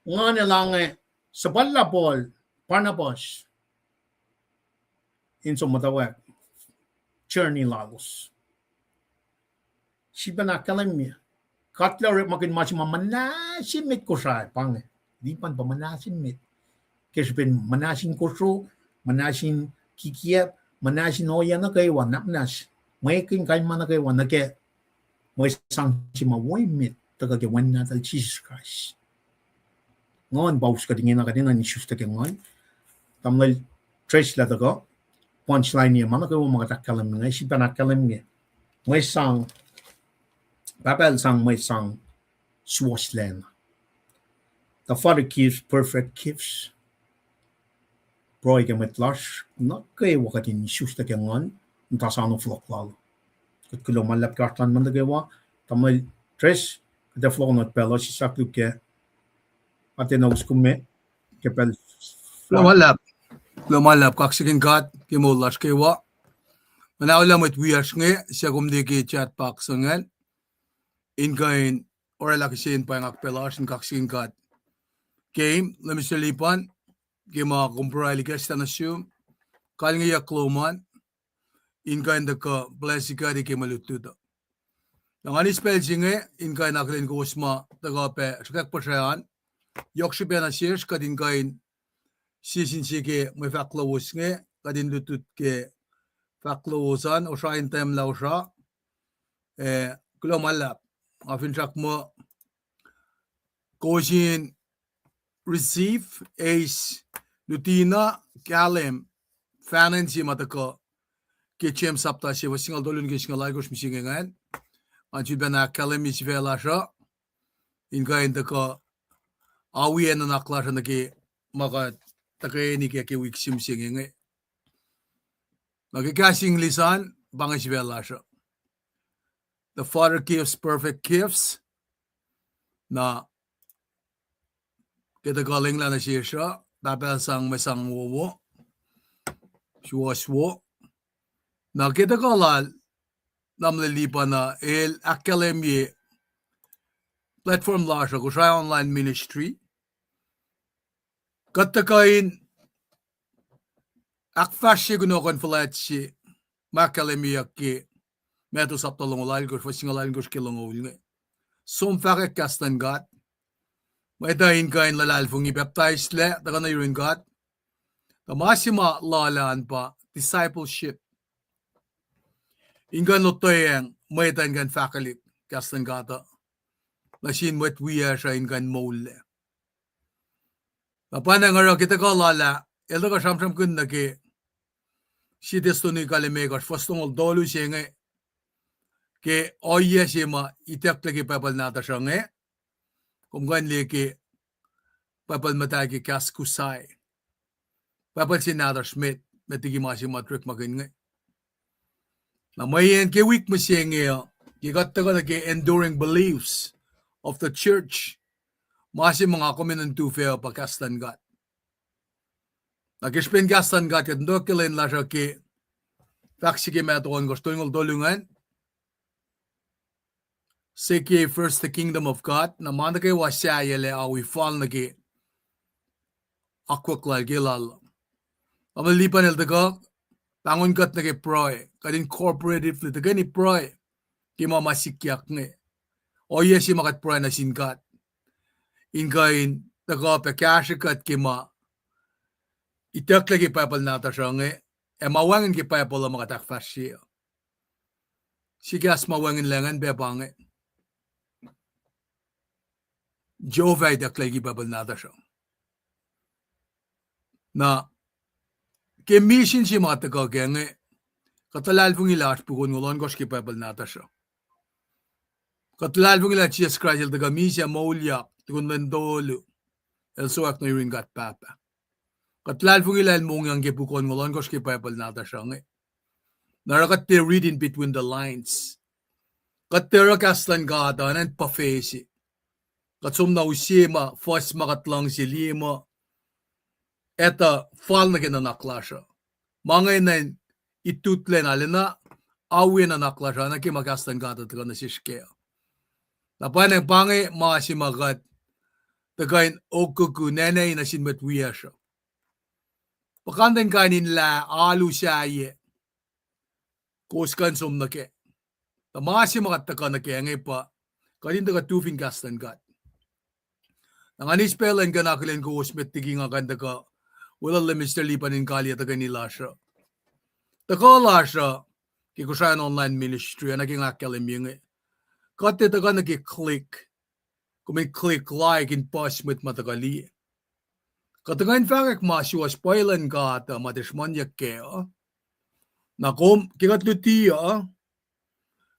Nguhn El ange, suhpallah Paul, Barnabas, in som muhtwacwacack journey lalos. Sifilpac ahkkahlwemye, God El orekmakihn ma se ma muhnahs emet Kosrae, pa inge. Lipan pa muhnahs emet. Ke srihpen muhnahs in kosro, muhnahs in kikiacp, muhnahs in ohiyac nuh kwewa, nwacsnwacs, mwekihn kain ma nuh kwewa nuh ke mwe sang se ma wo emet tuhkuh ke Wen Nahtuhl Jisus Kraist. Nguhn pa us kuht ingena, kuht enenuh in isuslac ke Nguhn. Tamuhlwel Trace el tuhkuh, punchline-iyac ma nuh kwewa ma kuht ahkkahlwemye inge, sifilpac ahkkahlwemye, mwe sang, Pahpah El sang mwe sang suwohslacna. The Father gives perfect gifts. pruhe ke mwet lasr nuh kwewa kuht in isuslac ke nguhn, muhta sano fohlohk lal. Kuht kuloh ma luhlahp ke oasr lun mwet nuh kwewa, tamuhlwel Tres, kuht ac fohlohk nuh pacl uh, sislah koluk ke atacn us kom ke pacl. Kuloh ma luhlahp, kuloh ma luhlahp, kaksakihn God ke moul lasr kwewa. Nga na olah mwet wiyacsr inge suc kom liye ke chat box ingacn, in kuh in oraclah kihsen pweng ahkpacl lasr in kaksakihn God. Ke Leum Mister Lipan, ke ma kom pruhe liki stan nuh sum, kalingeyuck lom an, in kuh in tuhkuh bless God ke mwe lutlut uh. Na nga eis pacl se inge in kuh in akihlen kowos ma tuhkuh pac sruhkwack puhsra an, yohk srihpac nuh sesr kuht in kuh in sie sin sie ke mwe fahk lowos inge, kuht in lutlut ke fahk lowos an, Osra in Tahmlah Osra, eh, kuloh ma luhlahp. Nga finsrak muh kowos in receive, eis, lutina, kahlwem, fahna in sie ma tuhkuh ke James sapta se fuhs singucul tolu nuh ke singucul alkosr mihsenge ingacn. Nga sulpacna ahkkahlwemye sifac lasr uh, in kuh in tuhkuh awi nuhnak lasr uh nuh ke ma kuht tuhkweni ke, ke wik se mihsenge inge. Na ke kahs English an, pa inge sifac lasr uh: The Father gives perfect gifts. Na ke tuhkuh lenglah nuh sesr uh, Pahpah sang mwe sang wowo, suwohs wo. Na ke tuhkuh lal, Tamuhlwel Lipan uh el ahkkahlwemye platform lasr uh, Kosrae Online Ministry. Kuht tuhkuh in ahkfahsrye kunohkohn fuhlwact se ma ahkkahlwemyeyuck ke Matthew sapta longoul alkosr, fuhs singucul alkosr ke longoul inge. Som fahkwack kahs luhn God. Mwet uh in kuh in luhlahlfongi, pacptaislac, tuhkuh nuh yurin God, tuh ma se ma lula an pa discipleship. In kuh in lotweacng mwet uh in kuh in fahkwelihk kahs luhn God uh nuh sin mwet wiyacsr uh in kuh in moullac. Na pa na nga oruh ke tuhkuh lal ah, el tuhkuh sramsramkihn nuh ke Sie Thessalonians limekohsr, fuhs longoul tolu se inge, ke ohiyac se ma itucklac ke Bible nahtuhsr uh inge, kom kuh in liye ke Bible muhtahl ke Kahs Kusai. Bible se nahtuhsr met, met liki ma se ma orekmakihn inge. Na mweyen ke wik mihsenge uh, ke kuht tuhkuh nuh ke enduring beliefs of the church, ma se ma nga kom in nuhnkuh fac uh pa kahs luhn God. Na ke srihpen kahs luhn God, kuht in tuhkuh ke lwen lasr uh ke fahk se ke Matthew ohnkohsr, tolngoul tolu ingacn: Seek ye first the kingdom of God. Na ma nuh kwewa sahyaclac awi fal nuh ke akwuck lal ke lal. Tamuhlwel Lipan el tuhkuh pahngon kuht nuh ke pruhe, kuht in corporatively tuhkweni pruhe ke ma ma sikyak inge. Ohiyac se ma kuht pruhe nuh sin God in kuh in tuhkuh pac kahsrwe kuht ke ma itucklac ke Bible nahtuhsr uh inge, ac ma wacngihn ke Bible uh ma kuht ahkfahsrye uh. Sie kahs ma wacngihnlac ingacn pac pa inge: Jehovah itucklac liki Bible nahtuhsr uh. Na ke misin se ma tuhkuh kac inge, kuht luhlahlfongi lah oasr puk onngoul ohnkohsr ke Bible nahtuhsr uh. Kuht luhlahlfongi lah Jisus Kraist el tuhkuh misac, moulyak, tukun lwen tolu, el sowack nuh yurin God Pahpah. Kuht luhlahlfongi lah el mongyang ke puk onngoul ohnkohsr ke Bible nahtuhsr uh inge. Na oruh kuht tiac read in between the lines. Kuht tiac oruh kahs luhn God uh enenuh in puhfesi. Kuht som na use ma fuhs ma kuht luhngse liye muh etuh fal nuh ke nuhnak lasr uh. Ma inge enenuh in itutlac na lwelah awi nuhnak lasr uh nuh ke ma kahs luhn God uh tuhkuh nuh sesr kac. Na pwacnwacng pa inge ma se ma kuht tuhkuh in okoko nwanwena nuh sin mwet wiyacsr uh. Puhkantwen kain in lah alu sahyac, kowos kuh in som nuh kac. Tuh ma se ma kuht tuhkuh nuh kac inge pa kuht in tuhkuh tu fin kahs luhn God. Na nga eis pacl in kuh in akihlen kowos met liki nga kuh in tuhkuh weluhl Minister Lipan in kaliyac tuhkweni lasr uh. Tuhkuh lasr uh ke Kosrae Online Ministry, oacna ke nga ahkkahlwemye inge, kuht tiac tuhkuh nuh ke click. Kom in click like in puhs mwet ma tuhkuh liye. Kuht tuhkuh in fahkwack ma suwohs pwacye luhn God uh ma tiac sruhmuhnyuck kac uh. Na kom, ke kuht luti uh,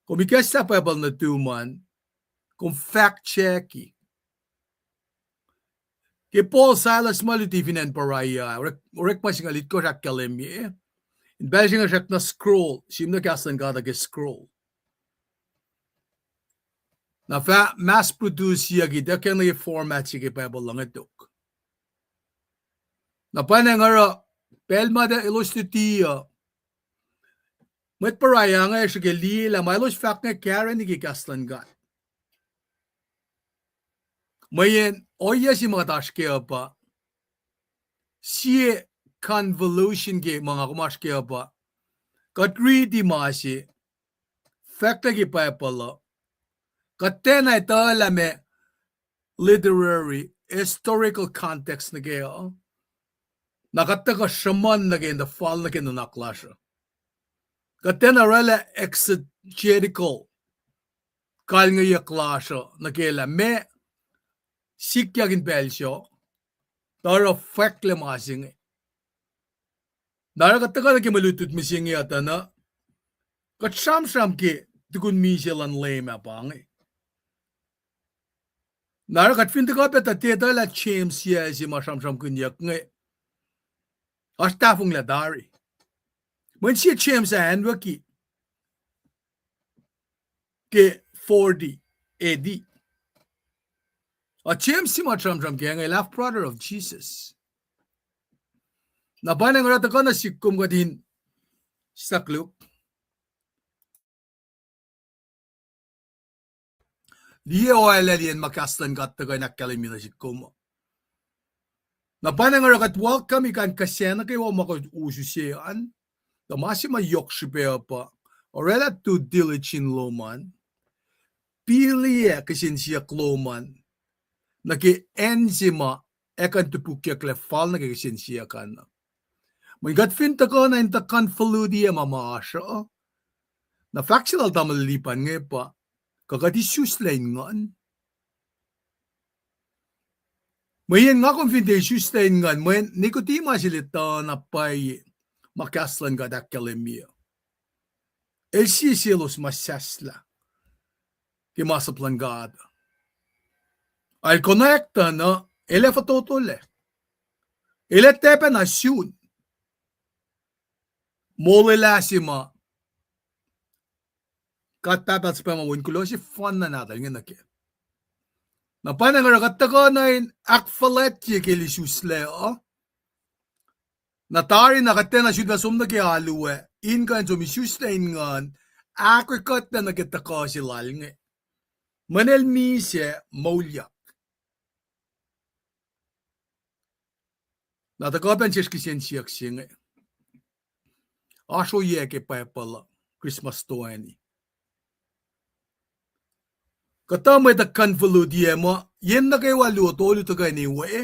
kom ikacslah Bible nuhtum an, kom fact check-i. Ke Paul, Silas ma luti fin acn Beroea, orek, orek ma singucul itkohsr ahkkahlwemye. In pacl se inge srackna scroll, sihmlac kahs luhn God uh ke scroll. Na fah mass produceyucki, tuh ke nuh ke format se ke Bible luhn ngetok. Na pwacnwacng oruh, pacl ma tuh elos luti uh, mwet Beroea inge srihke liye lah ma elos fahk inge kahreni ke kahs luhn God. Mweyen ohiyac se ma kuht oasr kac uh pa, sie convolution ke ma nga kom oasr kac uh pa, kuht riti ma se, fahklac ke Bible uh, kuht tiacna etuh lah meac literary, historical context nuh kac uh, na kuht tuhkuh sruhmuhn nuh ke in tuh fal nuh ke nuhnak lasr uh. Kuht tiacna orwaclah exegetical kalngeyuck lasr uh nuh ke lah meac sikyak in pacl sac, tuh oruh fahklac ma se inge. Na oruh kuht tuhkuh nuh ke mwe lutlut mihsenge uh tuh na, kuht sramsram ke tukun misac luhn Leum ah pa inge. Na oruh kuht fin tuhkuh pac tuh tiac etuh lah James yac se ma sramsramkihnyuck inge, oasr tahfonglac tari. Mweyen sie James ah acnwucki ke forty A D. A James se ma sramsram kac inge, half brother of Jesus. Na pwacnwacng oruh tuhkuh nuh sihk kom kuht in sakluk. Liye oalacliyacn ma kahs luhn God tuhkuh in ahkkahlwemye nuh sihk kom. Na pwacnwacng oruh kuht welcome-i kuh in kuh sacna kwewa ma kuht us use an. Tuh ma se ma yohk srihpac uh pa, orwaclah due diligence lom an. Piliyac kihsen siyuck lom an nuh ke acn se ma ac kuh in topukyucklac fal nuh ke kihsen siyuck an. Mweyen kuht fin tuhkuh na in tuh convolute-i ma ma oasr uh, na fahk se lal tamuhlwel Lipan inge pa, kuh kuht isuslac in nguhn? Mweyen nga kom fin tiac isuslac in nguhn, mweyen Nicodemus el etuh na pwacye ma kahs luhn God ahkkahlwemye. El sie selos ma sahslah ke masap luhn God. El konwacack tuh na, el ac fototolac. El ac tiac pacna sun molwelah se ma God Pahpah El suhpwacma wen kuloh sefanna nahtuhl inge nuh kac. Na pwacnwacng oruh kuht tuhkuh na in ahkfuhlwactye ke el isuslac uh. Na tari na kuht tiacna sun lah som nuh ke alu ah in kuh in som isuslac in nguhn, ahkkweye kuhtlac nuh ke tuhkuh se lal inge. Mweyen el misac moulyak. Na tuhkuh pac in sesr kihsen siyuck se inge. Oasr ohiyac ke Bible uh, Christmas toeni. Kuhtuh mwet uh convolute-iyac muh yen nuh kwewa luo tolu tuhkweni we,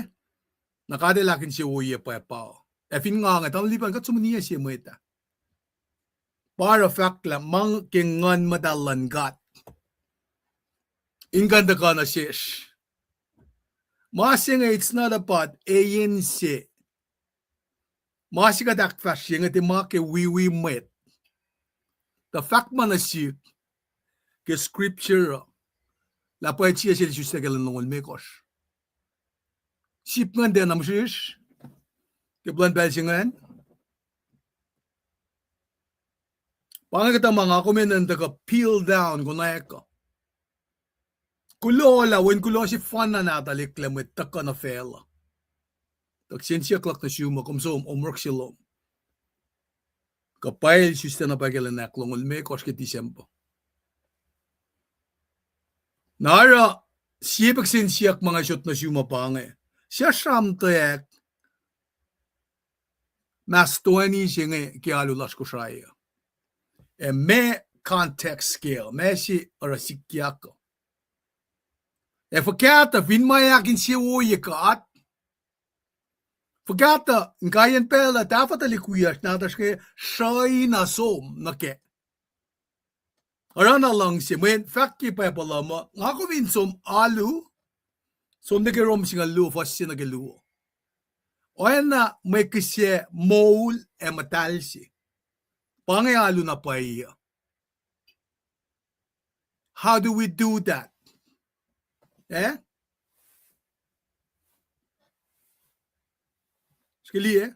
na God El ahkinsewowoye pwacpa uh. Ac fin nga inge, tamuhlwel Lipan, kuht som in ohiyac se mwet ah. Pa oruh fahk lah ma ke Nguhn Muhtahl luhn God in kuh in tuhkuh nuh sesr. Ma se inge, it's not about ein se. Ma se kuht ahkfahsrye inge tiac ma ke wiwi mwet. Tuh fahk ma nuh sihk ke scripture uh, lah pwacye sie se el isuslac ke lwen longoul limekohsr. Sip ingacn tiacna mihsrihsr ke plwacn pacl se ingacn. Pa inge kuhtuh ma nga kom enenuh in tuhkuh peel down, konwacack uh. Kuloh lah wen kuloh sefanna nahtuhl eklac mwet tuhkuh nuh facluh. Tuh kihsen siyuck luhk nuh sum uh, kom som omrok se lom. Kuh pwacye el isuslac na pwacye ke lwen ahklongoul limekohsr ke December. Na oruh sie pac kihsen siyuck ma nga sot nuh sum uh pa inge. Suc sramtweack mas toeni se inge ke alu lasr Kosrae uh? Ac meac context ke uh, meac se oruh sikyak uh? Ac fuhkah tuh fin ma ac ahkinsewowoye God, fuhkah tuh inkaiyacn pacl uh tahfuh tuhlihk wiyacsr nahtuhsr inge sruhi na som nuh kac? Oruh na luhngse, mweyen fahk ke Bible uh muh nga kom in som alu, som nuh ke Rom singucul luo, fuhs se nuh ke luo. Oacna mwe kihsac moul ac muhtahl se. Pa inge alu na pwacye uh. How do we do that? Eh? Ke liye.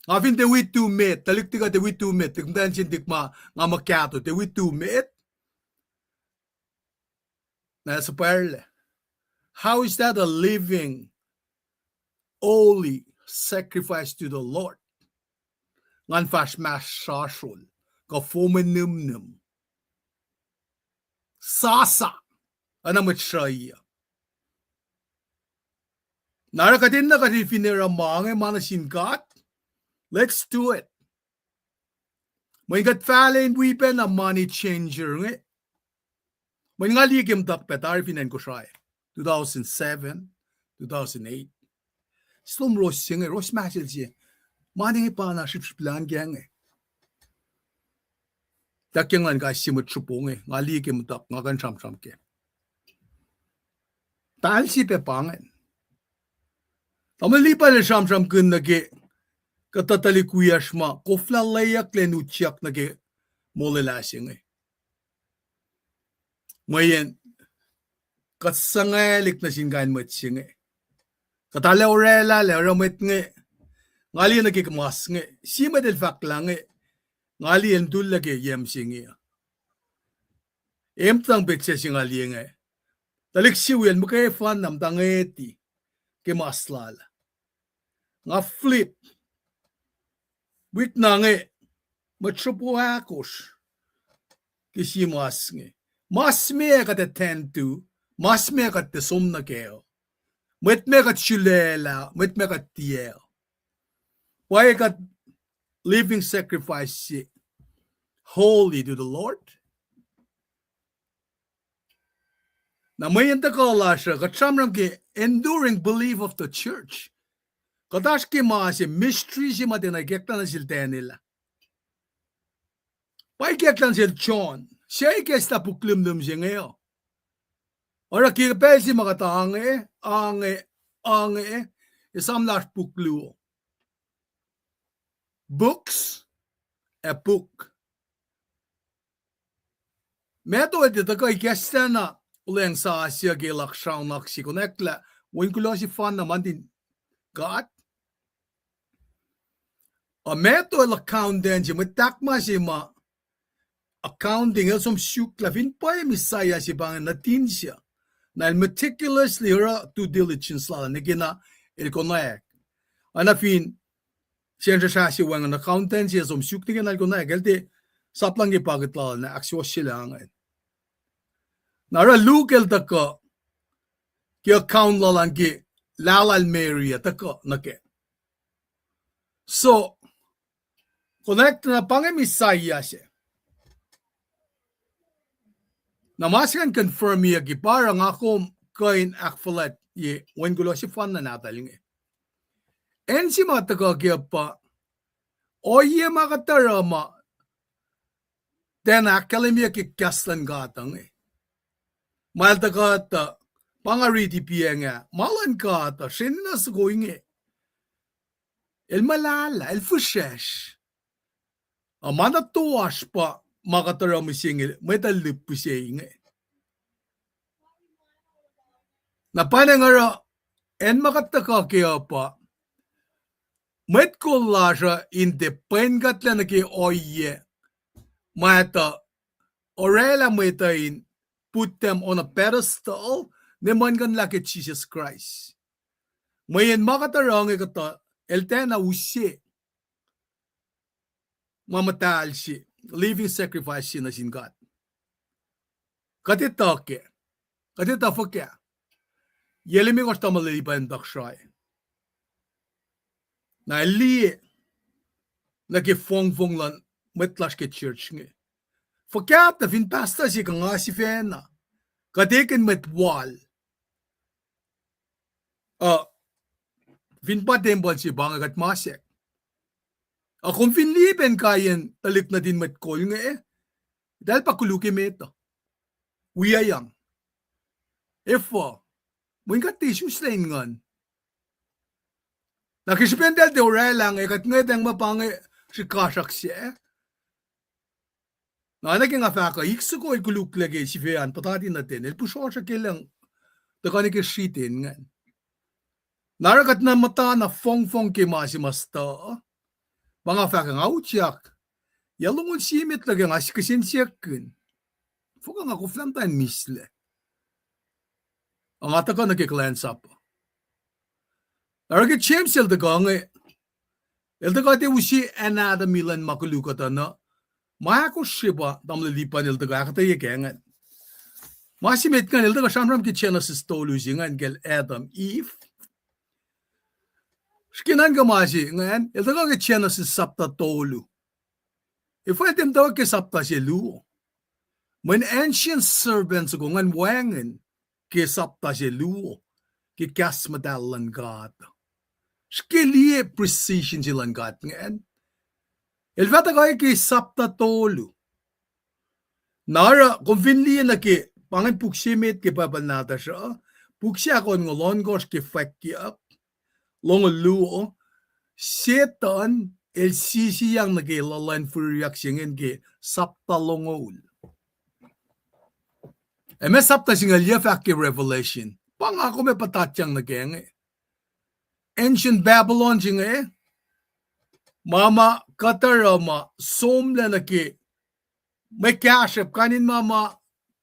Nga fin tiac wi tu met, tuhlihk tikuh tiac wi tu met, tik muhtwacn se tik ma nga muh kahto, tiac wi tu met. Na suhpwacrlac. How is that a living, holy sacrifice to the Lord? Ngan fahsr masrasrol, kuh fom nihmnihm. Sasa, oacna mwet sruhiyuc. Na oruh kuht enenuh kuht in finne oruh ma inge ma nuh sin God, let's do it. Mweyen kuht fahlen wi pacna money changer inge. Mweyen nga liye ke muhtuhk pac tari fin acn Kosrae, two thousand seven, two thousand eight. Som ros se inge, ros mahsel se. Ma inge pa na srihpsrihplah ke inge. Tuh ke ngan kais sie mwet sropo inge, nga liye ke muhtuhk, nga kuh in sramsram kac. Pacl se pac pa ingacn. Tamuhlwel Lipan el sramsramkihn nuh ke kuhtuh tuhlihk wiyacsr ma koflah lweyucklac in utyak nuh ke molwelah se inge. Mweyen kuht suhngwaclihk nuh sin kain mwet se inge. Kuht arlac orwaclah lah oruh mwet inge, nga liye nuh ke mas inge, sie mwet el fahk lah inge, nga liye el tullac ke yam se inge. Emtuhng petsac se nga liye inge. Tuhlihk siwi el muhkwena muhtangeti ke mas lal. Nga flip. Wik na inge, mwet sropo ahkosr ke sie mas inge. Mas meac kuht attend to, mas meac kuht tiac som nuh kac. Mwet meac kuht sulaclah, mwet meac kuht tiac. Pwacye kuht living sacrifice se, holy to the Lord. Na mweyen tuhkuh lasr uh, kuht sramsram ke enduring belief of the church. Kuht oasr ke ma se mystery se ma tiacna ikacklah nuh sel Daniel ah. Pa ikacklah nuh sel John, se ikacslah puk lihmlihm se inge uh. Oruh ke pacl se ma kuht ange, ange, ange, esam lasr puk luo. Books, a book. Matthew el tiac tuhkuh ikacslah na olweacng sasuc ke elaksraonak se konwacack lah wen kuloh sefanna ma nuhtin God. Uh, Matthew el accountant se, mwet tahkma se ma accounting el som suk lah fin pwacye Messiah se pa inge nuhtin se, na el meticulously oruh due diligence lal nuh ke na el konwacack. Oacna fin Sacnrisrah se wacngihn accountant se som suk nuh ke na el konwacack, el tiac saplah ke pocket lal na ahksuwohsyelah ingacn. Na oruh Luke el tuhkuh ke account lal an ke lahlal Mary ah tuhkuh nuh kac. So, konwacack na pa inge Messiah se. Na ma se ingacn confirmyucki pa oruh nga kom kuh in ahkfuhlwactye wen kuloh sefanna nahtuhl inge. Acn se ma tuhkuh ke uh pa ohiyac ma kuht oruh ma tiacna ahkkahlwemyeyuck ke kahs luhn God uh inge. Ma el tuhkuh tuh, pa nga riti piacng ah, ma luhn God uh srwacn na soko inge. El muhlahlah, el fihsracsr. A ma na toasr pa ma kuht oruh mihsenge, mwet uh lihpihsye inge. Na pa inge oruh acn ma kuht tuhkuh ke uh pa mwet kol lasr uh in tiac pwenkuhtlac nuh ke ohiyac ma tuh orwaclah mwet uh in put them on a pedestal, ne muhlkuhnlah ke Jisus Kraist. Mweyen ma kuht oruh inge kuhtuh, el tiacna use ma muhtahl se, living sacrifice se nuh sin God. Kuht etuh kac. Kuht etuh fuhkah. Yac limekohsr tamuhlwel Lipan Taksrai, na el liye nuh ke fongfong luhn mwet lasr ke church inge. Fuhkah tuh fin pastor se kuh nga sifacna, kuht ekihn mwet wal, uh, fin pa tempuhl se pa inge kuht masack. A kom fin liye pac inkaiyacn tuhlihk nuhtin mwet kol inge, eltahl pa koluk emet uh, wiyac yang. Efuh? Mweyen kuht tiac isuslac in nguhn. Na ke srihpen eltahl tiac orwaclah inge, kuht ngwetacng muh pa inge srihkasrak se. Na oacna ke nga fahk uh, ik soko el koluklac ke sifac an puhtati nuh ten, el pihsrosr ke lucng tuhkuh nuh ke sritacl ingacn. Na oruh kuht na muhta na fongfong ke ma se ma stuh, pa nga fahk nga utyak. Yac longoul sie met luhk ah nga kihsen siyuck kihn, fuhkah nga koflah muhtwacn mislac? Ac nga tuhkuh nuh ke kuhlwacnsap. Na oruh ke James el tuhkuh inge, el tuhkuh tiac use anatomy luhn ma koluk uh tuh na, ma ahkosr se pa tamuhlwel Lipan el tuhkuh ahkuhtweyac kac ingacn. Ma se met ingacn el tuhkuh sramsram ke Genesis tolu se ingacn kacl Adam, Eve. Srihke nuhnkuh ma se ingacn, el tuhkuh ke Genesis sapta tolu. Efuh el tiac muhtwacwacack ke sapta se luo? Mweyen ancient servant soko ingacn wacngihn ke sapta se luo ke kahs muhtahl luhn God. Srihke liye precision se luhn God ingacn. El fah tuhkuh ke sapta tolu. Na oruh kom fin liye nuh ke, pa ingacn puk se met ke Bible nahtuhsr uh, puk se ahkonngoul ohnkohsr ke Fwackyuck longoul luo, Setuhn el sisiyang nuh ke luhluhn firiryak se ingacn ke sapta longoul. Ac ma sapta singucul yac fahk ke Revelation, pa nga kom ac puhtatyang nuh kac inge. Ancient Babylon se inge, ma ma kuht oruh ma somlah nuh ke mwe kahsruhp kain in ma ma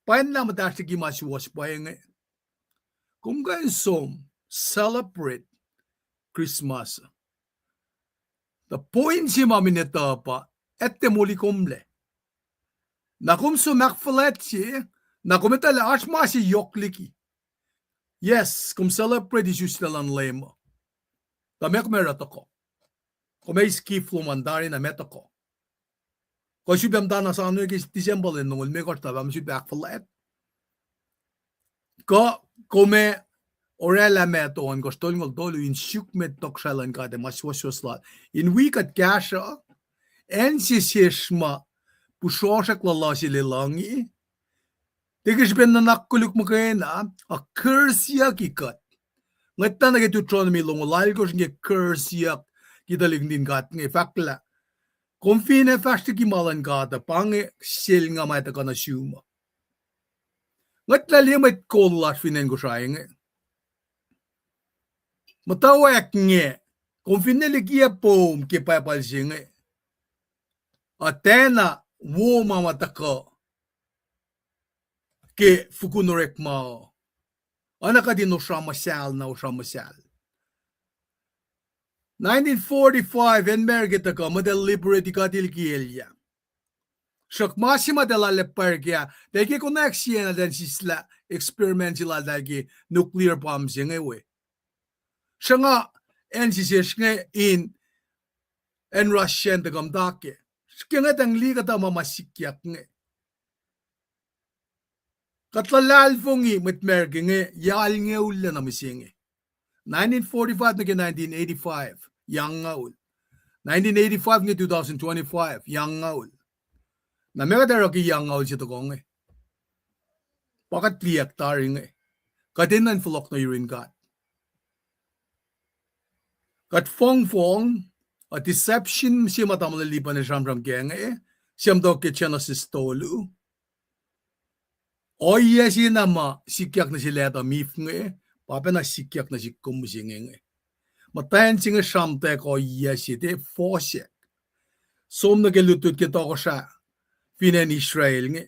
pwacnlah muhtahsr liki ma suwohs pwacye inge. Kom kuh in som celebrate Christmas. The point se ma mine tuh pa, etuh moli komlac. Na kom som ahkfuhlwact se, na kom etuh lah oasr ma se yohk liki. Yes, kom celebrate isuslac luhn Leum uh. Tuh meac kom ac oruh tohkoh? Kom ac eis gift lom an tari na meac tohkoh? Kuh sifilpac muhta na sano ke December lwen longoul limekohsr tuh pa sifilpac ahkfuhlwact? Kuh kom ac oraclah Matthew ohnkohsr tolngoul tolu in suk met tohkohsrahi luhn God ac ma suwohswohs lal, in wi kuht kahsruh, acn se sesr ma pihsrohsrack luhluh se luhn lucng, tiac ke srihpen nuhnak koluk muhkwena, a curse-iyucki kuht. Ngwetlah nuh ke Deuteronomy longoul alkosr inge curse-iyuck ke tuhlihk nuhtin God inge fahk lah, kom fin ac fahsr liki ma luhn God uh, pa inge selnguh ma ac tuhkuh nuh sum uh. Ngwetlah liye mwet kol lasr fin acn Kosrae inge. Muhtwacwacack inge, kom finne likiyac poum ke Bible se inge, a tiacna wo ma ma tuhkuh ke fukun orekma uh. Oacna kuht in osra muhsahl na osra muhsahl. Nineteen forty-five, acn America tuhkuh, muhtahl liberate-i kuht el ke elyah. Sruhk ma se ma eltahl lwelah pwacr kac, eltahl ke konwacack siena eltahl sislah experiment se laltahl ke nuclear bomb se inge we. Sruhnga acn sesr inge in acn Russia in tuhkuh muhta kac. Srihke inge tuh liye kuhtuh ma ma sikyak inge. Kuht luhlahlfongi mwet America inge yac alngoul lac na mihsenge. Nineteen forty-five nuh ke nineteen eighty-five, yac angngaul. Nineteen eighty-five nuh ke two thousand twenty-five, yac angngaul. Na meac kuht oruh ke yac angngaul se tohkoh inge? Pa kuht liyacack tari inge. Kuht enenuh in fohlohk nuh yurin God. Kuht fongfong, a deception se ma tamuhlwel Lipan el sramsram kac inge, sihm tok ke Genesis tolu. Ohiyac se na ma sikyak nuh sel Adam Eve inge, pa pacna sikyak nuh sik kom mihsenge inge. Muhtwacn se inge sramtweack ohiyac se tiac fohsack. Som nuh ke lutlut ke tohkohsrah fin acn Israel inge.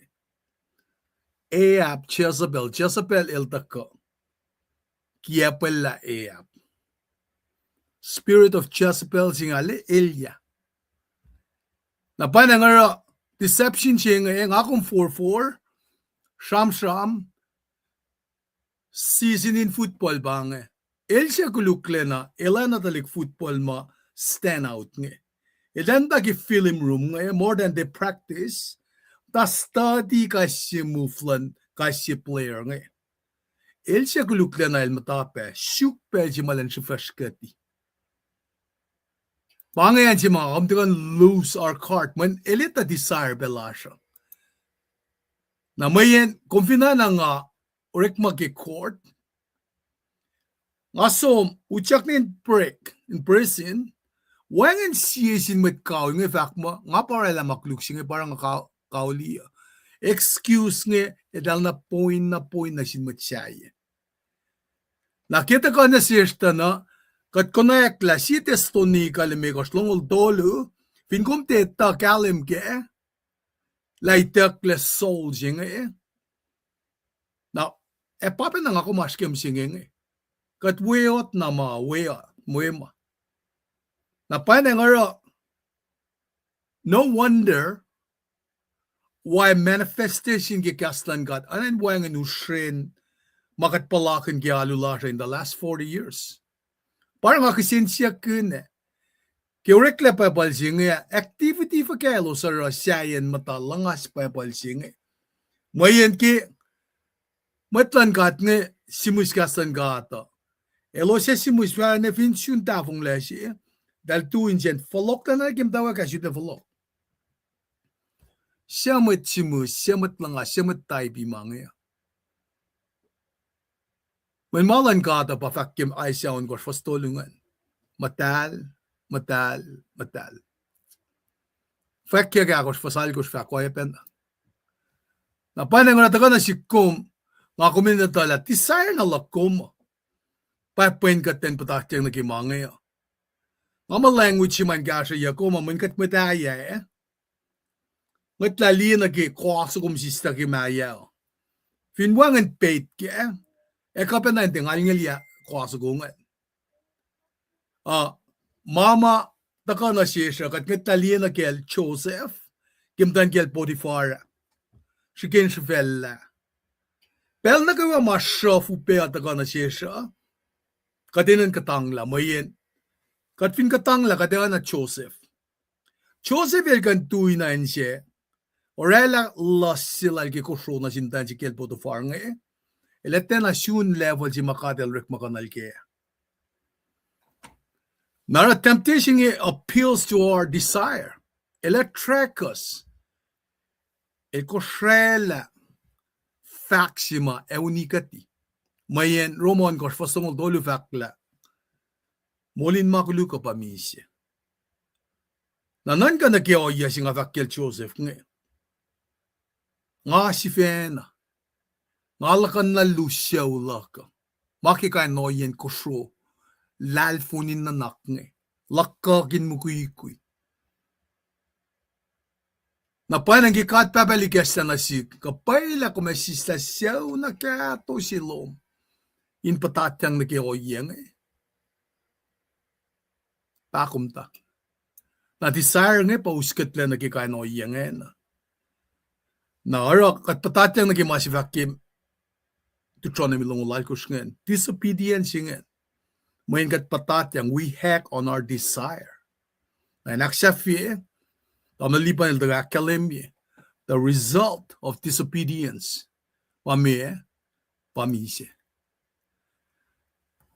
Ahab, Jezebel, Jezebel el tuhkuh kiacpwacllah Ahab. Spirit of Jezebel se inge elyah. Na pa nga oruh deception se inge, nga kom forfor, sramsram, season in football pa inge. El se koluklacna, el oacna tuhlihk football ma stand out inge. Eltahl muhta ke film room inge, more than they practice, muhta study kais sie move luhn kais sie player inge. El se koluklacna el muhta pac, suk pacl se ma elan srihfahsr kuhti. Pa inge acn se ma kom tiac kuh in lose our card, mweyen el etuh desire pac lasr uh. Na mweyen kom fin oacna nga orekma ke court, nga som utyak nuh in break in prison, wacngihn sie sin mwet kau inge fahk muh nga pa oraclah ma koluk se inge pa oruh nga ka-, kauli uh. Excuse inge eltahl na point na point nuh sin mwet sahyac. Na ke tuhkuh nuh sesr tuh na, Kuht konwacack lah sie Thessalonica limekohsr longoul tolu, fin kom tiac etuh kahlwem kac lah itucklac soul se inge, na, ac pa pacna nga kom oasr ke mihsenge inge. Kuht weot na ma, weot, mwe ma. Na pwacnwacng oruh, no wonder why manifestation ke kahs luhn God oacna in wacngihn usren ma kuht puhlakihn ke alu lasr in the last forty years. Pa nga kihsen siyuck kihn ah, ke oreklac Bible se inge, activity fuhkah elos oruh sahyacn muhta luhngas Bible se inge? Mweyen ke mwet luhn God inge sihmihs kahs luhn God uh, elos ac sihmihs wacngihn fin sun tahfonglac se, eltahl tu insiyacn fohlohklac nuh ke muhtwacwacack ah, sutlac fohlohk. Suc mwet sihmihs, suc mwet luhngas, suc mwet taipi ma inge uh? Mweyen ma luhn God uh pa fahk ke Isaiah ohnkohsr fuhs tolu ingacn, muhtahl, muhtahl, muhtahl. Fwackyuck ahkosr fuhs alkosr fahk oacyacpacna. Na pwacnwacng oruh tuhkuh nuh sihk kom, nga kom in etuh lah desire na luhk kom uh pa pwen kuht in puhtatyang nuh ke ma inge uh. Nga muh language se ma in kahsrweyuc kom uh, mweyen kuht mwet ahya, ngwetlah liye nuh ke koa soko kom sislah ke ma ahya uh. Fin wacngihn pet kac, ac kuh pacna in tiac ngalngalye koa soko ingacn. Uh, ma ma tuhkuh nuh sesr uh, kuht ngwetlah liye nuh kacl Joseph ke muhtuhn kiyacl Potiphar ah, srihke in srihfacllah. Pacl nuh kwewa ma sruhf upac uh tuhkuh nuh sesr uh, kuht enenuh in kuhtanglah, mweyen kuht fin kuhtanglah, kuht ac oacna Joseph. Joseph el kuh in tui na inse, orwaclah luhs se lal ke kosro nuh sin muhtwacn se kiyacl Potiphar inge, el ac tiacna sun level se ma God el orekmakihnuhl kac. Na oruh temptation inge appeals to our desire. El attracts us. El kosraclah fahk se ma ac unikuhti. Mweyen Rom ohnkohsr fuhs longoul tolu fahk lah moul in ma koluk uh pa misac. Na nuhnkuh nuh ke ohiyac se nga fahk kacl Joseph inge. Nga sifacna, nga luhkuhnlah luhs sucu luhk uh, ma ke kain ohiyacn kosro, lahlfon in nuhnak inge, luhkuhk in mukwikwi. Na pwacnwacng ke God Pahpah El ikacslah nuh sihk, kuh pwacye lah kom ac sislah sucu na kahto se lom in puhtatyang nuh ke ohiyac inge? Pahkomtak. Na desire inge pa uskuhtlac nuh ke kain ohiyac ingena. Na oruh kuht puhtatyang nuh ke ma se fahk ke Deuteronomy longoul alkosr ingacn, disobedience ingacn. Mweyen kuht puhtatyang, we act on our desire. Na in ahksahfye, tamuhlwel Lipan el tuh ahkkahlwemye, the result of disobedience pa meac? Pa misac.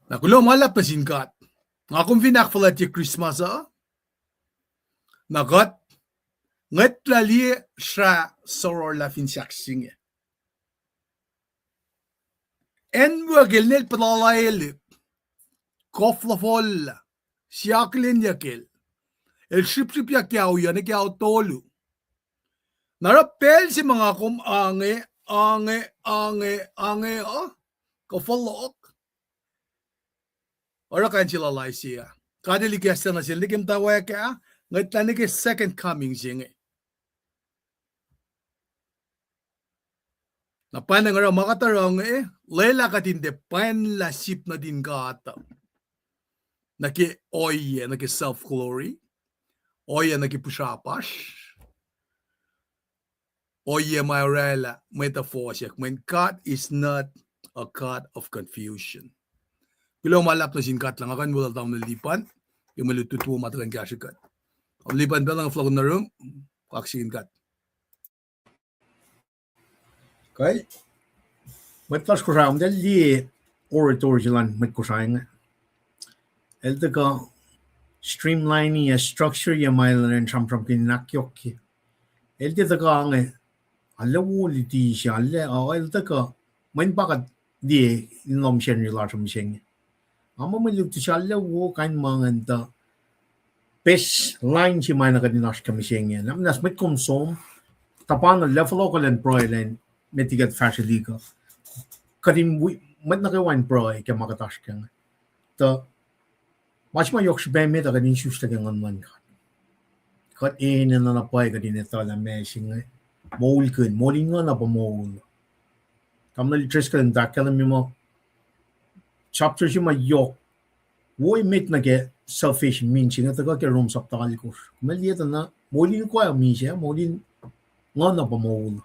Na kuloh ma luhlahp nuh sin God. Nga kom fin ahkfuhlwactye Christmas uh, na kuht ngwetlah liye srah sororlah fin sahk se inge. Acn wo ke el nel puhlalaelihk, kof lofollah, siakihlenyuck el, el srihpsrihpyak ke ao yuc nuh ke ao tolu. Na oruh pacl se ma nga kom ange, ange, ange, ange uh, kuh fohlohk, oruh kain se lal Isaiah. God El ikacslah nuh sel nuh ke muhtwacwacack ah, ngwetlah nuh ke second coming se inge. Na pwacnwacng oruh ma kuht oruh inge, lwelah kuht in tiac pwacnlah sip nuhtin God uh nuh ke ohiyac, nuh ke self-glory, ohiyac nuh ke pihsrapasr, ohiyac ma orwaclah mwet uh fohsack, mweyen God is not a God of confusion. Kuloh ma luhlahp nuh sin God lah nga kuh in weluhl tamuhlwel Lipan ke mwe lutlut wo ma tuhkuh in kahsrwe kuht. Tamuhlwel Lipan, pacl nga fohlohk nuh rum, kaksakihn God. Kai, mwet lasr Kosrae, eltahl liye orator se luhn mwet Kosrae inge. El tuhkuh streamline ac structure ye ma el in sramsramkihn in ahkyohkye. El tiac tuhkuh inge, arlac wo luti se, arlac, uh, el tuhkuh, mweyen pa kuht liye in lohm Sacnri lasr uh mihsenge. Nga muh mwe lutlut se arlac wo kain ma ingacn tuh baseline se ma na kuht in oasr kac mihsenge. Na muhnahs mwet kom som, tuhpan level fohlohk kuh elan pruhe elan met liki kuht fahsrwelihk uh, kuht in wi-, mwet nuh kwewa in pruhe ke ma kuht oasr kac inge. Tuh Ma se ma yohk srihpac met uh kuht in isuslah ke Nguhn luhn God. Kuht enenuh na pwacye kuht in etuh lah meac se inge. Moulkihn, moul in nguhn uh pa moul. Tamuhlwel Driscoll in ahkkahlwemye muh chapter se ma yohk wo emet nuh ke salvation mean se inge tuhkuh ke Rom sapta alkosr. Kom liye tuh na moul in koac misac, moul in nguhn uh pa moul.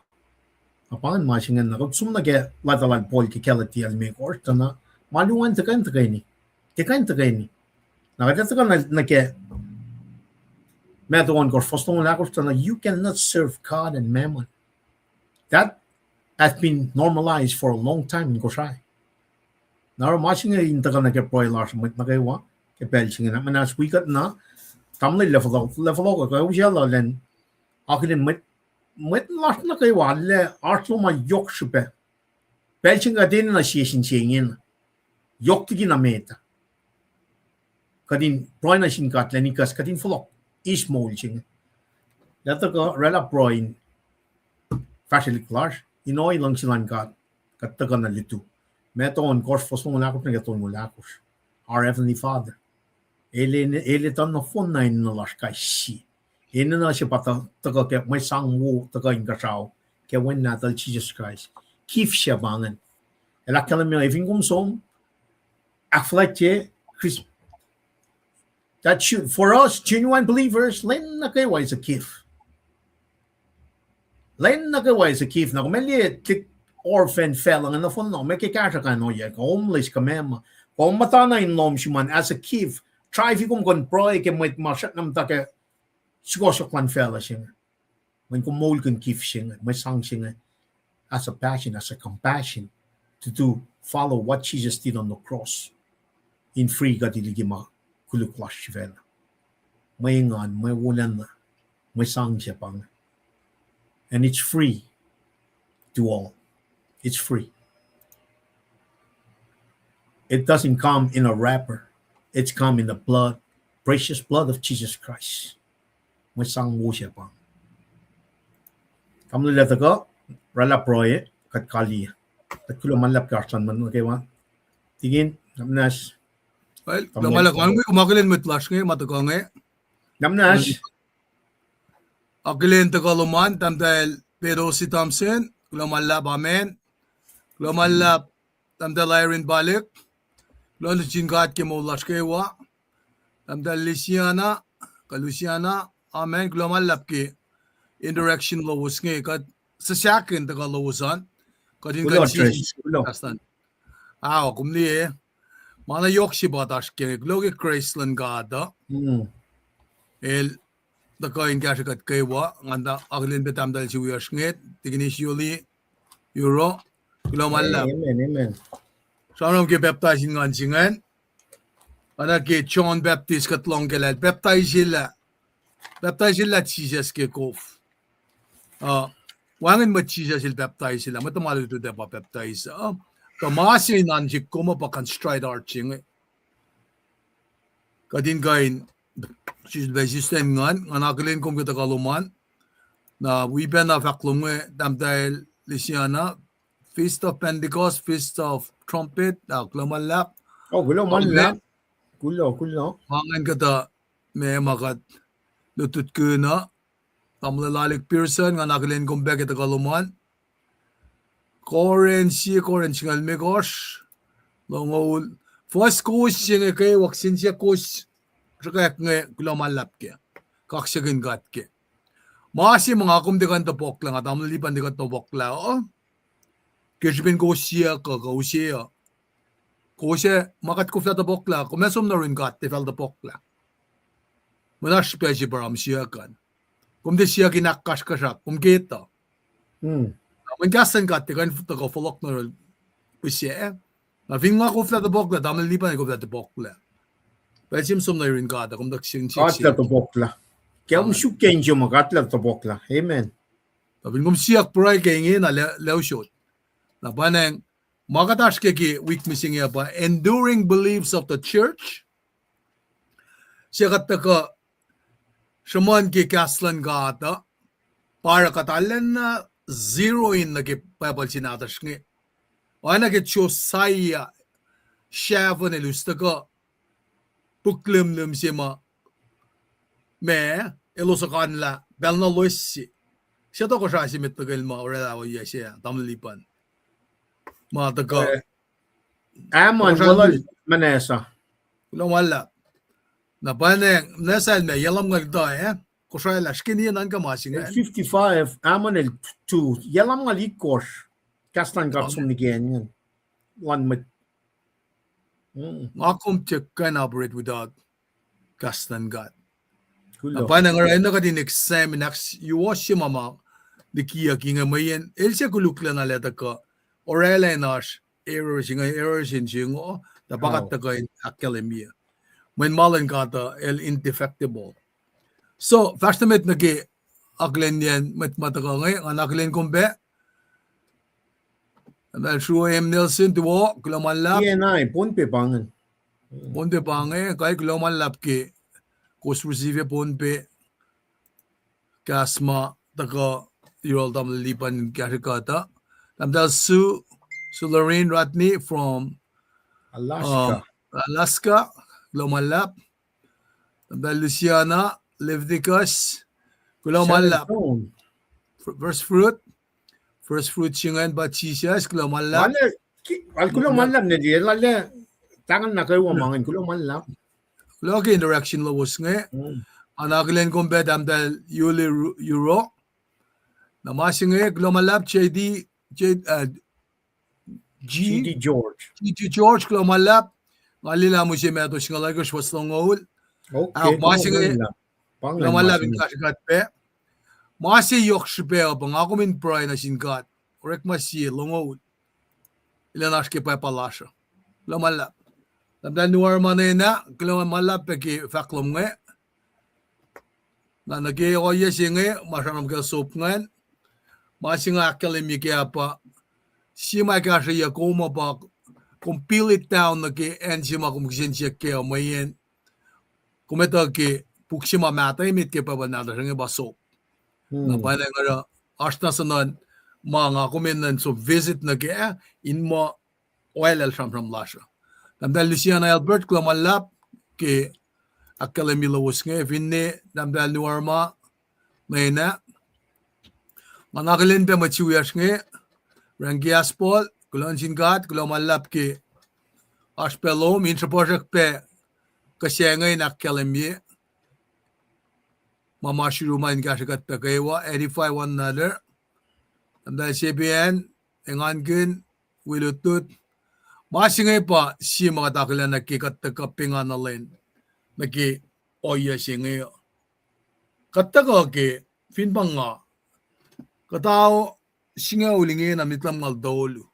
Na pa ingacn ma se inge na kuht som nuh ke leta lal Paul ke Galatia limekohsr tuh na ma luo an tuhkuh in tuhkweni. Tuhkuh in tuhkweni. Na kuht ac tuhkuh nuh, nuh ke Matthew ohnkohsr fuhs longoul ahkosr tuh na, you cannot serve God and mammon. That has been normalized for a long time in Kosrae. Na oruh ma se inge in tuhkuh nuh ke pruhe lasr mwet nuh kwewa ke pacl se inge, na muhnahs wi kuht na, tamuhlwel Lefolo-, Lefoloko, kuh usaclah lwen akihlen mwet, mwet lasr nuh kwewa lah oasr lom an yohk srihpac. Pacl se inge kuht enenuh sie sin se ingena. Yohk liki na met ah. Kuht in pruhe nuh sin God lah in ikacs kuht in fohlohk eis moul se inge. Lah tuhkuh oraclah pruhe in fahsrwelihk lasr in ohiyac luhngse luhn God. Kuht tuhkuh nuh lutu. Matthew ohnkohsr fuhs longoul ahkosr nuh ke tolngoul ahkosr. Our Heavenly Father. El, El etuh nohfohn na enenuh lasr kais sie. Enenuh se pa tuh, tuhkuh ke mwe sang wo tuhkuh inkuhsrao ke Wen Nahtuhl Jisus Kraist. Gift se pa ingacn. El ahkkahlwemye, fin kom som, ahkfuhlwactye, Chris-, that should, for us genuine believers, lwen nuh kwewa is a gift. Lwen nuh kwewa is a gift. Na kom liye orphan facluh inge nohfohn na, meac ke kahsruh kain ohiyac, kuh homeless, kuh meac ma, kom muhtana in lohm sum an as a gift. Try fin kom kuh in pruhe ke mwet ma srackna muhta ke sukohsohk luhn facluh se inge. Mweyen kom moulkihn gift se inge, mwe sang se inge, as a passion, as a compassion to do, follow what Jesus did on the cross. In free kuht liki ma koluk lasr sifacna. Mwe engan, mwe wolacna, mwe sang se pa inge. And it's free to all. It's free. It doesn't come in a wrapper. It's come in the blood, precious blood of Jesus Christ. Mwe sang wo se pa. Tamuhlwel Lefoko, oraclah pruhe, kuht kaliyac. Kuht kuloh ma luhlahp ke oasr luhn mwet nuh kwewa. Tikin, na muhnahs. Well, kuloh ma luhlahp, ngan wi kom akihlen mwet lasr inge ma tuhkuh inge. Na muhnahs. Akihlen tuhkuh lom an, Tahmtahel Pedosi Thompson, kuloh ma luhlahp, amen. Kuloh ma luhlahp, Tahmtahel Irene Palik, kuloh nuh sin God ke moul lasr kwewa. Tahmtahel Luciana, kuh Luciana, amen, kuloh ma luhlahp ke interaction lowos inge, kuht suhsahkihn tuhkuh lowos an, kuht in kuh in sie, kuloh. Ao, kom liye, ma na yohk se pa oasr ke inge, kuloh ke grace luhn God uh. El tuhkuh in kahsruh kuht kwewa, ngan tuh akihlen pac tahmtahel se wiyacsr inge, Tikinis Yoli, Euro, kuloh ma luhlahp. Amen, amen. Sramsram ke pacptais in nguhn se ingacn. Oacna ke John Baptist kuht lohng kac lah el pacptaiselah, pacptaiselah Jisus ke kof. Uh, wacngihn mwet Jisus el pacptaiselah, mwet tuhma lutlut ac pa pacptais uh. Tuh ma se in oan sihk kom uh pa contrite heart se inge. Kuht in kuh in, Jisus pa sislen nguhn, ngan akihlen kom ke tuhkuh lom an. Na wi pacna fahk lom inge, Tahmtahel Luciana, Feast of Pentecost, Feast of Trumpet, ah, kuloh ma luhlahp. Oh, kuloh ma luhlahp. Kuloh, kuloh. Ma ingacn kuhtuh, meac ma kuht lutlutkihn uh. Tamuhlwel Alec Pearson, ngan akihlen kom pac ke tuhkuh lom an. Corinth, sie Corinth singucul limekohsr, longoul, fuhs kowos se inge kwewa, kihsen sie kowos sruhkwack inge, kuloh ma luhlahp kac. Kaksakihn God kac. Ma se ma nga kom tiac kuh in topuklah, nga tamuhlwel Lipan tiac kuh in topuklah uh. Ke srihpen kowos siyuck uh, kuh use uh. Kowos ac, ma kuht koflah topuklah, kom ac som nuh yurin God tiac fal topuklah. Mwe na srihpac se pa oruh kom siyuck an. Kom tiac siyuck in ahkkasrkuhsrak, kom ke etuh. Mweyen kahs luhn God tiac kuh in tuhkuh fohlohk nuh yurin pihsac. Na fin nga koflah topuklah, tamuhlwel Lipan koflah topuklah. Pacl se kom som nuh yurin God, kom tuh kihsen siyuck. God lah topuklah. Ke kom suk ke insiom uh, God lah topuklah. Amen. Tuh fin kom siyuck pruhe ke ingena, lah usot. Na pa ingacn, ma kuht oasr ke ke wik mihsenge pa Enduring Beliefs of the Church. Se kuht tuhkuh sruhmuhn ke kahs luhn God uh, pa oruh kuht arulacna zero in nuh ke Bible se nahtuhsr inge. Oacna ke Josiah, Safon el us tuhkuh puk limlim se ma, ma, elos okanlah pacl na loes se. Suc tohkohsrah se met tuhkel ma oraclah ohiyac se, tamuhlwel Lipan? Ma tuhkuh, Ammon, Manasseh. Kuloh ma luhlahp. Na pwacnwacng Manasseh el ma yac lumngaul tuh, eh? Kosrae lah srihkeniye nuhnkuh ma se inge. Fifty-five, Ammon el two, yac lumngaul itkohsr. Kahs luhn God som nike acn ingacn. Luhn mwet. Nga kom tiac kuh in operate without kahs luhn God. Na pwacnwacng oruh enenuh kuht in examine ahk, yuo se ma ma likiyucki inge mweyen el se koluklacna lah tuhkuh oraclah in oasr error se inge, error se inge, tuh pa kuht tuhkuh in ahkkahlwemye. Mweyen ma luhn God uh el indefectible. So fahsr nuh met nuh ke akihlenyacn mwet ma tuhkuh inge, nga na akihlen kom pac. Tamuhlwel Sruo M. Nelson, tuwo, kuloh ma luhlahp. Pohnpei pa inge. Pohnpei pa inge, kai kuloh ma luhlahp ke kowos receive Pohnpei kahs ma tuhkuh yohrohl tamuhlwel Lipan in kahsrwe kuht uh. Tamuhlwel Sue, Sue Lorraine Rodney from Alaska. Kuloh ma luhlahp. Tamuhlwel Luciana Leviticus, kuloh ma luhlahp. First fruit, first fruit se ingacn pa Jisus, kuloh ma luhlahp. Kuloh ma luhlahp ne, lale, tangan na kwewa ma ingacn, kuloh ma luhlahp. Kuloh ke interaction lowos inge. Nga na akihlen kom pac Tamuhlwel Yuli Ru-, Yuro. Na ma se inge, kuloh ma luhlahp, J D, J-, uh, G D George. G D George, kuloh ma luhlahp. Nga liye lah mihs se matwac singucul oalkosr fuhs longoul. Ahok, ma se inge, kuloh ma luhlahp in kahsrwe kuht pac. Ma se yohk srihpac uh pa nga kom in pruhe nuh sin God. Orekma sie longoul. Elan oasr ke pwapa lasr uh. Kuloh ma luhlahp. Tamuhlwel Nuarma Nena, kuloh ma luhlahp pac ke fahk lom inge. Na nuh ke ohiyac se inge, ma sramsram ke sop ingacn, ma se nga ahkkahlwemye ke ah pa, sie ma kahsrweyuc kom uh pa, kom peel it down nuh ke acn se ma kom kihsen siyuck kac uh mweyen kom etuh ke puk se ma mahtuh emet ke Bible nahtuhsr inge pa sop. Na pwacnwacng oruh oasr na suhnuhn ma nga kom enenuh in som visit nuh kac in muh oaclacl sramsram lasr uh. Tamuhlwel Luciana Albert, kuloh ma luhlahp ke ahkkahlwemye lowos inge, finne Tamuhlwel Nuarma Nena. Nga na akihlen pac mwet suwiyacsr inge, Rangi Aspol, kuloh nuh sin God, kuloh ma luhlahp ke oasr pac lom in sruhpuhsrak pac kuh se inge in ahkkahlwemye ma ma sriru ma in kahsrwe kuht pac kwewa, edify one another. Tamuhlwel Sebian, engankihn, wi lutlut. Ma se inge pa sie ma kuht akihlen nuh ke kuht tuhkuh pengana lwen nuh ke ohiyac se inge. Kuht tuhkuh ke, fin pa nga, kuhtuh singucul ingena met lumngaul tolu.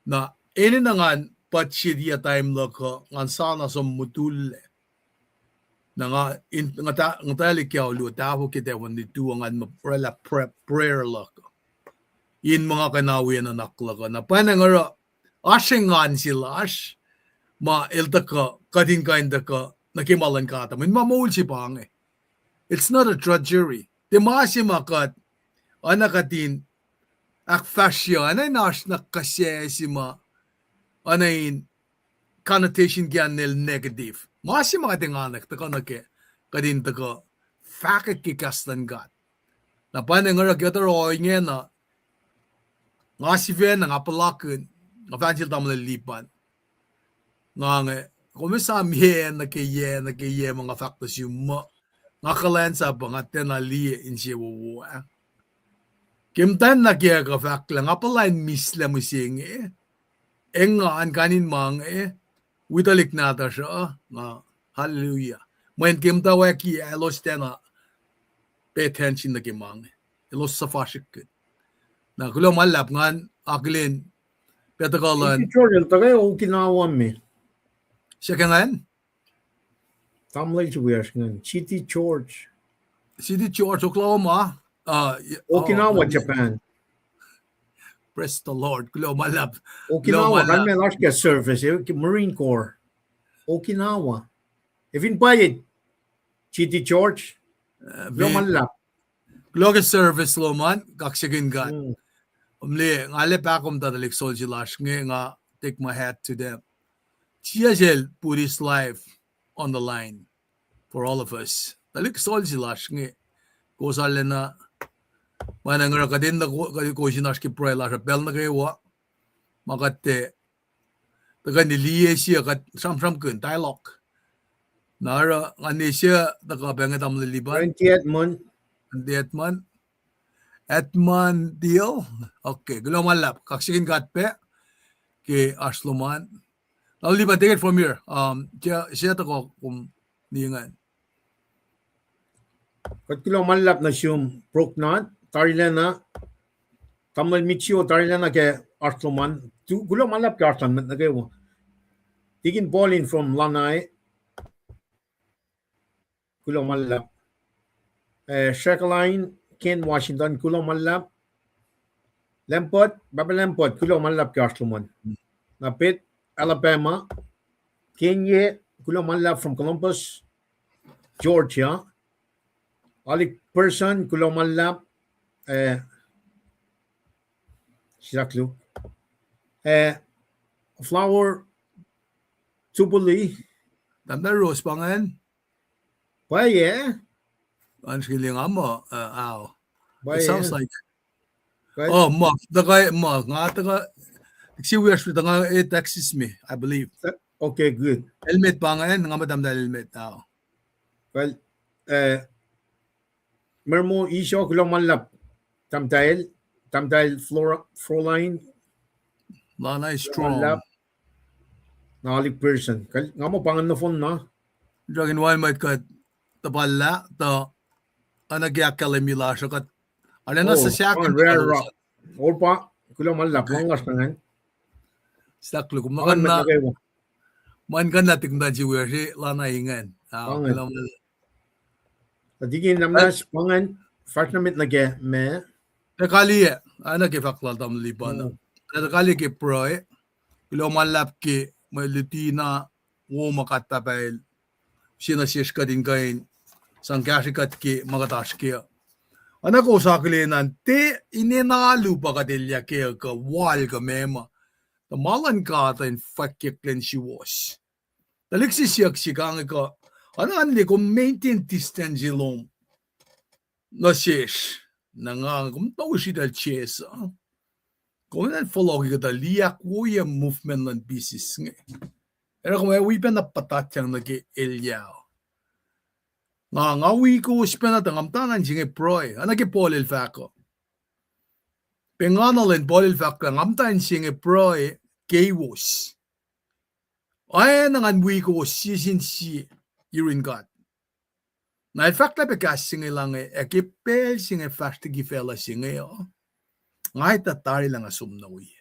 Na enenuh ngan budget-i time luhk uh ngan sa na som mutullac. Na nga, in, nga ta-, nga tahlihk ke oluo tahfuh ke tahfuh nitu uh ngan muh oraclah pra-, prayer luhk uh in muh nga kuh in awi nuhnak luhk uh. Na pwacnwacng oruh oasr engan se lasr ma el tuhkuh, kuht in kuh in tuhkuh nuh ke ma luhn God uh. Mweyen ma moul se pa inge. It's not a drudgery. Tiac ma se ma kuht, oacna kuht in ahkfahsrye, oacna in oasr na kuh se ma, oacna in connotation ke an el negative. Ma se ma kuht engan tuhkuh nuh kac, kuht in tuhkuh fahkwack ke kahs luhn God. Na pwacnwacng oruh kuht oruh ingena, nga sifacna nga puhlakihn, nga fahk nuh sel tamuhlwel Lipan. Nga inge, kom esam yac nuh ke yac nuh ke yac ma nga fahk nuh sum muh nga kuhlwacnsap uh nga tiacna liye insewowo ah. Ke muhtwacn nuh ke kuh fahk lah nga puhla in mislac mihsenge, engan kain in ma inge, wi tuhlihk nahtuhsr uh, nga, hallelujah. Mweyen ke muhtwacwacack ah elos tiacna pay attention nuh ke ma inge. Elos suhfasrihkihn. Na kuloh ma luhlahp ngan akihlen pac tuhkuh luhn City George el tuhkuh Okinawa me. Second hand? Tamuhlwel se wiyacsr ingacn. City George. City George, Oklahoma. Uh, y-, oh, Okinawa, Japan. Praise the Lord. Kuloh ma luhlahp. Okinawa, kalmac lasr ke service, eh, Marine Corps. Okinawa. Efin pwacye, City George. Kuloh ma luhlahp. Kuloh ke service lom an, kaksakihn God. Omle, nga le pahkomuhta tuhlihk soldier lasr inge, nga take my hat to them. Tia sel Buddhist life. on the line for all of us. Tuhlihk solse lasr inge, kowos arulacna, ma na nga oruh kuht enenuh ko-, kowos in oasr ke pruhe lasr uh pacl nuh kwewa. Ma kuht, eh, tuhkweni liye sie kuht sramsramkihn dialogue. Na oruh nga ne sie tuhkuh pac inge tamuhlwel Lipan. Ranti Edmund. Ranti Edmund. Edmund Deal. Okay, kuloh ma luhlahp. Kaksakihn God pac ke oasr lom an. Tamuhlwel Lipan, take it from here. Um, ke sie tuhkuh kom liye ingacn. Kuht kuloh ma luhlahp nuh sum Broknat, tarilacna, tamuhlwel Mitchio, tarilacna ke oasr lom an. Tu-, kuloh ma luhlahp ke oasr lom nuh kwewa. Tikin Paulin from Lanai. Kuloh ma luhlahp. Eh, Shekline, Ken Washington, kuloh ma luhlahp. Lampot, Papa Lampot, kuloh ma luhlahp ke oasr lom an. Na Pet, Alabama. Kenye, kuloh ma luhlahp from Columbus, Georgia. Alik Person, kuloh ma luhlahp. Eh, sisaklu. Eh, Flower Jubilee. Tahmtahel Rose pa ingacn? Pwacye. An srihke liyacacng muh, uh, ao. It sounds like. Oh, muh, tuhkuh, muh, nga tuhkuh, tiac wiyacsr, tuh nga, eh, Texas me, I believe. Okay, good. Helmet pa ingacn, nga muh tahmtahel Helmet, ao. Well, eh, Mermo Isho, kuloh ma luhlahp, tahmtahel, tahmtahel Flora-, Froline. Lana Strong. Na Alik Person. Kal-, nga muh pa ingacn nohfohn na. Srakin wal mwet kuht tuhpallah, tuh oacna ke ahkkahlwemye lasr uh kuht arulacna suhsahk. Orpa, kuloh ma luhlahp, lohng lasr ingacn. Sisaklu, kom na kuh na, ma in kuh na tik muhta in sie wiyacsr, Lana ingacn. Kuloh ma luhlahp. Tikin Namnas, pa ingacn, fahsr na met nuh ke ma. Tuh kaliyac, oacna ke fahk lal tamuhlwel Lipan. Tuh kaliyac ke pruhe, kuloh ma luhlahp ke mwe luti na wo ma God Pahpah El use nuh sesr kuht in kuh in sang kahsrwe kuht ke ma kuht oasr kac. Oacna kowos akihlen an, tiac inen alu pa kuht elyah kac kuh wal kuh meac ma. Tuh ma luhn God uh in fwackyuck lwen suwohs. Tuhlihk se siyuck se kange kuh, oacna an liye kom maintain distance lom nuh sesr, na nga kom toasr eltahl chase uh. Kom in fohlohk kuhtuh liye ahkwoye movement luhn pieces inge. Oruh kom ac wi pacna puhtatyang nuh ke elyah. Nga, nga wi kowos pacna tuh nga muhta na in se inge pruhe, oacna ke Paul el fahk uh. Pengana lwen Paul el fahk lah nga muhta in se inge pruhe keiwos. Oacna ngan wi kowos sie sin sie yurin God. Na el fahk lah pac kahs se inge lah inge, ac ke pacl se inge fahsr liki facluh se inge uh, nga etuh tari lah nga som nuh we.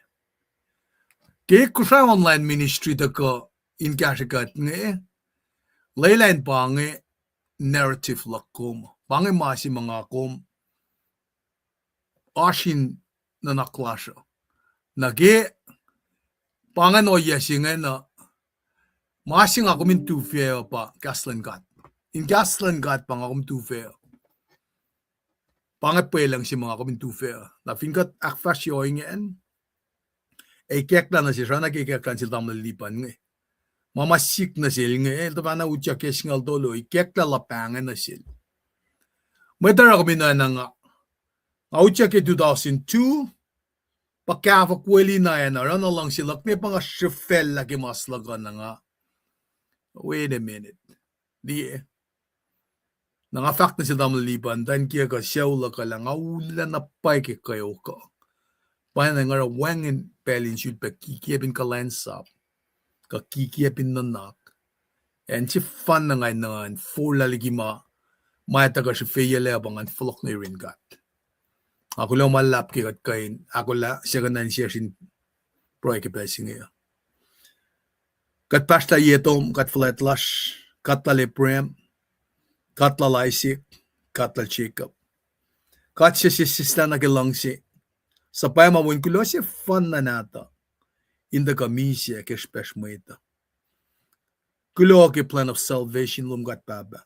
Ke Kosrae Online Ministry tuhkuh in kahsrwe kuht inge, lwelah in pa inge narrative luhk kom, pa inge ma se ma nga kom oasr in nuhnak lasr uh. Nuh ke pa ingacn ohiyac se ingacn uh, ma se nga kom in tufah uh pa kahs luhn God. In kahs luhn God pa nga kom tufah uh. Pa inge pwelucng se ma nga kom in tufah uh. Na fin kuht ahkfahsrye ohinge an, ac ikacklah nuh sesr, oacna ke ikacklah nuh sel tamuhlwel Lipan inge. Ma ma sik nuh sel inge, el tuhfahna utyak ke singucul tolu, ikacklah luhpah inge nuh sel. Mwet oruh kom in oacna nga. Nga utyak ke two thousand two, pa kahfo kweli na acn uh, oruh na luhngse luhk ne pa nga srihfacllah ke mas luhk uh na nga. Wait a minute. Liye. Na nga fahk nuh sel tamuhlwel Lipan, muhtwacn kiyuhk uh sucu luhk uh lah nga ullac na pwacye ke kweok uh. Pwacye na nga oruh wacngihn pacl in sulpac kikiyacp in kuhlwacnsap, kuh kikiyacp in nuhnak. Acn sefanna nga in nuhnkuh forlah liki ma, ma etuh kuh srihfeyuclac pa ngan fohlohk nuh yurin God. Nga kuloh ma luhlahp ke kuht kuh in ahkolah second an session pruhe ke pacl se inge uh. Kuht pahsrlah ye tom, God fuhlwact lasr, God lal Abraham, God lal Isaac, God lal Jacob. God se sesseslah nuh ke luhngse, suhpwacma wen kuloh sefanna nahtuh in tuhkuh misac ke srihpacsr mwet uh. Kuloh ke plan of salvation lom God Pahpah.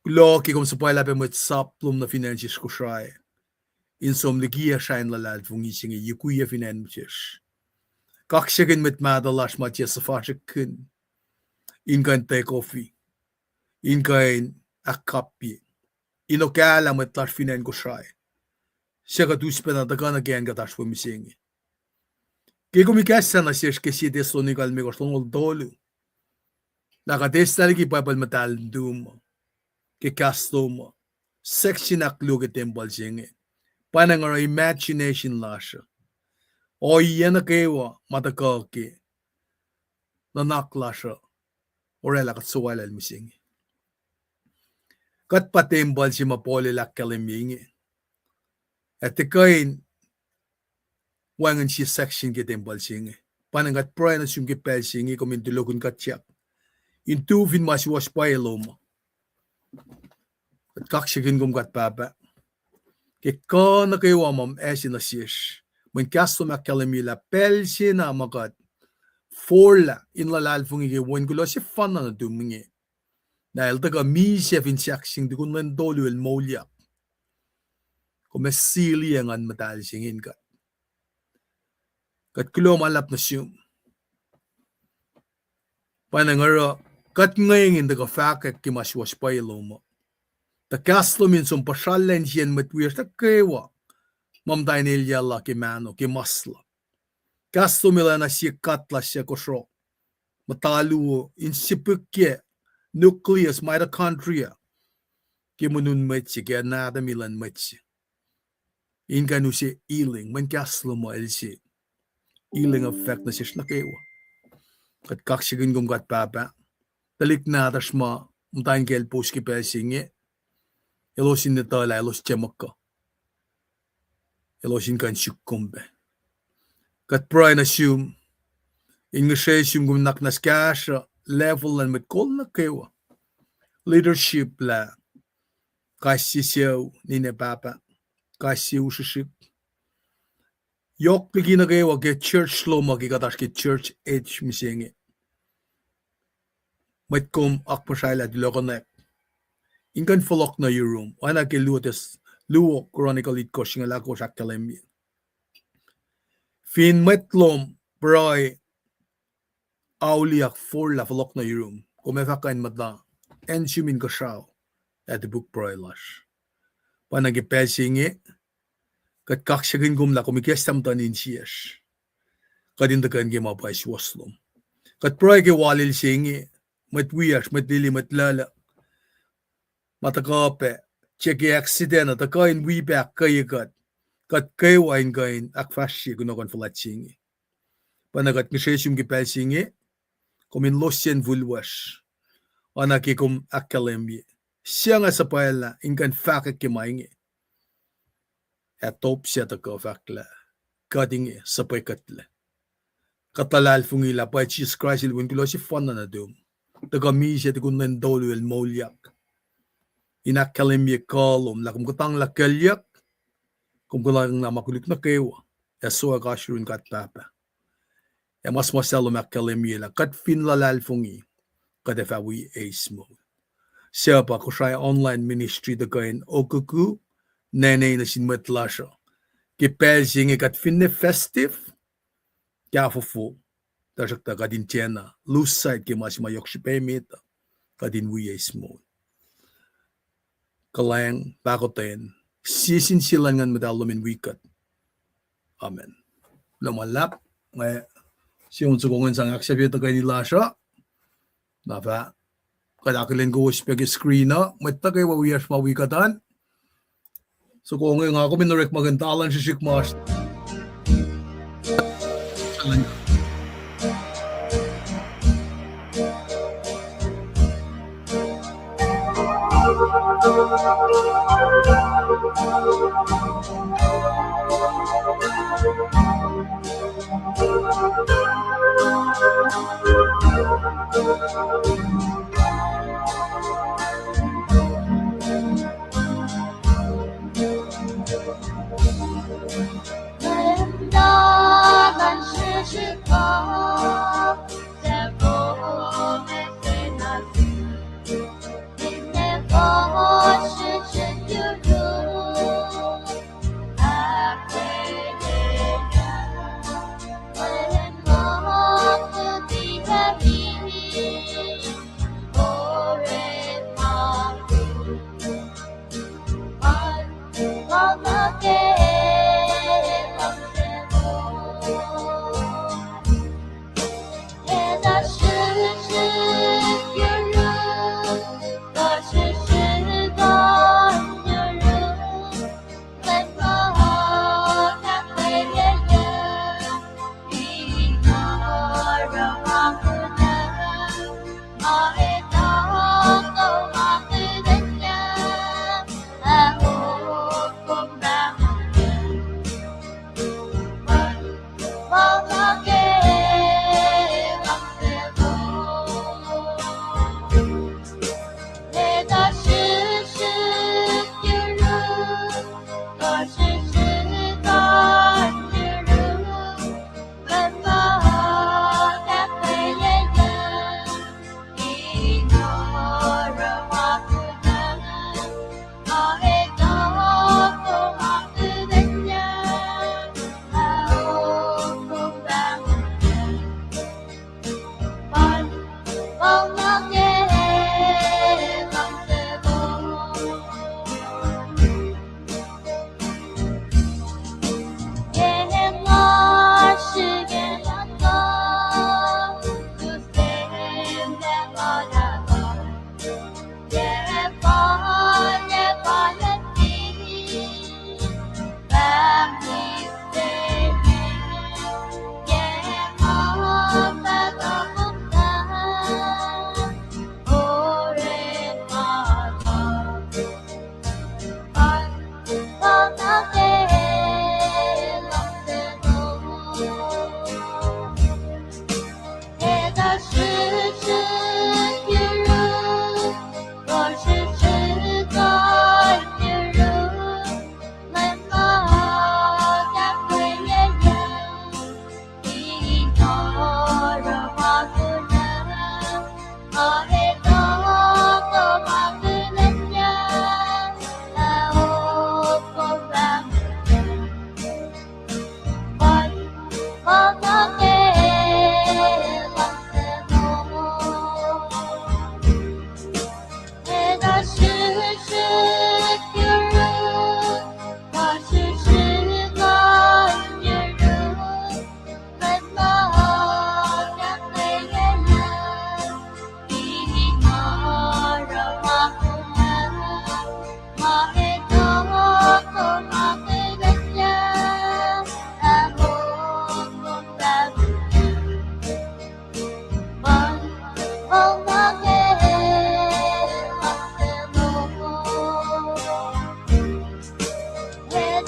Kuloh ke kom suhpwaclah pac mwet sap lom nuh fin acn sesr Kosrae in som likiyac srah in luhlahlfongi se inge yukwiyac fin acn sesr. Kaksakihn mwet mahtuh lasr ma tiac suhfasrihkkihn in kuh in take off, in kuh in ahkkapye, in okahlah mwet lasr fin acn Kosrae. Suc kuht us pacna tuhkuh nuh ke acn kuht oasr we mihsenge. Ke kom ikacslah nuh sesr ke sie Thessalonica limekohsr longoul tolu, lah kuht eis tahliki Bible muhtahl nuhtum ke kahs lom uh, section ahkluo ke tempuhl se inge. Pwacnwacng oruh imagination lasr uh, ohiyac nuh kwewa ma tuhkuh ke nuhnak lasr uh oraclah kuht suwaclah mihsenge. Kuht pa tempuhl se ma Paul el ahkkahlwemye inge. Ac tuhkuh in wacngihn sie section ke tempuhl se inge. Pwacnwacng kuht pruhe nuh sum ke pacl se inge, kom in tulokihn kuhtyak in tu fin ma suwohs pwacye lom uh. Kuht kaksakihn kom kuht Pahpah ke kuh nuh kwewa ma kom ase nuh sesr. Mweyen kahs lom ahkkahlwemye lah pacl se na ma kuht forlah in luhlahlfongi ke Wen kuloh sefanna nuhtum inge, na el tuhkuh misac fin sahkseng tukun lwen tolu el moulyak. Kom ac siliyac Nguhn Muhtahl se inge in kuht. Kuht kuloh ma luhlahp nuh sum. Pwacnwacng oruh kuht inge in tuhkuh fahkwack ke ma suwohs pwacye lom uh. Tuh kahs lom in som puhsrallah insiyacn mwet wiyacsr nuh kwewa ma muhta in elyah la ke mahno, ke mas la. Kahs lom el oacna sie kuht lasr suc kosro muhta luo in sipihkye nucleus, mitochondria, ke monun mwet se, ke anatomy luhn mwet se, in kuh in use healing. Mweyen kahs lom uh el se healing effect nuh sesr nuh kwewa. Kuht kaksakihn kom kuht Pahpah. Tuhlihk nahtuhsr ma muhta in kacl post ke pacl se inge, elos in etuh lah elos tiac muhkuh, elos in kuh in suk kom pac. Kuht pruhe nuh sum in ngihsre sum kom in naknwacs kahsruh level luhn mwet kol nuh kwewa, leadership lah kais sie sucu, ninac pahpah, kais sie u srihsrihk, yohk liki nuh kwewa ke church lom uh, ke kuht oasr ke church age mihsenge. Mwet kom akmuhsraelah tulohkohnack in kuh in fohlohk nuh yurum, oacna ke luo Thess-, luo Chronicle itkohsr singucul ahkosr ahkkahlwemye. Fin mwet lom pruhe auliyak forlah fohlohk nuh yurum, kom ac fah kuh in muhta acn sum inkuhsrao ac topuk pruhe lasr. Pwacnwacng ke pacl se inge, kuht kaksakihn kom lah kom ikacslah muhtuhn insiyacsr, kuht in tuhkuh in ke ma pwacye suwohs lom. Kuht pruhe ke walil se inge, mwet wiyacsr, mwet lili, mwet luhluh, ma tuhkuh pac, tiac ke accident uh tuhkuh in wi pac ahkkweye kuht, kuht kwewa in kuh in ahkfahsrye kunohkohn fuhlwact se inge. Pwacnwacng kuht ngihsre sum ke pacl se inge, kom in losyacn fihl lasr, oacna ke kom ahkkahlwemye, suc nga suhpwaclah in kuh in fahkwack ke ma inge, ac top se tuhkuh fahk lah kuht inge suhpwekuhtlac. Kuht luhlahlfongi lah pwacye Jisus Kraist el Wen kuloh sefanna nuhtum, tuhkuh misac tukun lwen tolu el moulyak, in ahkkahlwemye kuh lom lah kom kuhtanglah kuclyuck, kom kuhtanglah ma koluk nuh kwewa, ac soack oasr yurin kuht Pahpah. Ac ma suhmuhslah lom ahkkahlwemye lah kuht fin luhlahlfongi, kuht ac fah wi eis moul. Suc pa Kosrae online ministry tuhkuh in okuku nene nuh sin mwet lasr uh ke pacl se inge, kuht finne festive, kahfofo, tuhsruhktuh kuht in tiacna lose sight ke ma se ma yohk srihpac emet uh, kuht in wi eis moul. Kuhlwacng, pahkotwen, sie sin sie luhn Nguhn Muhtahl lom in wi kuht. Amen. Kuloh ma luhlahp. Nga sie on soko ingacn sang ahksahfye tuhkweni lasr uh. Na fah kuht akihlen kowos pac ke screen uh, mwet nuh kwewa wiyacsr ma wi kuht an. Soko inge nga kom in orekmakihn talan srihsrihk ma oasr.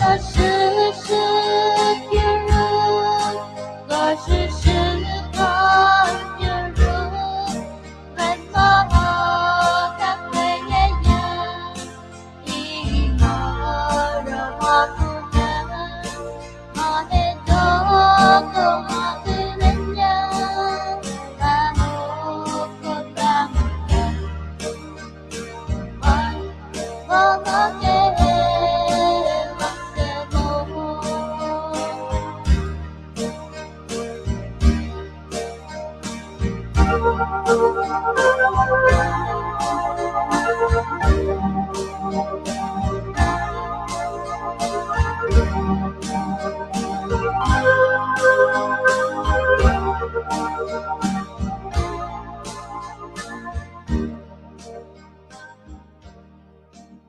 Lasr